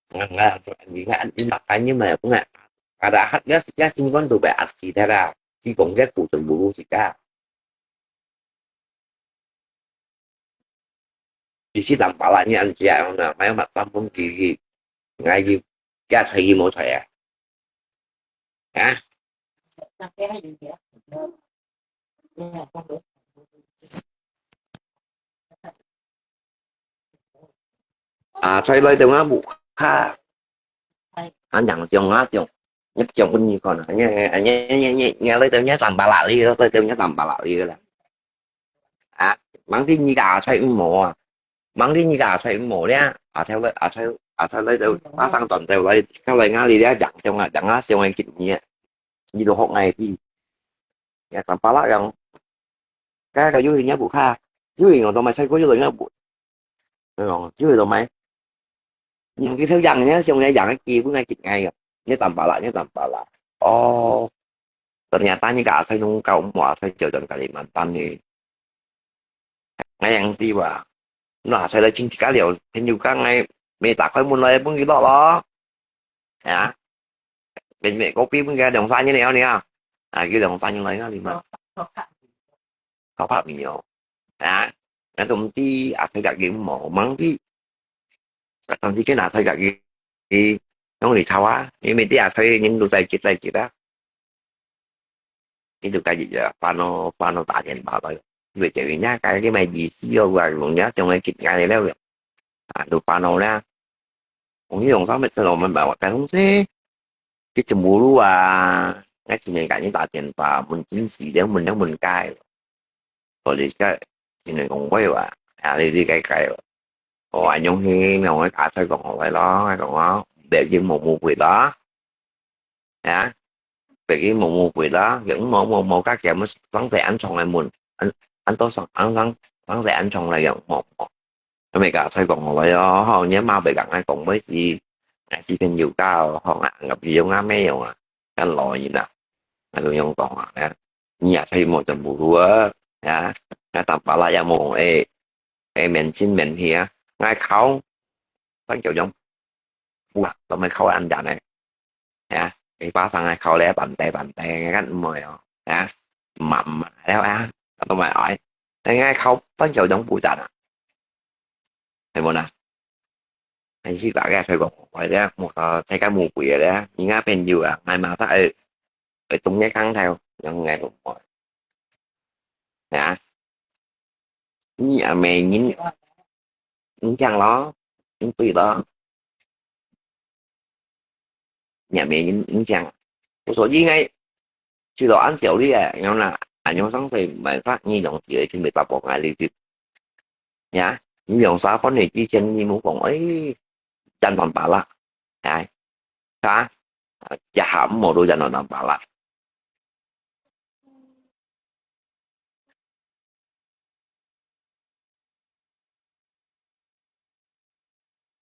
Ngài, ngài, ngài ăn in mak kai nyi mai, ngài, ngài ta hat ya, ya sin kon tu bai at si thai la, ki kong ya ku chun bu lu si ka. Ki si tamba la nyi ăn chia na, mai mat tam pun ki ki, ngài ki, kia chai ki mo chai à. Hả? À, thầy lấy tao ngã bụng kha. Anh chẳng chồng ngã chồng. Nhấp chồng con gì còn. Anh, anh, anh, anh, anh, anh lấy tao nhá tầm bà lạ đi, lấy tao nhá tầm bà lạ đi là. À, mắng tin như cả thầy cũng mổ à. Mắng tin như cả thầy cũng mổ đấy. À, theo lấy, à, theo, à, theo lấy tao, bác sang tuần theo lấy, theo lấy ngã đi đấy, chẳng chồng à, chẳng ngã chồng anh kịp nhẹ. Đi đồ hộp này thì. Ya, tamba la yang. Ka, ka, yu nya bu kha. Yu ing tao mai chai ko yu ing bu. Yu ing tao mai. Yu ing ki thêu yang nya, siang nya yang ki bu ngai kit ngai. Nya tamba la, nya tamba la. Oh. Ternyata nya ka thai nung ka um wa thai jiao dan Kalimantan ni. Ngai yang ti wa. Nah, thai lai ching ti ka liao, then yu ka ngai me ta koi mun lai bung ki lo lo. Ya. Bên mẹ có biết cái đồng xanh như này không nè? À, cái đồng xanh như này nó đi mà. Có pháp gì không? À, nó cũng tí à, thấy đặc điểm mỏ mắng tí. Thậm chí cái nào thấy đặc điểm thì nó đi sao á? Như mình tí à, thấy những đồ tay chít tay chít á. Cái đồ tay chít á, pano, pano ta hiện bảo rồi. Người chạy về nhà cái, cái mày gì xí rồi, rồi nhá, trong cái chít ngay đấy. À, đồ pano nè. Ung yong sa met sa lo man ba wa kai hong se. 佢全部都話，𠊎前面甲你打電話，問緊事了，問了問該，所以个前面講話話，啊，你你該該，哦，恁樣去，然後我打出講好話咯，我講哦，別人無誤會咯，啊，別人無誤會咯，有無無無加減，上世安重來問，安安到上安上上世安重來用，無無。 America才講好話哦，吼，你嘛袂講愛講話是，愛是朋友教，吼，啊，比如講啊，咩用啊，跟老人啊，那个用講啊，啊，你也可以莫真不如啊，啊，那打巴拉也莫，哎，哎，免心免气啊，爱考，反正种，哇，都没考安家呢，啊，你巴上爱考咧，板带板带，你看唔会哦，啊，慢慢了啊，都没爱，应该考，反正种不赞啊。 係無啦？還是大家推廣，或者無到大家無貴个咧，人家朋友啊，買馬上愛愛東西講頭，讓𠊎都無。啊，你也沒人，你講咯，你對咯。 也沒影影響。所以應該知道按照理啊，然後呢，恁樣上世毋係說你用自己去沒辦法啊，你就，呀，你用啥方面之前你冇講，哎，賺飯飽啦，哎，啊，這下毋好都賺飯飽啦。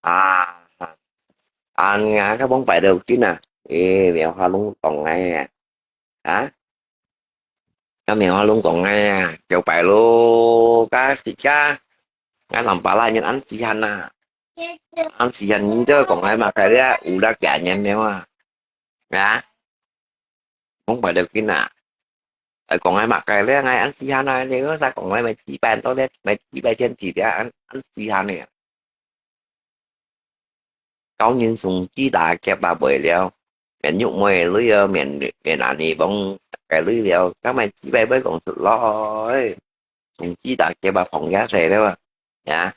啊，啊，𠊎个往擺都緊啊，誒，苗花龍講个啊，啊，个苗花龍講个啊，九百咯，个時間，𠊎同巴拉人恁時間啊，恁時間你都講个嘛，該个有得幾年了啊，啊？ 講白了緊啊，愛講个嘛，該了，𠊎恁時間啊，你个啥講个，買幾百多咧，買幾百千幾條，恁恁時間呢。教人送幾大夾啊，賣了，免玉妹个鐳啊，免免恁呢幫个鐳了，該買幾百買講出來，送幾大夾啊，放下勢了啊，呀，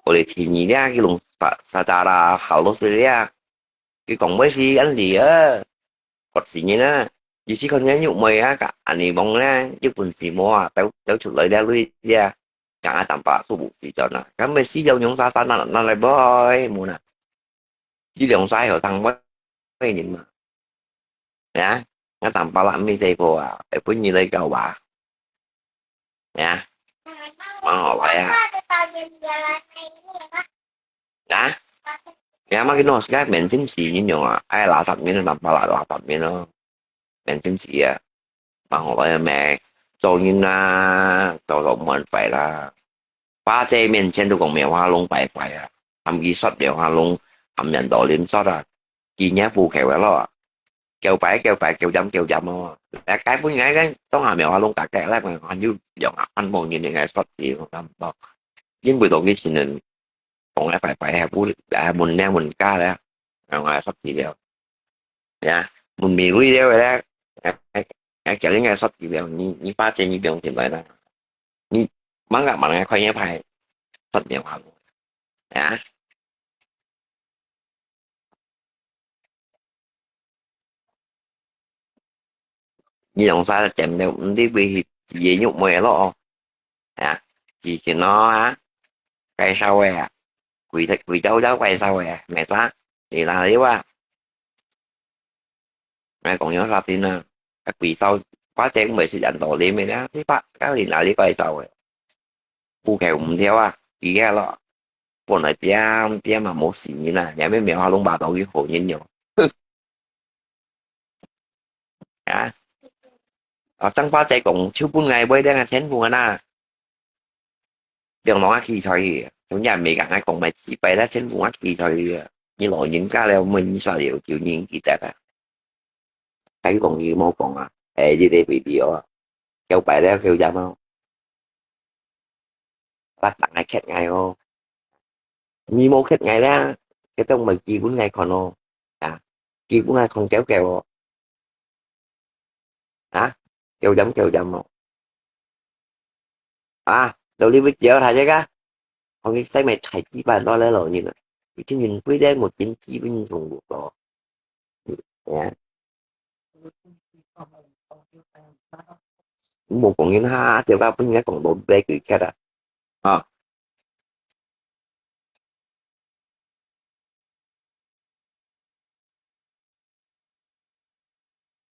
我哋天意了，佢弄啥啥咋啦，好多事了。 佢講話係恁樣啊，發死人啊！有時看見玉妹啊，甲恁樣望咧，有本事無啊，走走出來了，鐳咧，講啊，淡薄數目時間啊，咁咪死了，用啥啥拿拿來買，無啦？佢用啥有當買人嘛？啊，𠊎淡薄啦，毋係細婆啊，會分你來搞吧？啊，蠻好玩啊！ 啊？你阿媽佢弄自家面前事人用啊，哎，垃圾面，垃圾啦，垃圾面咯，面前事啊，放學个咩，做人啊，做到滿壞啦，花姐面前都講棉花弄壞壞啊，含佢說棉花弄，含人多啉說啊，佢也不care个咯。 九百九百九點九點哦。來，該本來个當下苗花龍價格咧，還有用啊，安無人應該說佢，我感覺。因為當佢前人講个拜拜，還不還問咧問價咧，然後還說佢了。呀，問米鐳了咧，哎哎哎，叫應該說佢了，你你把錢你不用進來啦，你慢慢慢慢快一排，說苗花龍。啊？ 你用啥个店了，毋知為去自己肉妹咯？啊，之前咯啊，介紹个啊，貴貴州州介紹个啊，咩啥？你哪裡啊？𠊎講有啥定啊？啊，貴州，我正毋係食人道理咩啦？你把，到底哪裡介紹个？不care毋掉啊，佢个咯。 本來點點啊，無死人啊，連咩苗花龍把到佢好人了。啊，啊，張八仔講，就本來買兩个千分啊，兩兩啊幾歲去，總之也未敢講買幾百啦，千分啊幾歲去啊，你老人家了，問你啥了，就人記得啊。該講你莫講啊，哎，你个 baby 哦，九百了，九點哦。 我等下缺愛哦。你無缺愛咧，這種咪基本愛看哦。啊，基本愛看久久哦。啊，久點久點哦。啊，到你會叫他這個，看你使咩太基本多了咯，你呢？已經人歸咧，沒經基本中國咯。呀。無講人哈，小家分人家講到這句忒啊。啊，